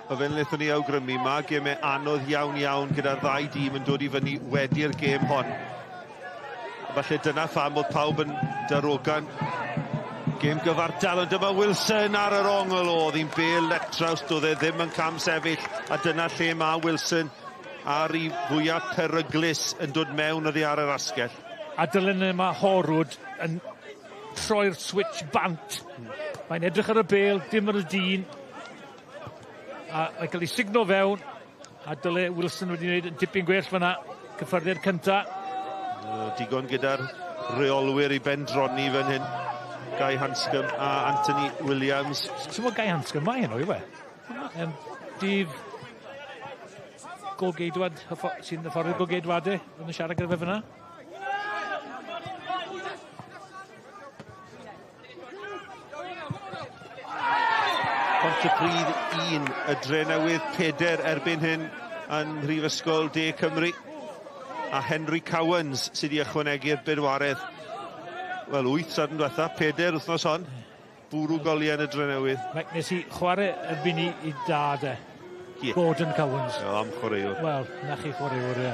O fel wnaethon ni awgrymu, mae gemau anodd iawn iawn gyda'r ddau dîm yn dod i fyny wedi'r gêm hon. Falle dyna pham oedd pawb yn darogan gêm gyfartal, ond dyma Wilson ar yr ongl. Oedd hi'n bêl letraws, doedd e ddim yn cam sefyll, a dyna lle mae Wilson ar ei fwyaf peryglus yn dod mewn oddi ar yr asgell. A dylen yma Horwood yn troi'r switch bant. Mae'n edrych ar y bêl, dim ar y dyn. A mae'n cael ei signo fewn. A dyle Wilson wedi gwneud dipyn gwell fyna. Cyffyrddiad cynta. Digon gyda'r reolwyr i bendroni fan hyn. Guy Hanscom a Anthony Williams. Ti'n bod Guy Hanscom mae heno, yw e? Dydd golgeidwad sy'n hyfforddi'r golgeidwadau yn y siarad gyda fe fyna. Pontypridd 1, y Drenewydd 4 erbyn hyn yn Mhrifysgol De Cymru. A Henry Cowans sydd wedi ychwanegu'r bedwaredd. Wel, 8 sadwrn diwetha, 4 wythnos hon. Bwrw goliau yn y Drenewydd. Mike, nes i chwarae erbyn i, i dad e. Yeah. Gordon Cowans. O, am chwaraewr. Wel, na chi chwaraewr, ie.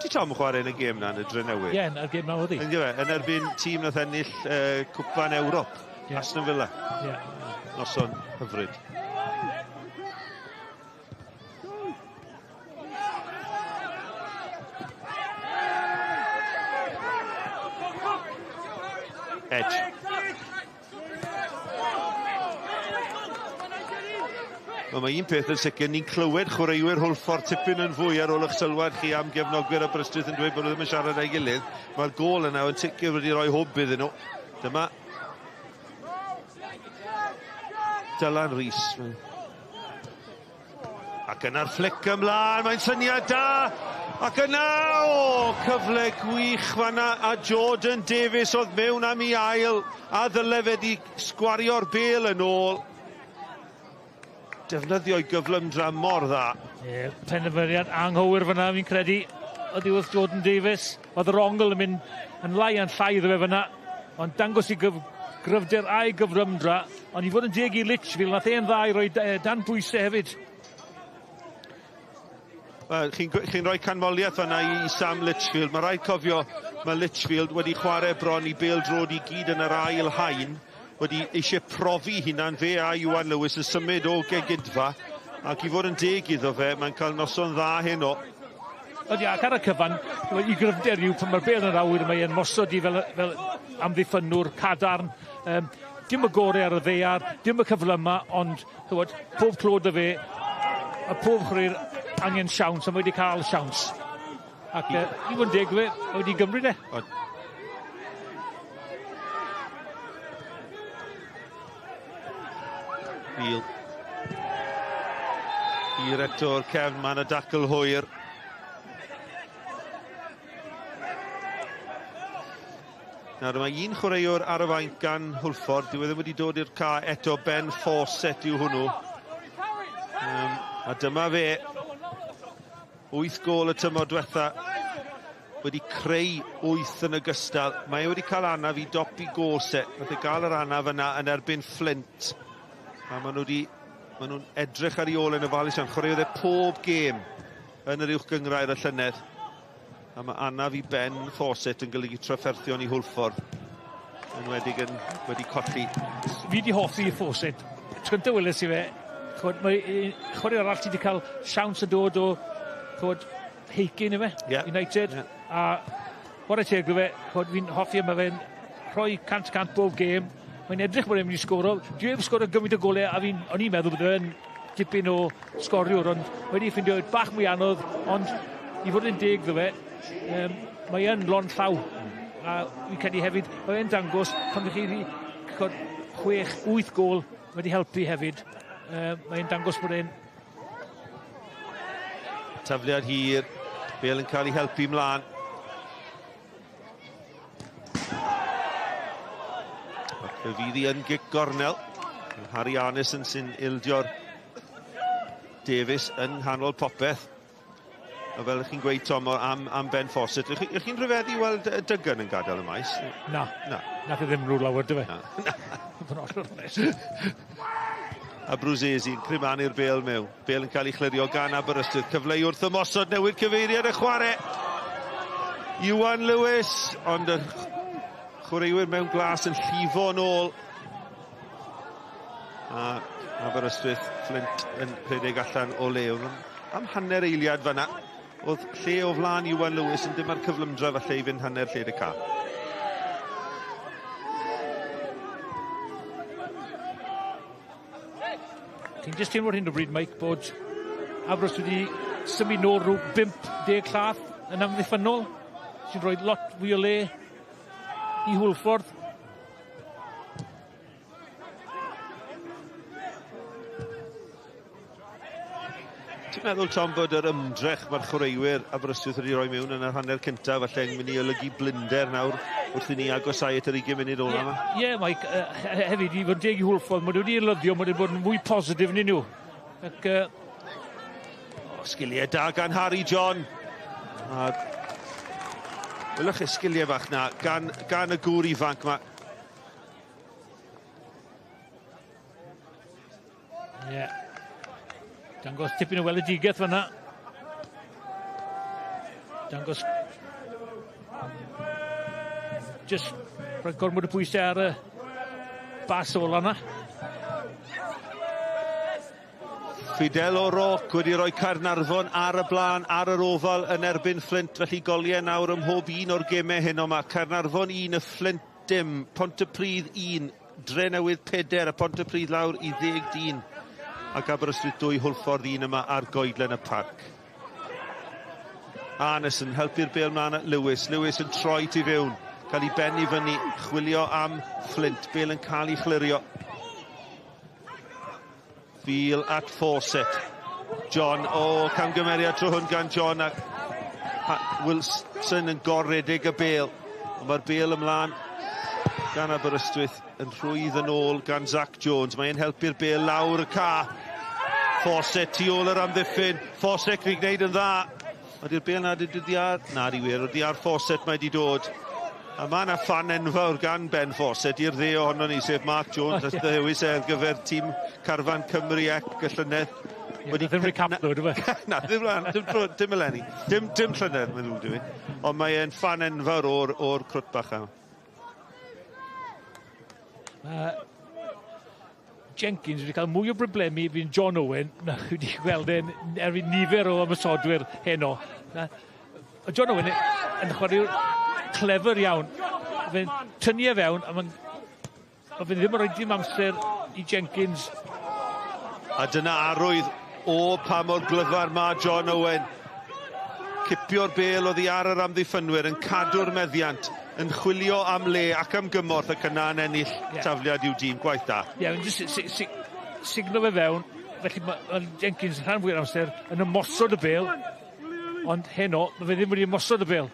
Ti Tom yn chwarae yn y gêm na yn y Drenewydd? Ie, yn y gêm na oedd hi. Yn gyfe, yn erbyn tîm nath ennill Cwpan Ewrop, yeah. Aston Villa. Ie. Yeah. Noson hyfryd. Edge. Wel, mae un peth yn sicr, ni'n clywed chwaraewyr Hwlffordd tipyn yn fwy ar ôl eich sylwad chi am gefnogwyr Aberystwyth yn dweud bod nhw ddim yn siarad â'i gilydd. Mae'r gôl yna yn sicr wedi rhoi hwb iddyn nhw. Dyma Dylan Rees. Ac yna'r flic ymlaen, mae'n syniad da! Ac yna, o, cyfle gwych fanna, a Jordan Davies oedd mewn am ei ail, a ddyle fe di sgwario'r bêl yn ôl. Defnyddio'i gyflymdra mor dda. Ie, penderfyniad anghywir fyna, fi'n credu, oddi wrth Jordan Davies. Oedd yr ongl yn mynd yn lai a'n llai iddo fe fyna, ond dangos i gryfder a'i gyflymdra, ond i fod yn deg i Litchfield, nath e'n dda i roi dan bwysau hefyd. Wel, chi'n chi rhoi canmoliaeth fanna i Sam Litchfield. Mae rhaid cofio, mae Litchfield wedi chwarae bron i bêl-droed i gyd yn yr ail haen, wedi eisiau profi hunan, fe a Iwan Lewis yn symud o gegidfa, ac i fod yn deg iddo fe, mae'n cael noson dda heno. Ydy, ac ar y cyfan, i gryfder yw pan mae'r bêl yn yr awyr, mae'n mosod i fel amddiffynnwr cadarn. Dim y gorau ar y ddaear, dim y cyflyma, ond ch'mod, pob clod y fe, a pob chwaraewr angen siawns, a mae wedi cael siawns. Ac i fod yn deg fe, mae wedi gymryd e. Beale. Hir eto'r cefn, mae yna dacl hwyr. Nawr mae un chwaraewr ar y fainc gan Hwlffordd, dyw e ddim wedi dod i'r ca eto, Ben Fawcett yw hwnnw. A dyma fe, 8 gôl y tymor diwetha, wedi creu 8 yn ogystal. Mae e wedi cael anaf i dop i gose. Nath e gael yr anaf yna yn erbyn Flint. A maen nhw'n edrych ar ei ôl yn ofalus iawn. Chwaraeodd e pob gêm yn yr uwch gynghrair y llynedd. A mae anaf i Ben Fawcett yn golygu trafferthion i Hwlffordd. Enwedig yn wedi colli. Fi di hoffi Fawcett. Tro gyntaf weles i fe, ch'mod, mae chwaraewr arall sydd wedi cael siawns yn dod o, ch'mod, Hakin yw e? Yeah. United. Yeah. A chwarae teg iddo fe, ch'mod, fi'n hoffi yma fe'n rhoi 100% bob gêm. Mae'n edrych bod e'n mynd i sgoro. Dwi heb sgoro gymaint o golau a o'n i'n meddwl bod e'n dipyn o sgoriwr, ond wedi ffindio bach mwy anodd, ond i fod yn deg iddo fe, mae yn lond llaw. A fi'n credu hefyd, mae e'n dangos pan ych chi wedi 6, 8 gôl wedi helpu hefyd. Mae'n dangos bod e'n Tafliad hir, Bale yn cael ei helpu mlaen. Ac fe fydd hi yn gic gornel. Harry Arneson sy'n ildio'r Davies yn nghanol popeth. A fel ych chi'n gweud, Tom, am Ben Fawcett, ych chi'n rhyfeddu weld Duggan yn gadael y maes? Na. Na. Nath e ddim rhyw lawer, dy fe? Na. Fod yn hollol onest. A Bruzzesi'n crymanu'r bêl mewn. Bêl yn cael ei chlirio gan Aberystwyth. Cyfle i wrth ymosod, newid cyfeiriad y chwarae. Iwan Lewis, ond y chwaraewyr mewn glas yn llifo yn ôl. A Aberystwyth, Flint yn rhedeg allan o le. Oedd am hanner eiliad fanna. Oedd lle o flaen Iwan Lewis yn dim ar cyflymdra falle i fynd hanner lled y ca. Ti'n jyst teimlo ar hyn o bryd, Mike, bod Aberystwyth wedi symud nôl rhyw 50 llath yn amddiffynnol. Sy'n rhoi lot fwy o le i Hwlffordd. Ti'n meddwl, Tom, bod yr ymdrech mae'r chwaraewyr Aberystwyth wedi rhoi mewn yn yr hanner cyntaf, falle yn mynd i olygu blinder nawr wrth i ni agosau at yr 20 munud ola yma? Ie, yeah, Mike, hefyd, i fod yn deg i Hwlffordd, maen nhw wedi eilyddio, maen nhw wedi bod yn fwy positif nyn nhw. Ac, sgiliau da gan Harry John. A welwch chi sgiliau bach na gan, gan y gŵr ifanc yma. Ie. Yeah. Dangos tipyn o weledigaeth fanna. Dangos... Just rhoi gormod o bwysau ar y bas ola yna. Fidel O'Rourke wedi rhoi Caernarfon ar y blaen, ar yr ofal yn erbyn Flint, felly goliau nawr ym mhob un o'r gemau hyn yma. Caernarfon 1, y Flint dim, Pontypridd 1, Drenewydd 4, a Pontypridd lawr i 10 dyn. Ac Aberystwyth 2, Hwlffordd 1 yma ar goedlen y parc. Arnes yn helpu'r bêl mlaen at Lewis. Lewis yn troi tu fewn. Cael ei ben i fyny, chwilio am Flint. Bêl yn cael ei chlirio. Feel at Fawcett. John, o, camgymeriad tro hwn gan John a Wilson yn goredig y bêl. Ond mae'r bêl ymlaen gan Aberystwyth yn rhwydd yn ôl gan Zach Jones. Mae'n helpu'r bêl lawr y ca. Fawcett tu ôl yr amddiffyn. Fawcett wedi gwneud yn dda. Ydy'r bêl na di ar... Na, di wir. Ydy ar Fawcett mae di dod. A mae yna ffan enfawr gan Ben Fawcett i'r dde ohono ni, sef Mark Jones, oh, yeah. Ddewis e ar gyfer tîm Carfan Cymru ac y llynedd. Wedi ddim recaplo, dwi fe? Na, ddim, dim, dim eleni. Dim, dim llynedd, mae'n ddrwg i. Ond mae e'n ffan enfawr o'r, or crwt bach yma. Jenkins wedi cael mwy o broblemi fi'n John Owen na wedi gweld e'n erbyn nifer o ymosodwyr heno. Na, John Owen yn chwaraewr clefer iawn. Fe'n tynnu e fewn a mae'n ma fe ddim yn rhoi dim amser i Jenkins. A dyna arwydd o pa mor glyfar mae John Owen. Cipio'r bêl oddi ar yr amddiffynwyr yn cadw'r meddiant, yn chwilio am le ac am gymorth ac yna yn ennill tafliad i'w dîm. Gwaith da. Ie, yeah, jyst signo fe fewn, felly mae Jenkins yn rhan fwy'r amser yn ymosod y bêl, ond heno, mae fe ddim wedi ymosod y bêl.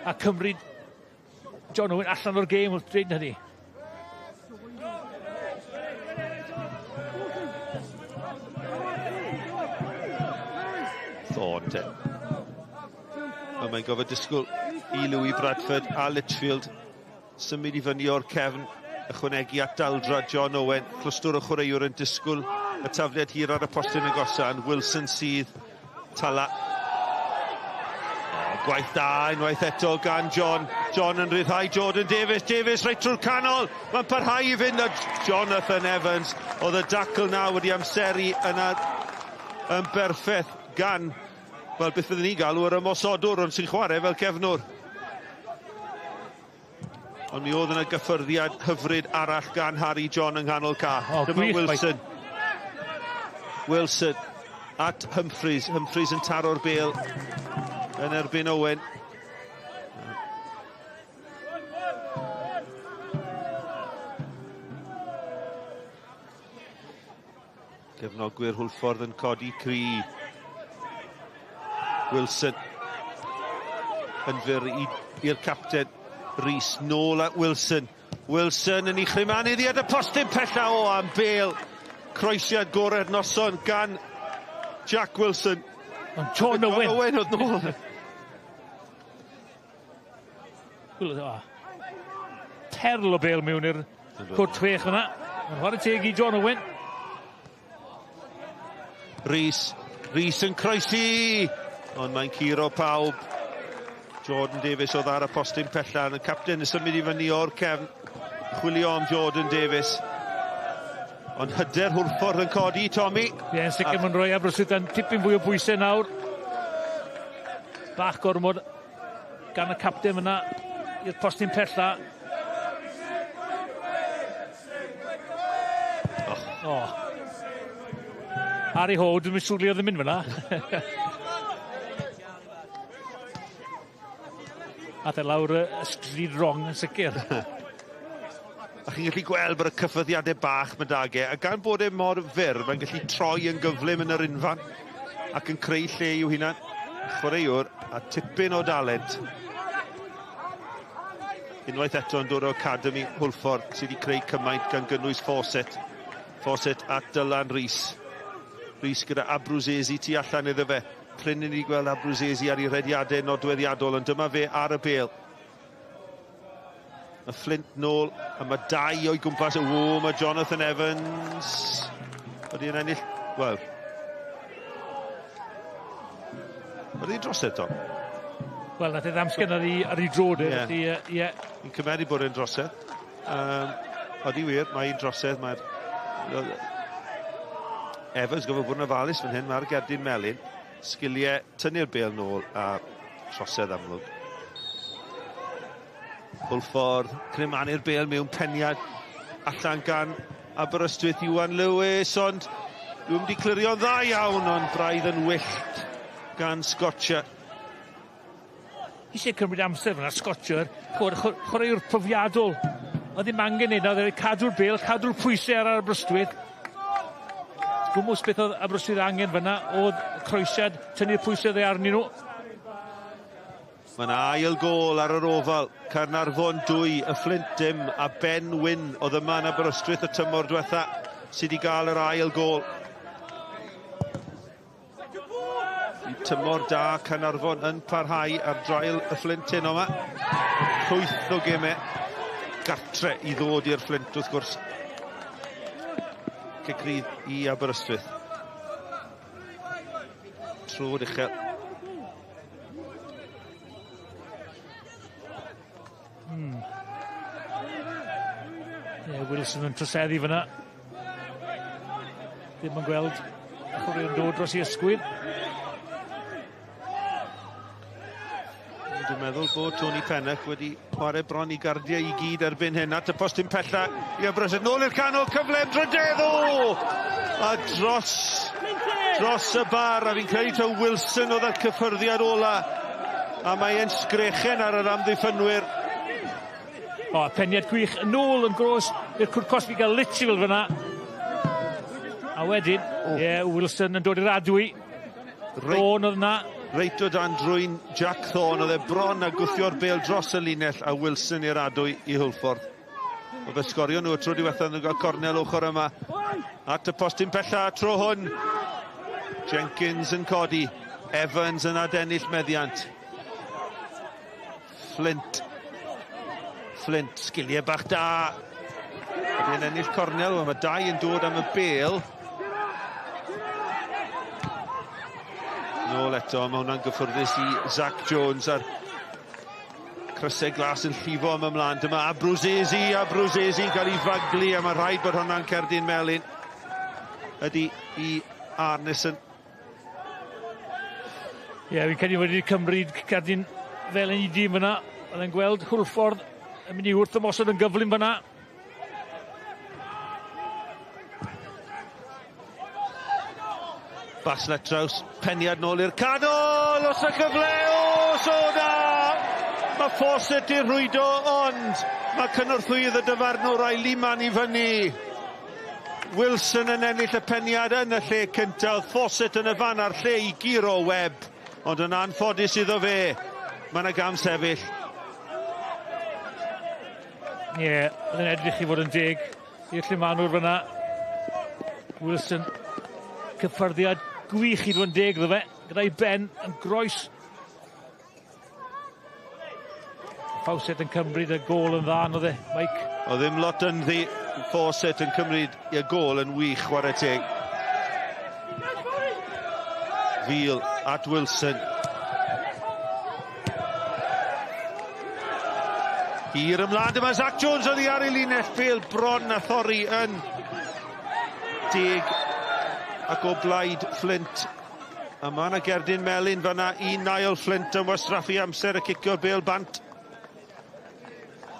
A cymryd John Owen allan o'r gêm wrth dweud hynny. Thornton. Ond mae'n gofod disgwyl i Louis Bradford a Litchfield symud i fyny o'r cefn, ychwanegu at daldra John Owen, clwstwr o chwaraewr yn disgwyl y tafliad hir ar y postyn agosa, and Wilson sydd tala. O, gwaith da unwaith eto gan John. John yn rhyddhau Jordan Davies. Davies reit trwy'r canol. Mae'n parhau i fynd a Jonathan Evans. Oedd y dacl na wedi amseru yna yn berffaith gan, wel, beth fyddwn ni'n galw yr ymosodwr, ond sy'n chwarae fel cefnwr. Ond mi oedd yna gyffyrddiad hyfryd arall gan Harry John yng nghanol ca. Oh, Dyma gwych, Wilson. Wilson at Humphreys. Humphreys yn taro'r bêl yn erbyn Owen. Cefnogwyr Hwlffordd yn codi cri. Wilson yn fyr i'r capten Rhys, nôl at Wilson. Wilson yn ei chrymanu iddi at y postyn pella o am bêl. Croesiad gorau'r noson gan Jack Wilson. Ond John Owen. John Owen oedd nôl. Perl o bêl mewn i'r cwrt chwech fyna. Mae'n chwarae teg i John Owen. Rhys. Rhys yn croesi. Ond mae'n curo pawb. Jordan Davies oedd ar y postyn pella. Y capten yn symud i fyny o'r cefn. Chwilio am Jordan Davies. Ond hyder Hwlffordd yn codi, Tommy. Ie, yeah, yn sicr mae'n rhoi Aberystwyth yn tipyn fwy o bwysau nawr. Bach gormod gan y capten fyna i'r postyn pella. Oh. Harry Howe, dwi'n siŵr le oedd yn mynd fyna. Ath e lawr y stryd wrong yn sicr. A chi'n gallu gweld bod y cyffyrddiadau bach 'ma 'dag e, a gan bod e mor fyr, mae'n gallu troi yn gyflym yn yr unfan ac yn creu lle i'w hunan. Chwaraewr a tipyn o dalent. Unwaith eto yn dod o Academy Hwlffordd sydd wedi creu cymaint gan gynnwys Fawcett. Fawcett at Dylan Rees. Rees gyda Abruzesi tu allan iddo fe. Prin i ni gweld Abruzesi ar ei rhediadau nodweddiadol, ond dyma fe ar y bêl. Mae Flint nôl, a mae dau o'i gwmpas. O, mae Jonathan Evans wedi yn ennill, wel, Oedd hi'n drosedd, Tom? Wel, nath e ddamsgen ar ei, ar ei drod e, felly, ie. Yeah. Fi'n cymeru bod e'n drosedd. Odi wir, mae hi'n drosedd, mae'r... Evans gofod bod yn ofalus fan hyn, mae'r gerdyn melyn. Sgiliau tynnu'r bêl nôl a trosedd amlwg. Hwlffordd, crymanu'r bêl mewn peniad allan gan Aberystwyth Iwan Lewis, ond dwi'n mynd i clirio'n dda iawn, ond braidd yn wyllt gan Scotcher. Eisiau cymryd amser fyna, Scotcher, chwaraewr profiadol. Oedd ddim angen neud, oedd e cadw'r bêl, cadw'r pwysau ar Aberystwyth. Gwmws beth oedd Aberystwyth angen fyna, oedd croesiad, tynnu'r pwysau dde arnyn nhw. Mae'n ail gôl ar yr Ofal, Caernarfon 2, y Fflint dim, a Ben Wyn oedd yma yn Aberystwyth y tymor diwetha sydd wedi gael yr ail gôl. Tymor da Caernarfon yn parhau ar draul y Fflint heno yma. Llwyth o gemau gartre i ddod i'r Fflint wrth gwrs. Cic rydd i Aberystwyth. Trod uchel. Yeah, Wilson yn troseddu fyna. Ddim yn gweld y chwaraewr yn dod dros i ysgwydd. Dwi'n meddwl bod Tony Pennock wedi chwarae bron i gardiau i gyd erbyn hyn. At y postyn pella i Aberystwyth. Nôl i'r canol, cyfle am drydedd! O! A dros, dros y bar, a fi'n credu taw Wilson oedd â'r cyffyrddiad ola. A mae e'n sgrechen ar yr amddiffynwyr. O, peniad gwych yn ôl yn gros i'r cwrt cosbi gael Litchfield fyna. A wedyn, ie, yeah, Wilson yn dod i'r adwy. Thorne oedd yna. Reit o dan drwyn Jack Thorne, oedd e bron a gwthio'r bêl dros y linell a Wilson i'r adwy i Hwlffordd. Oedd fe sgorio nhw y tro diwethaf nhw'n cael cornel ochr yma. At y postyn pella tro hwn. Jenkins yn codi. Evans yn adennill meddiant. Flint. Flint, sgiliau bach da. Ydy yn ennill cornel, wel, mae dau yn dod am y bêl. Nôl eto, mae hwnna'n gyffyrddus i Zach Jones a'r crysau glas yn llifo am ymlaen. Dyma Abruzesi, Abruzesi'n cael ei faglu, a mae rhaid bod hwnna'n cerdyn melyn. Ydy i Arneson. Ie, yeah, fi'n credu wedi cymryd cerdyn felyn i dîm fyna. Oedd e'n gweld Hwlffordd yn mynd i wrth ymosod yn gyflym fyna. Baslet draws, peniad nôl i'r canol, os y cyfle, o, so da! Mae Fawcett i'r rhwydo, ond mae cynorthwyydd y dyfarnwr a'i liman i fyny. Wilson yn ennill y peniad yn y lle cyntaf, Fawcett yn y fan a'r lle i guro Webb, ond yn anffodus iddo fe, mae yna gam sefyll. Ie, yeah, oedd yn edrych i fod yn deg i'r llumanwr fyna. Wilson, cyffyrddiad gwych i fod yn deg iddo fe, gyda'i ben yn groes. Fawcett yn cymryd y gôl yn dda, oedd e, Mike? O ddim lot ynddi, Fawcett yn cymryd y gôl yn wych, chwarae teg. Veal at Wilson. Hir ymlaen, dyma Zach Jones oddi ar ei linell, bêl bron a thorri yn deg ac o blaid Flint. A mae yna gerdyn melyn fanna i Niall Flint yn wastraffu amser y cicio'r bêl bant.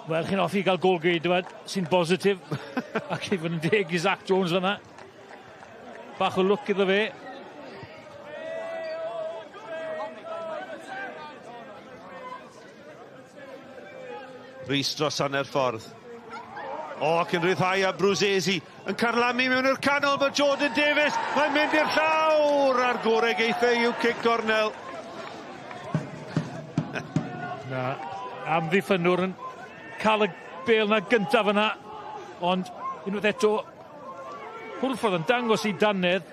Wel, chi'n hoffi gael gôl geidwad sy'n bositif ac i fod yn deg i Zach Jones fanna. Bach o lwc iddo fe. Rhys dros hanner ffordd. O, ac yn rhyddhau Abbruzzese yn carlamu mewn i'r canol, mae Jordan Davies, mae'n mynd i'r llawr a'r gorau geith e yw cic gornel. Na, amddiffynnwr yn cael y bêl na gyntaf yna, ond unwaith eto, Hwlffordd yn dangos i dannedd.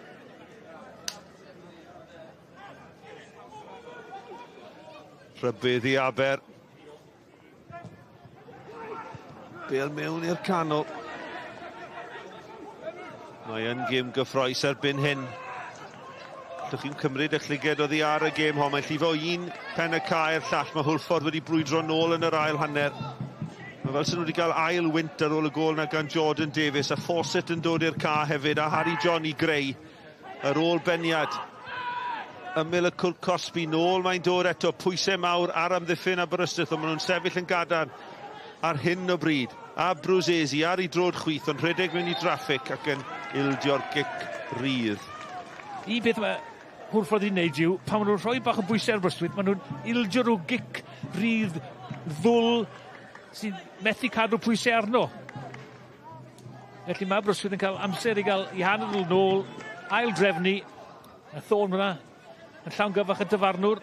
Rhybudd i Aber. Bêl mewn i'r canol. Mae yn gêm gyffroes erbyn hyn. Dych chi'n cymryd eich llyged oddi ar y gêm hon. Mae'n llifo un pen y cae i'r llall. Mae Hwlffordd wedi brwydro nôl yn yr ail hanner. Mae fel sy'n nhw wedi cael ail wynt ar ôl y gôl na gan Jordan Davies, a Fawcett yn dod i'r ca hefyd, a Harry John i greu yr ôl beniad. Ymyl y cwrt cosbi, nôl mae'n dod eto, pwysau mawr ar amddiffyn Aberystwyth, ond maen nhw'n sefyll yn gadarn ar hyn o bryd. Abbruzzese ar ei drod chwith, ond rhedeg mewn i draffig ac yn ildio'r gic rydd. Un peth mae Hwlffordd wedi wneud yw, pan maen nhw'n rhoi bach o bwysau ar Aberystwyth, maen nhw'n ildio rhyw gic rydd ddwl sy'n methu cadw pwysau arno. Felly mae Aberystwyth yn cael amser i gael i hanner nôl, ail drefnu, a Thorne fyna yn llawn gyfach y dyfarnwr.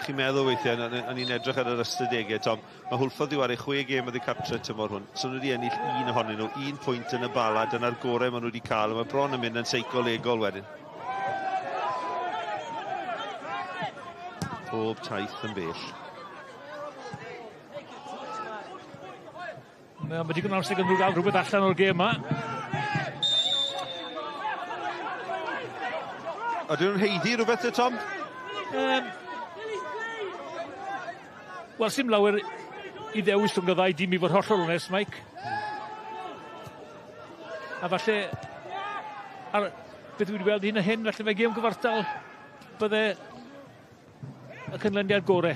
Chi'n meddwl weithiau, o'n i'n edrych ar yr ystadegau, Tom, mae Hwlffordd wedi wario 6 gêm oddi cartre tymor hwn. So nhw wedi ennill un ohonyn nhw, un pwynt yn y Bala, dyna'r gorau maen nhw wedi cael, a mae bron yn mynd yn seicolegol wedyn. Pob taith yn bell. Mae digon o amser gan nhw gael rhywbeth allan o'r gêm yma. Ydyn nhw'n haeddu rhywbeth y Tom? Wel, sim lawer i ddewis rhwng y ddau dîm i fod hollol onest, Mike. A falle, ar beth dwi wedi weld hyn a hyn, falle mae gêm gyfartal bydde y canlyniad gore.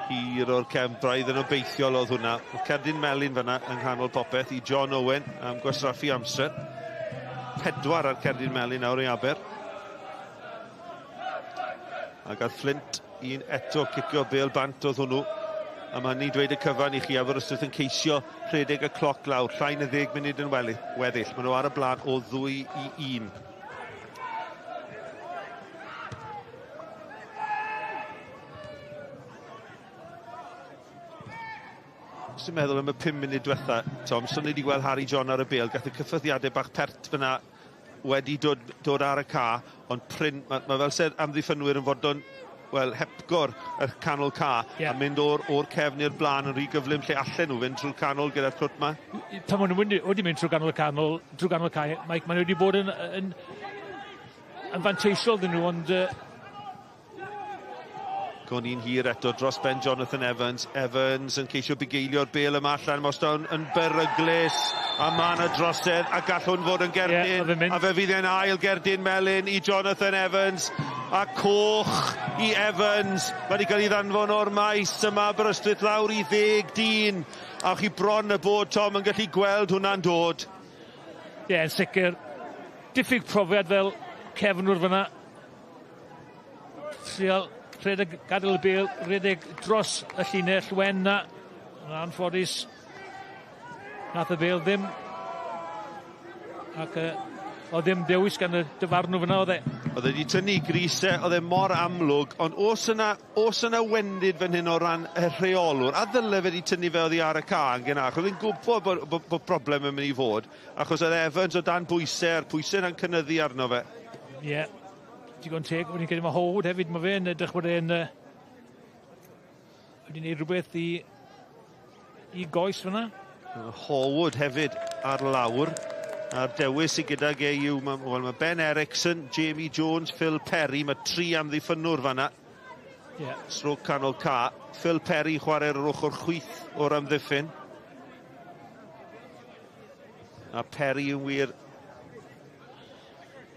Hir o'r cefn, braidd yn obeithiol oedd hwnna. Cerdyn melyn fyna yng nghanol popeth i John Owen am gwastraffu amser. 4 ar cerdyn melyn nawr i Aber. A gath Flint un eto cicio bêl bant oedd hwnnw. A mae hynny'n dweud y cyfan i chi. Aberystwyth yn ceisio rhedeg y cloc lawr. Llai na 10 munud yn weddill. Maen nhw ar y blaen o 2-1. Sy'n meddwl am y 5 munud diwetha, Tom, so ni wedi gweld Harry John ar y bêl, gath y cyffyrddiadau bach pert fyna wedi dod ar y ca, ond prin, mae fel sy'r amddiffynwyr yn fodlon, wel, hepgor y canol ca, a mynd o'r cefn i'r blaen yn rhy gyflym lle allen nhw fynd trwy'r canol gyda'r crwt ma. Pan maen nhw wedi mynd trwy ganol y canol, trwy ganol y cae, Mike, maen nhw wedi bod yn fanteisiol dyn nhw, ond Gwn i'n hir eto dros ben Jonathan Evans. Evans yn ceisio bugeilio'r bêl yma allan. Mae Stone yn beryglus a ma' 'na drosedd a gall hwn fod yn gerdyn. Yeah, a fe fydd e'n ail gerdyn melyn i Jonathan Evans. A coch i Evans. Mae wedi cael ei ddanfon o'r maes yma Aberystwyth lawr i 10 dyn. A chi bron y bod Tom yn gallu gweld hwnna'n dod. Ie, yeah, yn sicr. Diffyg profiad fel cefnwr fyna. Trial rhedeg, gadael y bêl, rhedeg dros y llinell wen na. Yn anffodus, nath y bêl ddim. Ac oedd ddim dewis gan y dyfarnwr fyna, oedd e. Oedd e wedi tynnu grisau, oedd e mor amlwg, ond oes yna wendid fan hyn o ran y rheolwr, a ddyle fe wedi tynnu fe oddi ar y ca yn gynharach. Oedd e'n gwybod bod broblem yn mynd i fod, achos oedd Evans o dan bwysau, a'r pwysau yna'n cynyddu arno fe. Ie. Yeah. Digon teg, wedi credu mae Howard hefyd, mae fe'n edrych bod e'n wedi gwneud rhywbeth i goes fyna. Howard hefyd ar lawr, a'r dewis sydd gydag e yw, mae Ben Erickson, Jamie Jones, Phil Perry, mae 3 amddiffynnwr fanna. Yeah. Stroke canol ca, Phil Perry chwarae'r ochr chwith o'r amddiffyn. A Perry yn wir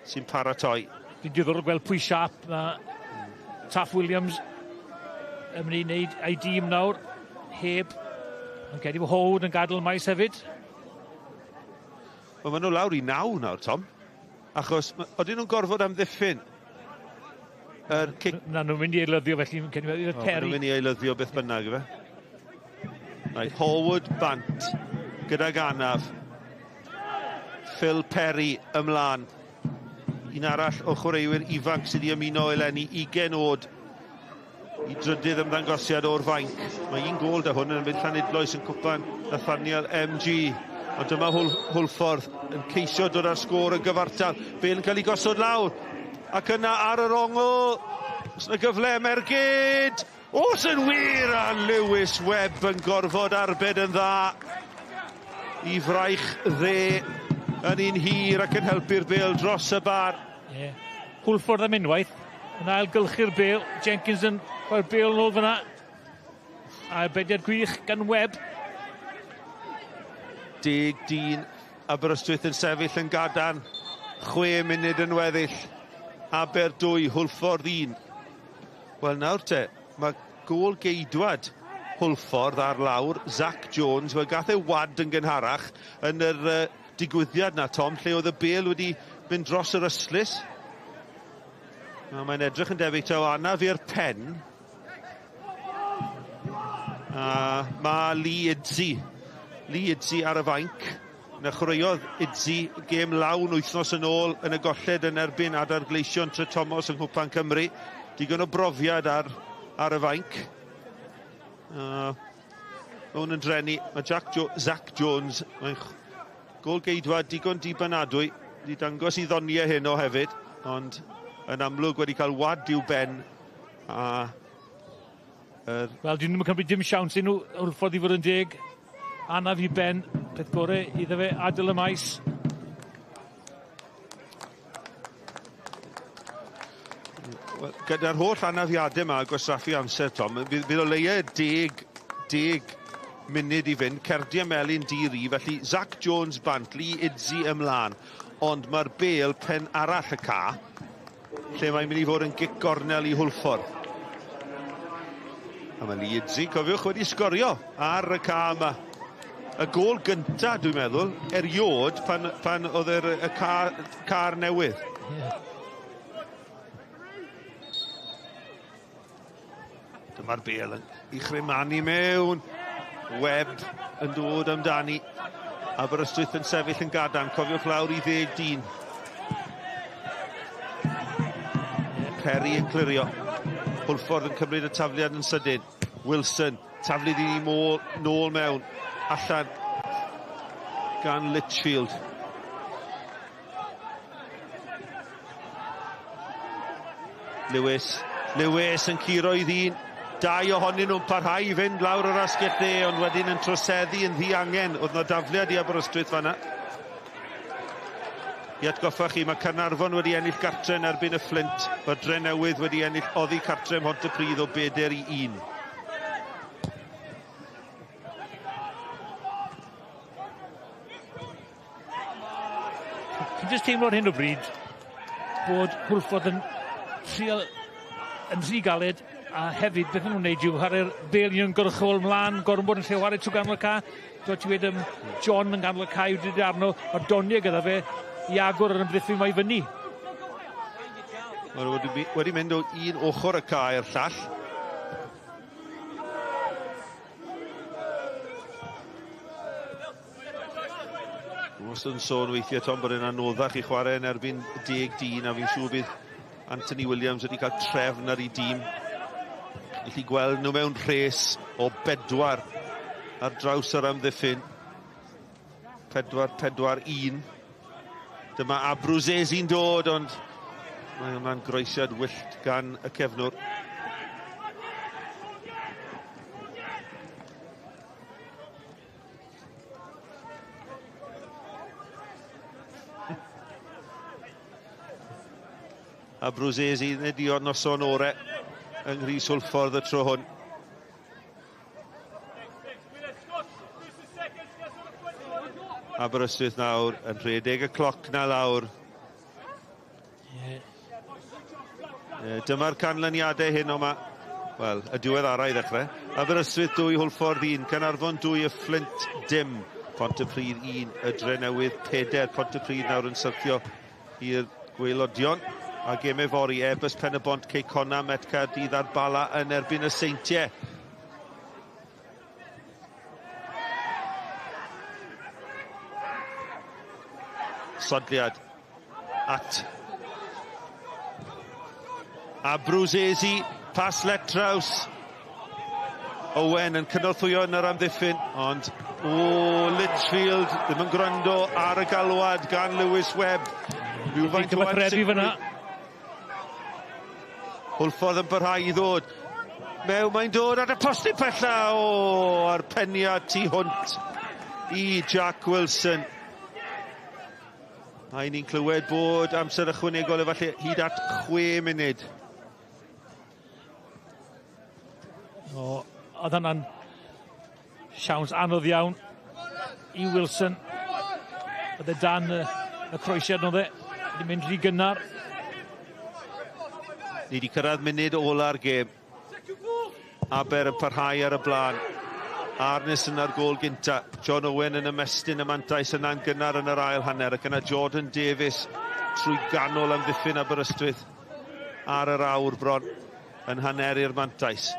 sy'n paratoi. Fi'n diddorol gweld pwy siap mae Taff Williams yn mynd i wneud ei dîm nawr, heb. Yn credu bod Howard yn gadael maes hefyd. Wel, maen nhw lawr i 9 nawr, Tom. Achos, odyn nhw'n gorfod amddiffyn? Yr cic... Na, nhw'n mynd i eilyddio felly. Perry. Nhw'n mynd i eilyddio beth bynnag, ife. Right, Horwood bant gydag anaf. Phil Perry ymlaen. Un arall o chwaraewyr ifanc sydd wedi ymuno eleni, 20 oed i drydydd ymddangosiad o'r fainc. Mae un gôl da hwn yn mynd Llanidloes yn cwpan Nathaniel MG. Ond dyma Hwlffordd yn ceisio dod â'r sgôr yn gyfartal. Bale yn cael ei gosod lawr. Ac yna ar yr ongl, oes yna gyfle am ergyd. Oes yn wir, a Lewis Webb yn gorfod arbed yn dda i fraich dde yn un hir ac yn helpu'r bêl dros y bar. Yeah. Hwlffordd am unwaith, yn ailgylchu'r bêl. Jenkins yn rhoi'r bêl yn ôl fyna. Arbediad gwych gan Webb. 10 dyn Aberystwyth yn sefyll yn gadarn. 6 munud yn weddill. Aber 2, Hwlffordd 1. Wel nawr te, mae gôl geidwad Hwlffordd ar lawr, Zach Jones, wel gath e wad yn gynharach yn yr digwyddiad na, Tom, lle oedd y bêl wedi mynd dros yr ystlys. Mae'n edrych yn debyg taw anaf i'r pen. A mae Lee Idzi. Lee Idzi ar y fainc. Na chwaraeodd Idzi gêm lawn wythnos yn ôl yn y golled yn erbyn Adar Gleision Trethomas yng Nghwpan Cymru. Digon o brofiad ar y fainc. Mae hwn yn drenu. Mae Zach Jones, mae'n gôl geidwad digon dibynadwy. Wedi dangos i ddoniau heno hefyd, ond yn amlwg wedi cael wad i'w ben. Wel, dyn nhw'n cymryd dim siawns i nhw Hwlffordd i fod yn deg. Anaf i ben, peth gore iddo fe adael y maes. Wel, gyda'r holl anafiadau yma a gwastraffu amser, Tom, bydd o leia 10 munud i fynd, cerdiau melyn di-ri, felly Zach Jones bant, Lee Idzi ymlaen, ond mae'r bêl pen arall y ca, lle mae'n mynd i fod yn gic gornel i Hwlffordd. A mae Lee Idzi, cofiwch, wedi sgorio ar y ca yma. Y gôl gynta, dwi'n meddwl, eriod pan oedd y car newydd. Dyma'r bêl yn ei chrymanu mewn. Webb yn dod amdani. Aberystwyth yn sefyll yn gadarn. Cofiwch lawr i 10 dyn. Perry yn clirio. Hwlffordd yn cymryd y tafliad yn sydyn. Wilson, taflu i nôl mewn. Allan gan Litchfield. Lewis yn curo i ddyn. Dau ohonyn nhw'n parhau i fynd lawr yr asgell dde, ond wedyn yn troseddu yn ddiangen. Oedd 'na dafliad i Aberystwyth fanna. I atgoffa chi, mae Caernarfon wedi ennill gartre yn erbyn y Fflint. Mae Drenewydd wedi ennill oddi cartre ym Mhontypridd o 4-1. Dwi'n jyst teimlo ar hyn o bryd bod Hwlffordd yn trial yn rhy galed, a hefyd beth maen nhw'n wneud yw chwarae'r bêl uniongyrchol mlaen, gormod yn lle chwarae trwy ganol y ca. Dwi ti wedi John yn ganol y ca i'w dod arno, mae'r doniau gyda fe i agor yr ymddiffyn mae i fyny. Mae nhw wedi mynd o un ochr y ca i'r llall. Wastad yn sôn weithiau, Tom, bod e'n anoddach i chwarae yn erbyn 10 dyn, a fi'n siŵr bydd Anthony Williams wedi cael trefn ar ei dîm. Gallu gweld nhw mewn rhes o 4 ar draws yr amddiffyn. 4-4-1. Dyma Abruzesi'n dod, ond mae hwnna'n groesiad wyllt gan y cefnwr. Abruzesi nid i o'r noson ore yng Nghrys Hwlffordd y tro hwn. Aberystwyth nawr yn rhedeg y cloc na lawr. Dyma'r canlyniadau hyn o'ma. Wel, y diwedd arau i ddechrau. Aberystwyth 2, Hwlffordd 1, Caernarfon 2, y Fflint dim. Pontypridd 1, y Drenewydd 4. Pontypridd nawr yn syrthio i'r gwaelodion. A gemau fory, Airbus Pen-y-bont, Cei Connah, Met Caerdydd a'r Bala yn erbyn y Seintiau. Sodliad at Abruzesi, pas letraws. Owen yn cynorthwyo yn yr amddiffyn, ond o, Litchfield ddim yn gwrando ar y galwad gan Lewis Webb. Rhywfaint o ansicrwydd fyna. Hwlffordd yn parhau i ddod. Mew, mae'n dod at y postyn pella. O, a'r peniad tu hwnt i Jack Wilson. A ni'n clywed bod amser ychwanegol efallai hyd at 6 munud. O, oedd hwnna'n siawns anodd iawn i Wilson. Oedd e dan y, y croesiad nhw dde. Wedi mynd rhy gynnar. Ni wedi cyrraedd munud ola'r gêm. Aber yn parhau ar y blaen. Arnes yn ar gôl gynta. John Owen yn ymestyn y mantais yna'n gynnar yn yr ail hanner. Ac yna Jordan Davies trwy ganol amddiffyn Aberystwyth ar yr awr bron yn haneru'r mantais.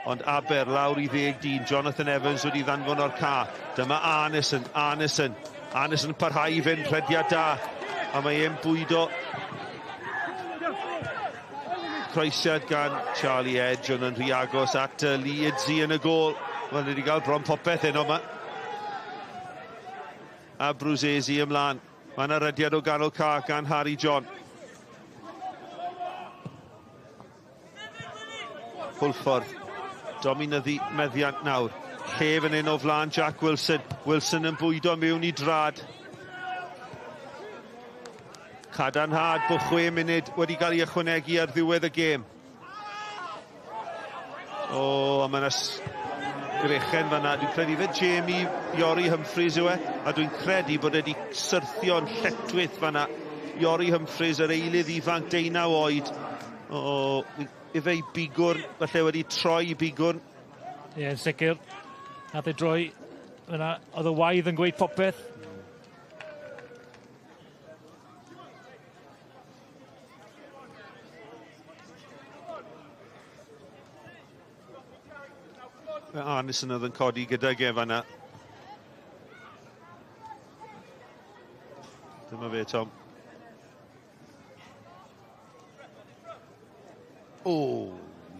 Ond Aber lawr i ddeg dyn. Jonathan Evans wedi ddanfon o'r ca. Dyma Arneson, Arneson. Arneson yn parhau i fynd, rhediad da. A mae e'n bwydo croesiad gan Charlie Edge, ond yn rhy agos at Lee Idzi yn y gôl. Wel, ni wedi cael bron popeth heno yma. A Bruzesi ymlaen. Mae yna rediad o ganol ca gan Harry John. Hwlffordd. Dominyddu meddiant nawr. Lle fan hyn o flaen Jack Wilson. Wilson yn bwydo mewn i drad. Cadarnhad bod 6 munud wedi cael ei ychwanegu ar ddiwedd y gêm. O, a mae yna grechen fanna. Dwi'n credu fe Jamie Iori Humphreys yw e, a dwi'n credu bod e wedi syrthio'n lletchwith fanna. Iori Humphreys, yr eilydd ifanc, 19 oed. O, ife i bigwrn, falle wedi troi i bigwrn. Ie, yn sicr. Nath e droi fyna. Oedd y waedd yn gweud popeth. Arneson oedd yn codi gydag e fanna. Dyma fe, Tom. O,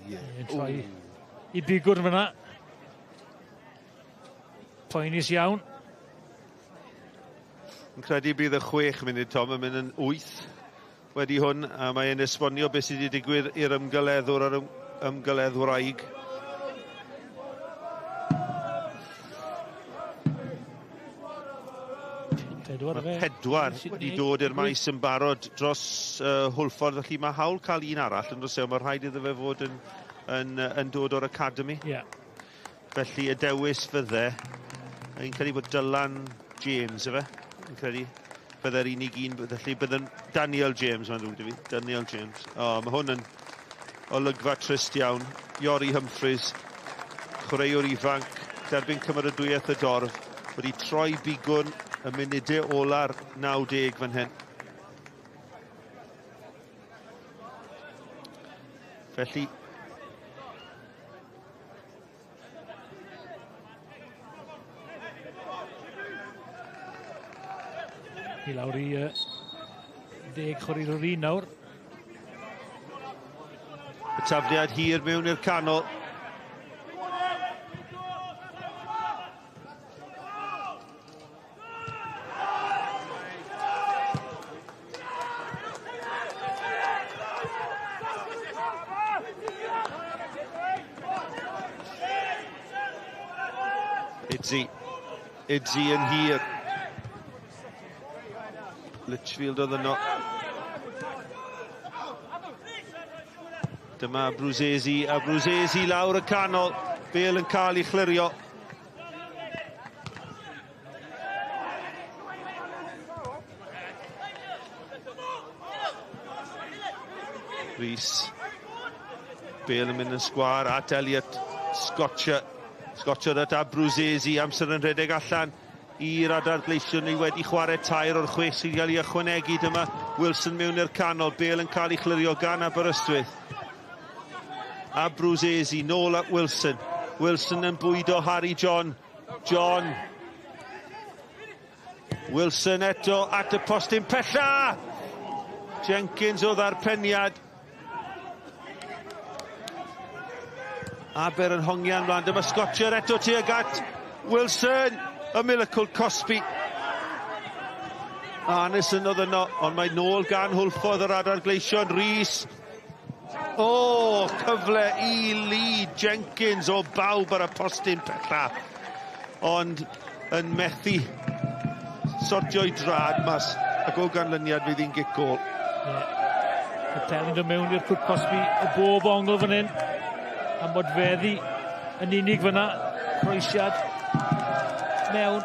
ie. Troi i bigwrn fyna. Poenus iawn. Yn credu bydd y 6 munud, Tom, yn mynd yn 8 wedi hwn, a mae'n esbonio beth sydd wedi digwydd i'r ymgeleddwr a'r ymgeleddwraig. Pedwar, Mae pedwar wedi dod i'r maes yn barod dros Hwlffordd, felly mae hawl cael un arall yn does e, mae rhaid iddo fe fod yn dod o'r academi. Yeah. Felly y dewis fydde, fi'n credu bod Dylan James efe, fi'n credu, bydde'r unig un, felly bydde'n Daniel James, mae'n ddrwg 'da fi, Daniel James. O, mae hwn yn olygfa trist iawn. Iori Humphreys, chwaraewr ifanc, derbyn cymeradwyaeth y dorf, wedi troi bigwrn y munudau ola'r 90 fan hyn. Felly, i lawr i 10 chwaraewr un nawr. Y tafliad hir mewn i'r canol. Idzi. Idzi yn hir. Litchfield oedd yno. Dyma Bruzesi, a Bruzesi lawr y canol. Bale yn cael ei chlirio. Rhys. Bale yn mynd yn sgwâr at Elliot Scotcher. Scotcher at Abruzesi, amser yn rhedeg allan. i'r adar gleision. Ni wedi chwarae 3 o'r 6 sydd wedi cael ei ychwanegu. Dyma Wilson mewn i'r canol. Bale yn cael ei chlirio gan Aberystwyth. Abbruzzese nôl at Wilson. Wilson yn bwydo Harry John. John. Wilson eto at y postyn pella. Jenkins oedd ar peniad. Aber yn hongian mlaen. Dyma Scotcher eto tuag at Wilson. Ymyl y cwlt cosbi. Arneson oedd yno, ond mae nôl gan Hwlffordd yr adar gleision. Rhys. O, cyfle i Lee Jenkins o bawb ar y postyn pella. Ond yn methu sortio'i drad mas, ac o ganlyniad fydd hi'n gic gôl. Yeah. Y pelyn dod mewn i'r cwrt cosbi o bob ongl fan hyn. A modfeddi yn unig fyna. Croesiad mewn.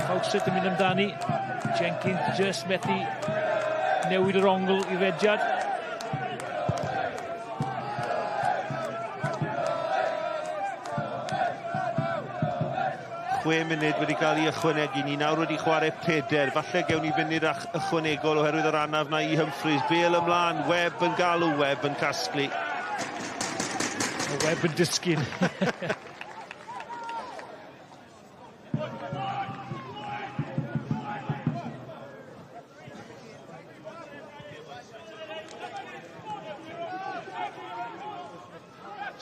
Fawcett yn mynd amdani. Jenkins just methu newid yr ongl i rediad. Chwe munud wedi cael ei ychwanegu. Ni nawr wedi chwarae 4. Falle gewn ni funud ychwanegol oherwydd yr anaf na i Humphreys. Bale ymlaen, Webb yn galw, Webb yn casglu. Mae Webb yn disgyn.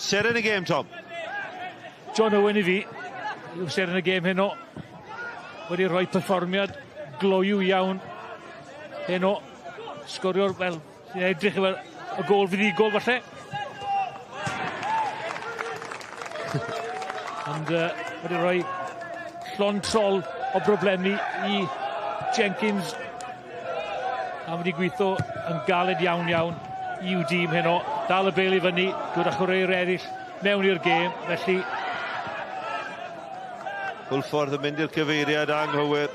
Seren y gêm, Tom. John Owen i fi. Yw seren y gêm heno. Wedi rhoi perfformiad gloyw iawn heno. Sgorio'r, wel, sy'n edrych fel y gôl fuddugol falle. Ond wedi rhoi llond trol o broblemi i Jenkins. A wedi gweithio yn galed iawn iawn i'w dîm heno. Dal y bêl i fyny, dod â chwaraewyr eraill mewn i'r gêm, felly... Hwlffordd yn mynd i'r cyfeiriad anghywir.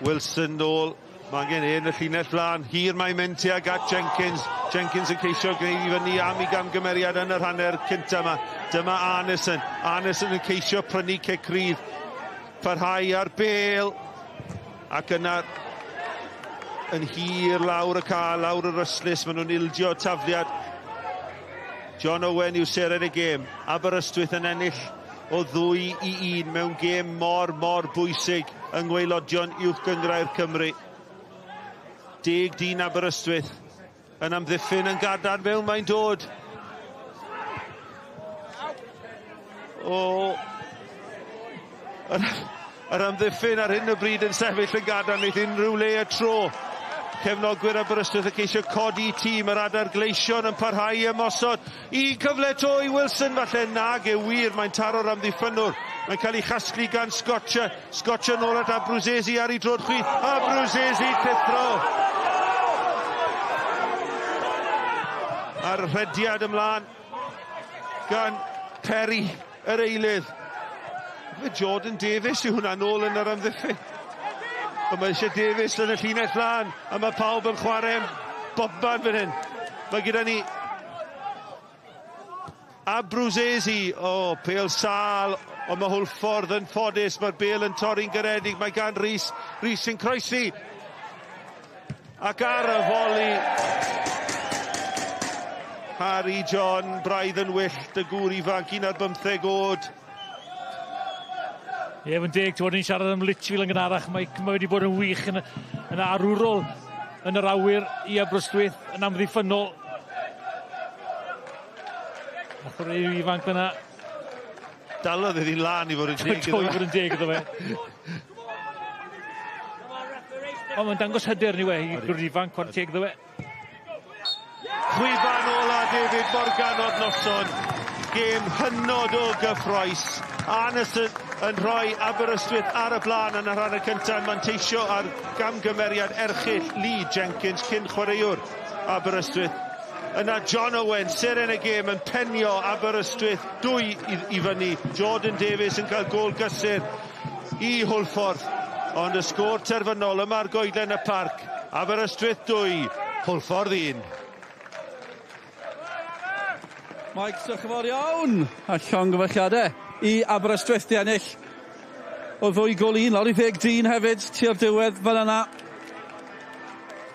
Wilson nôl, mae angen un y llinell flan. Hir mae'n mynd tuag at Jenkins. Jenkins yn ceisio gwneud i fyny am ei gamgymeriad yn yr hanner cynta yma. Dyma Arneson. Arneson yn ceisio prynu cic rydd. Parhau ar bêl. Ac yna yn hir lawr y ca, lawr yr ystlys. Maen nhw'n ildio tafliad. John Owen yw seren y gêm. Aberystwyth yn ennill o 2-1 mewn gêm mor, mor bwysig yng ngwaelodion Uwch Gynghrair Cymru. 10 dyn Aberystwyth yn amddiffyn yn gadarn mewn mae'n dod. O, yr amddiffyn ar hyn o bryd yn sefyll yn gadarn, wneith unrhyw le y tro. Cefnogwyr Aberystwyth yn ceisio codi tîm yr adar gleision yn parhau i ymosod. Un cyfle to i Wilson, falle nag e wir, mae'n taro'r amddiffynnwr. Mae'n cael ei chasglu gan Scotcher. Scotcher nôl at Abbruzzese ar ei droed chwith. Abbruzzese rhuthro. A'r rhediad ymlaen gan Perry, yr eilydd. Fe Jordan Davies yw hwnna nôl yn yr amddiffyn. Ond mae eisiau Davies yn y llinell lan, a mae pawb yn chwarae bobman fan hyn. Mae gyda ni Abbruzzese, o, pêl sâl, ond mae Hwlffordd yn ffodus, mae'r bêl yn torri'n garedig, mae gan Rhys, Rhys yn croesi. Ac ar y foli, Harry John, braidd yn wyllt, y gŵr ifanc, 15 oed. Ie, mae'n deg, ti'n bod ni'n siarad am Litchfield yn gynharach, mae wedi bod yn wych yn arwrol yn yr awyr i Aberystwyth, yn amddiffynnol. A chwaraewr ifanc fyna. Dalodd iddi'n lan i fod yn deg iddo fe. I fod yn deg iddo fe. Ond mae'n dangos hyder ni we, i gwrdd ifanc, chwarae teg iddo fe. Chwiban ola David Morgan o'r noson. Gêm hynod o gyffrous. Arneson yn rhoi Aberystwyth ar y blaen yn y rhan y cyntaf, yn manteisio ar gamgymeriad erchyll Lee Jenkins, cyn chwaraewr Aberystwyth. Yna John Owen, seren y gêm, yn penio Aberystwyth 2 i fyny. Jordan Davies yn cael gôl gysur i Hwlffordd. Ond y sgôr terfynol yma ar goedlen y parc. Aberystwyth 2, Hwlffordd 1. Mike, diolch yn fawr iawn. A llongyfarchiadau i Aberystwyth di ennill o 2 gôl i 1, lawr i 10 dyn hefyd, tua'r diwedd fan yna.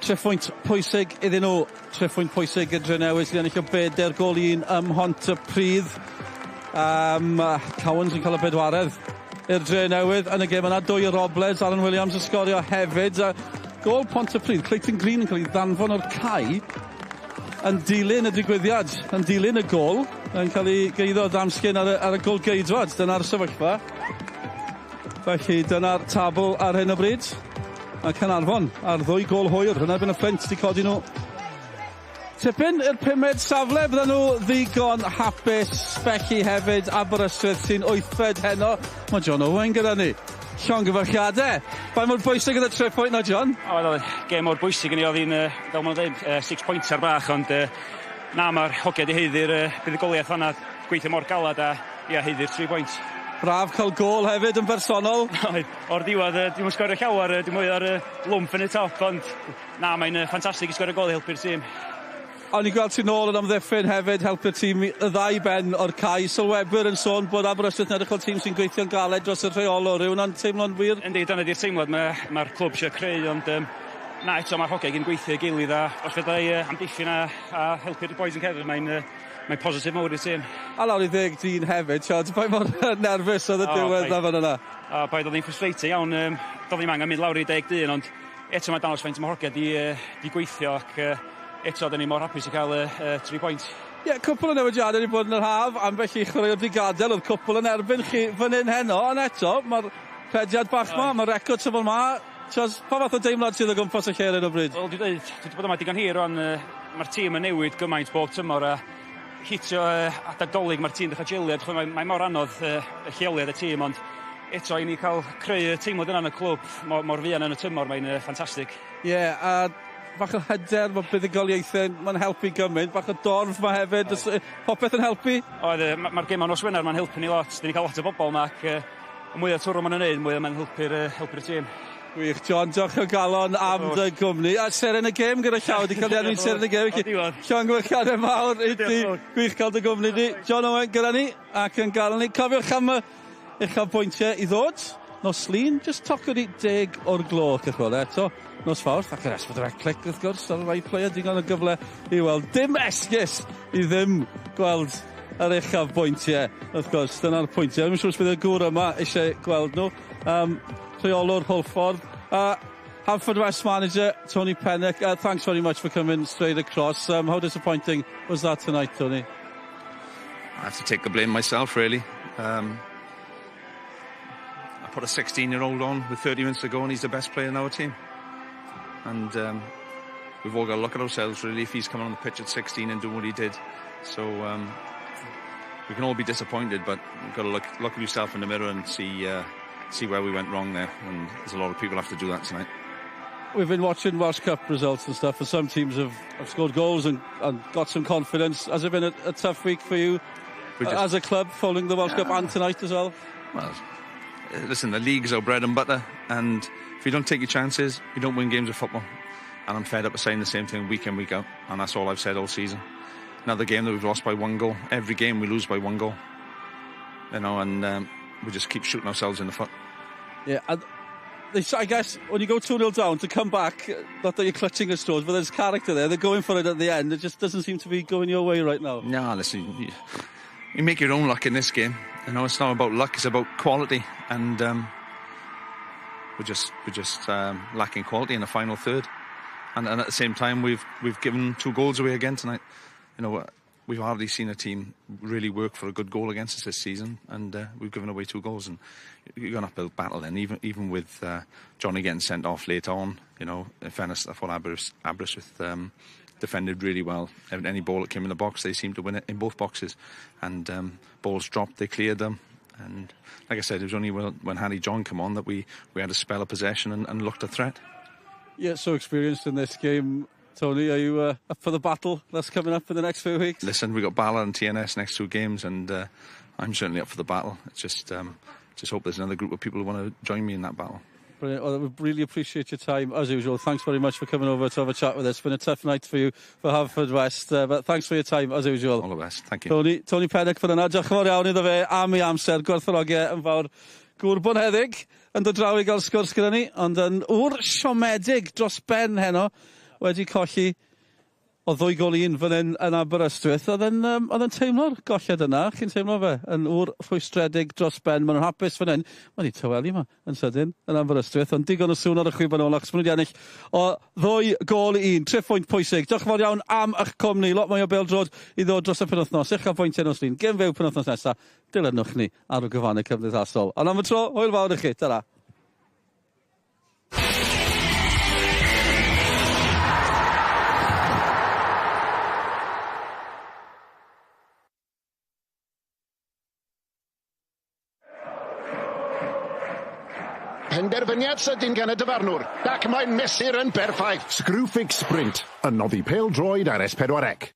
Triphwynt pwysig iddyn nhw. Triphwynt pwysig i'r Drenewydd sydd ennill o 4 gôl i 1 ym Mhontypridd. Cowans yn cael y bedwaredd i'r Drenewydd yn y gêm yna. 2 o Robles, Alan Williams yn sgorio hefyd. Gôl Pontypridd, Clayton Green yn cael ei ddanfon o'r cae yn dilyn y digwyddiad, yn dilyn y gôl, yn cael ei geiddo damsgyn ar y gôl geidwad. Dyna'r sefyllfa. Felly dyna'r tabl ar hyn o bryd. Mae Caernarfon ar 2 gôl hwyr yn erbyn y Fflint 'di codi nhw tipyn i'r pumed safle. Bydden nhw ddigon hapus felly hefyd. Aberystwyth sy'n wythfed heno. Mae John Owen gyda ni. Llongyfarchiadau. Faint mor bwysig oedd y tri pwynt na, John? Oedd gêm mor bwysig i ni, oedd hi'n, fel maen nhw'n dweud, six pointer bach, ond na, mae'r hogia 'di haeddu'r buddugoliaeth fanna, gweithio mor galad a ia, haeddu'r 3 pwynt. Braf cael gôl hefyd yn bersonol. Oedd, o'r diwedd, dwi'm yn sgorio llawer, dwi'n mwy ar lwmp yn y top, ond na, mae'n ffantastig i sgorio gôl i helpu'r tîm. O'n i'n gweld ti nôl yn amddiffyn hefyd, helpu'r tîm y ddau ben o'r cae. Sylwebwyr yn sôn bod Aberystwyth yn edrych fel tîm sy'n gweithio'n galed dros y rheolwr. Yw hwnna'n teimlo'n wir? Yndi, dyna di'r teimlad mae'r clwb eisiau creu, ond na, eto mae'r hogiau gyn gweithio i gilydd a os fedra i amddiffyn a helpu'r boys yn cefn, mae'n positif mawr i'r tîm. A lawr i 10 dyn hefyd, Siod, pa mor nerfus oedd y diwedd na fan yna? O, paid, oedd hi'n frustrating iawn, doedd ddim angen mynd lawr i 10 dyn, ond eto mae dangos faint mae hogiau di gweithio ac eto, dyn ni mor hapus i cael y 3 pwynt. Ie, yeah, cwpl o newidiadau wedi bod yn yr haf, ambell i chwaraewr wedi gadael, oedd cwpl yn erbyn chi fan hyn heno, ond eto, mae'r rhediad bach ma, mae'r record sefyll ma. Chos, pa fath o deimlad sydd o gwmpas y lle ar hyn o bryd? Wel, dwi'n dweud, dwi wedi bod yma digon hir rwan, mae'r tîm yn newid gymaint bob tymor a hitio adag Dolig mae'r tîm dechrau jelio, mae mor anodd y lleoliad y tîm, ond eto i ni cael creu y teimlad yna yn y clwb mor fuan yn y tymor, mae'n ffantastig. Ie, yeah, a bach o hyder, mae buddugoliaethau, mae'n helpu gymaint, bach o dorf ma hefyd, popeth yn helpu? Oedd, mae'r gêm nos Wener mae'n helpu ni lot, dyn ni cael lot o bobl yma ac y mwyaf twrw ma'n ei wneud, mwyaf mae'n helpu'r tîm. Gwych, John, diolch o galon am dy gwmni. A seren y gêm gyda llaw, wedi cael ei enwi'n seren y gêm. Llongyfarchiadau mawr i ti, gwych cael dy gwmni di. John Owen gyda ni ac yn gael ni. Cofiwch am y uchafbwyntiau i ddod. Nos Lun, just toc wedi 10 o'r gloch eich weld eto. Nos Fawrth, ac yr S4C Clic wrth gwrs, ar y iPlayer, digon o gyfle i weld. Dim esgus i ddim gweld yr uchafbwyntiau, wrth gwrs, dyna'r pwyntiau. Dwi'n siŵr os bydd y gŵr yma eisiau gweld nhw. Rheolwr Hwlffordd. Haverfordwest manager, Tony Pennock, thanks very much for coming straight across. How disappointing was that tonight, Tony? I have to take the blame myself, really. I put a 16-year-old on with 30 minutes to go and he's the best player in our team. And we've all got to look at ourselves, really, if he's coming on the pitch at 16 and doing what he did. So we can all be disappointed, but you've got to look at yourself in the mirror and see where we went wrong there. And there's a lot of people have to do that tonight. We've been watching Welsh Cup results and stuff, and some teams have scored goals and got some confidence. Has it been a tough week for you as a club following the Welsh Cup and tonight as well? Well, listen, the league's our bread and butter, and if you don't take your chances, you don't win games of football. And I'm fed up of saying the same thing week in, week out, and that's all I've said all season. Another game that we've lost by 1 goal. Every game we lose by 1 goal. And we just keep shooting ourselves in the foot. Yeah, and I guess when you go 2-0 down, to come back, not that you're clutching at straws, but there's character there. They're going for it at the end. It just doesn't seem to be going your way right now. No, listen, you make your own luck in this game. It's not about luck, it's about quality. And we're just lacking quality in the final third. And at the same time, we've given 2 goals away again tonight. We've hardly seen a team really work for a good goal against us this season, and we've given away 2 goals. And you're going to have to battle then, even with Johnny getting sent off late on. In fairness, I thought Aberystwyth defended really well. Any ball that came in the box, they seemed to win it in both boxes. And balls dropped, they cleared them. And like I said, it was only when Harry John came on that we had a spell of possession and looked a threat. Yeah, so experienced in this game. Tony, are you up for the battle that's coming up in the next few weeks? Listen, we got Bala and TNS next 2 games, and I'm certainly up for the battle. It's just hope there's another group of people who want to join me in that battle. Brilliant. Well, we really appreciate your time, as usual. Thanks very much for coming over to have a chat with us. It's been a tough night for you for Haverfordwest, but thanks for your time, as usual. All the best. Thank you. Tony Pennock fan yna. Diolch yn fawr iawn iddo fe am ei amser. Gwerthfawrogi yn fawr Gŵr bonheddig yn dod draw i gael sgwrs gyda ni, ond yn ŵr siomedig dros ben heno, wedi colli o 2-1 fan hyn yn Aberystwyth. Oedd e'n um, oedd e'n teimlo'r golled yna, chi'n teimlo fe, yn ŵr rhwystredig dros ben. Maen nhw'n hapus fan hyn. Mae wedi tawelu yma yn sydyn yn Aberystwyth, ond digon o sŵn ar y chwiban ola, achos maen nhw wedi ennill o 2-1. Tri phwynt pwysig. Diolch yn fawr iawn am eich cwmni. Lot mwy o bêl-droed i ddod dros y penwythnos. Uchafbwyntiau nos Lun. Gêm fyw penwythnos nesaf. Dilynwch ni ar y gwefannau cymdeithasol. Ond am y tro, hwyl fawr i chi. Ta-ra. Penderfyniad sydyn gan y dyfarnwr, ac mae'n mesur yn berffaith. Screwfix Sprint, yn noddi pêl-droed ar S4C.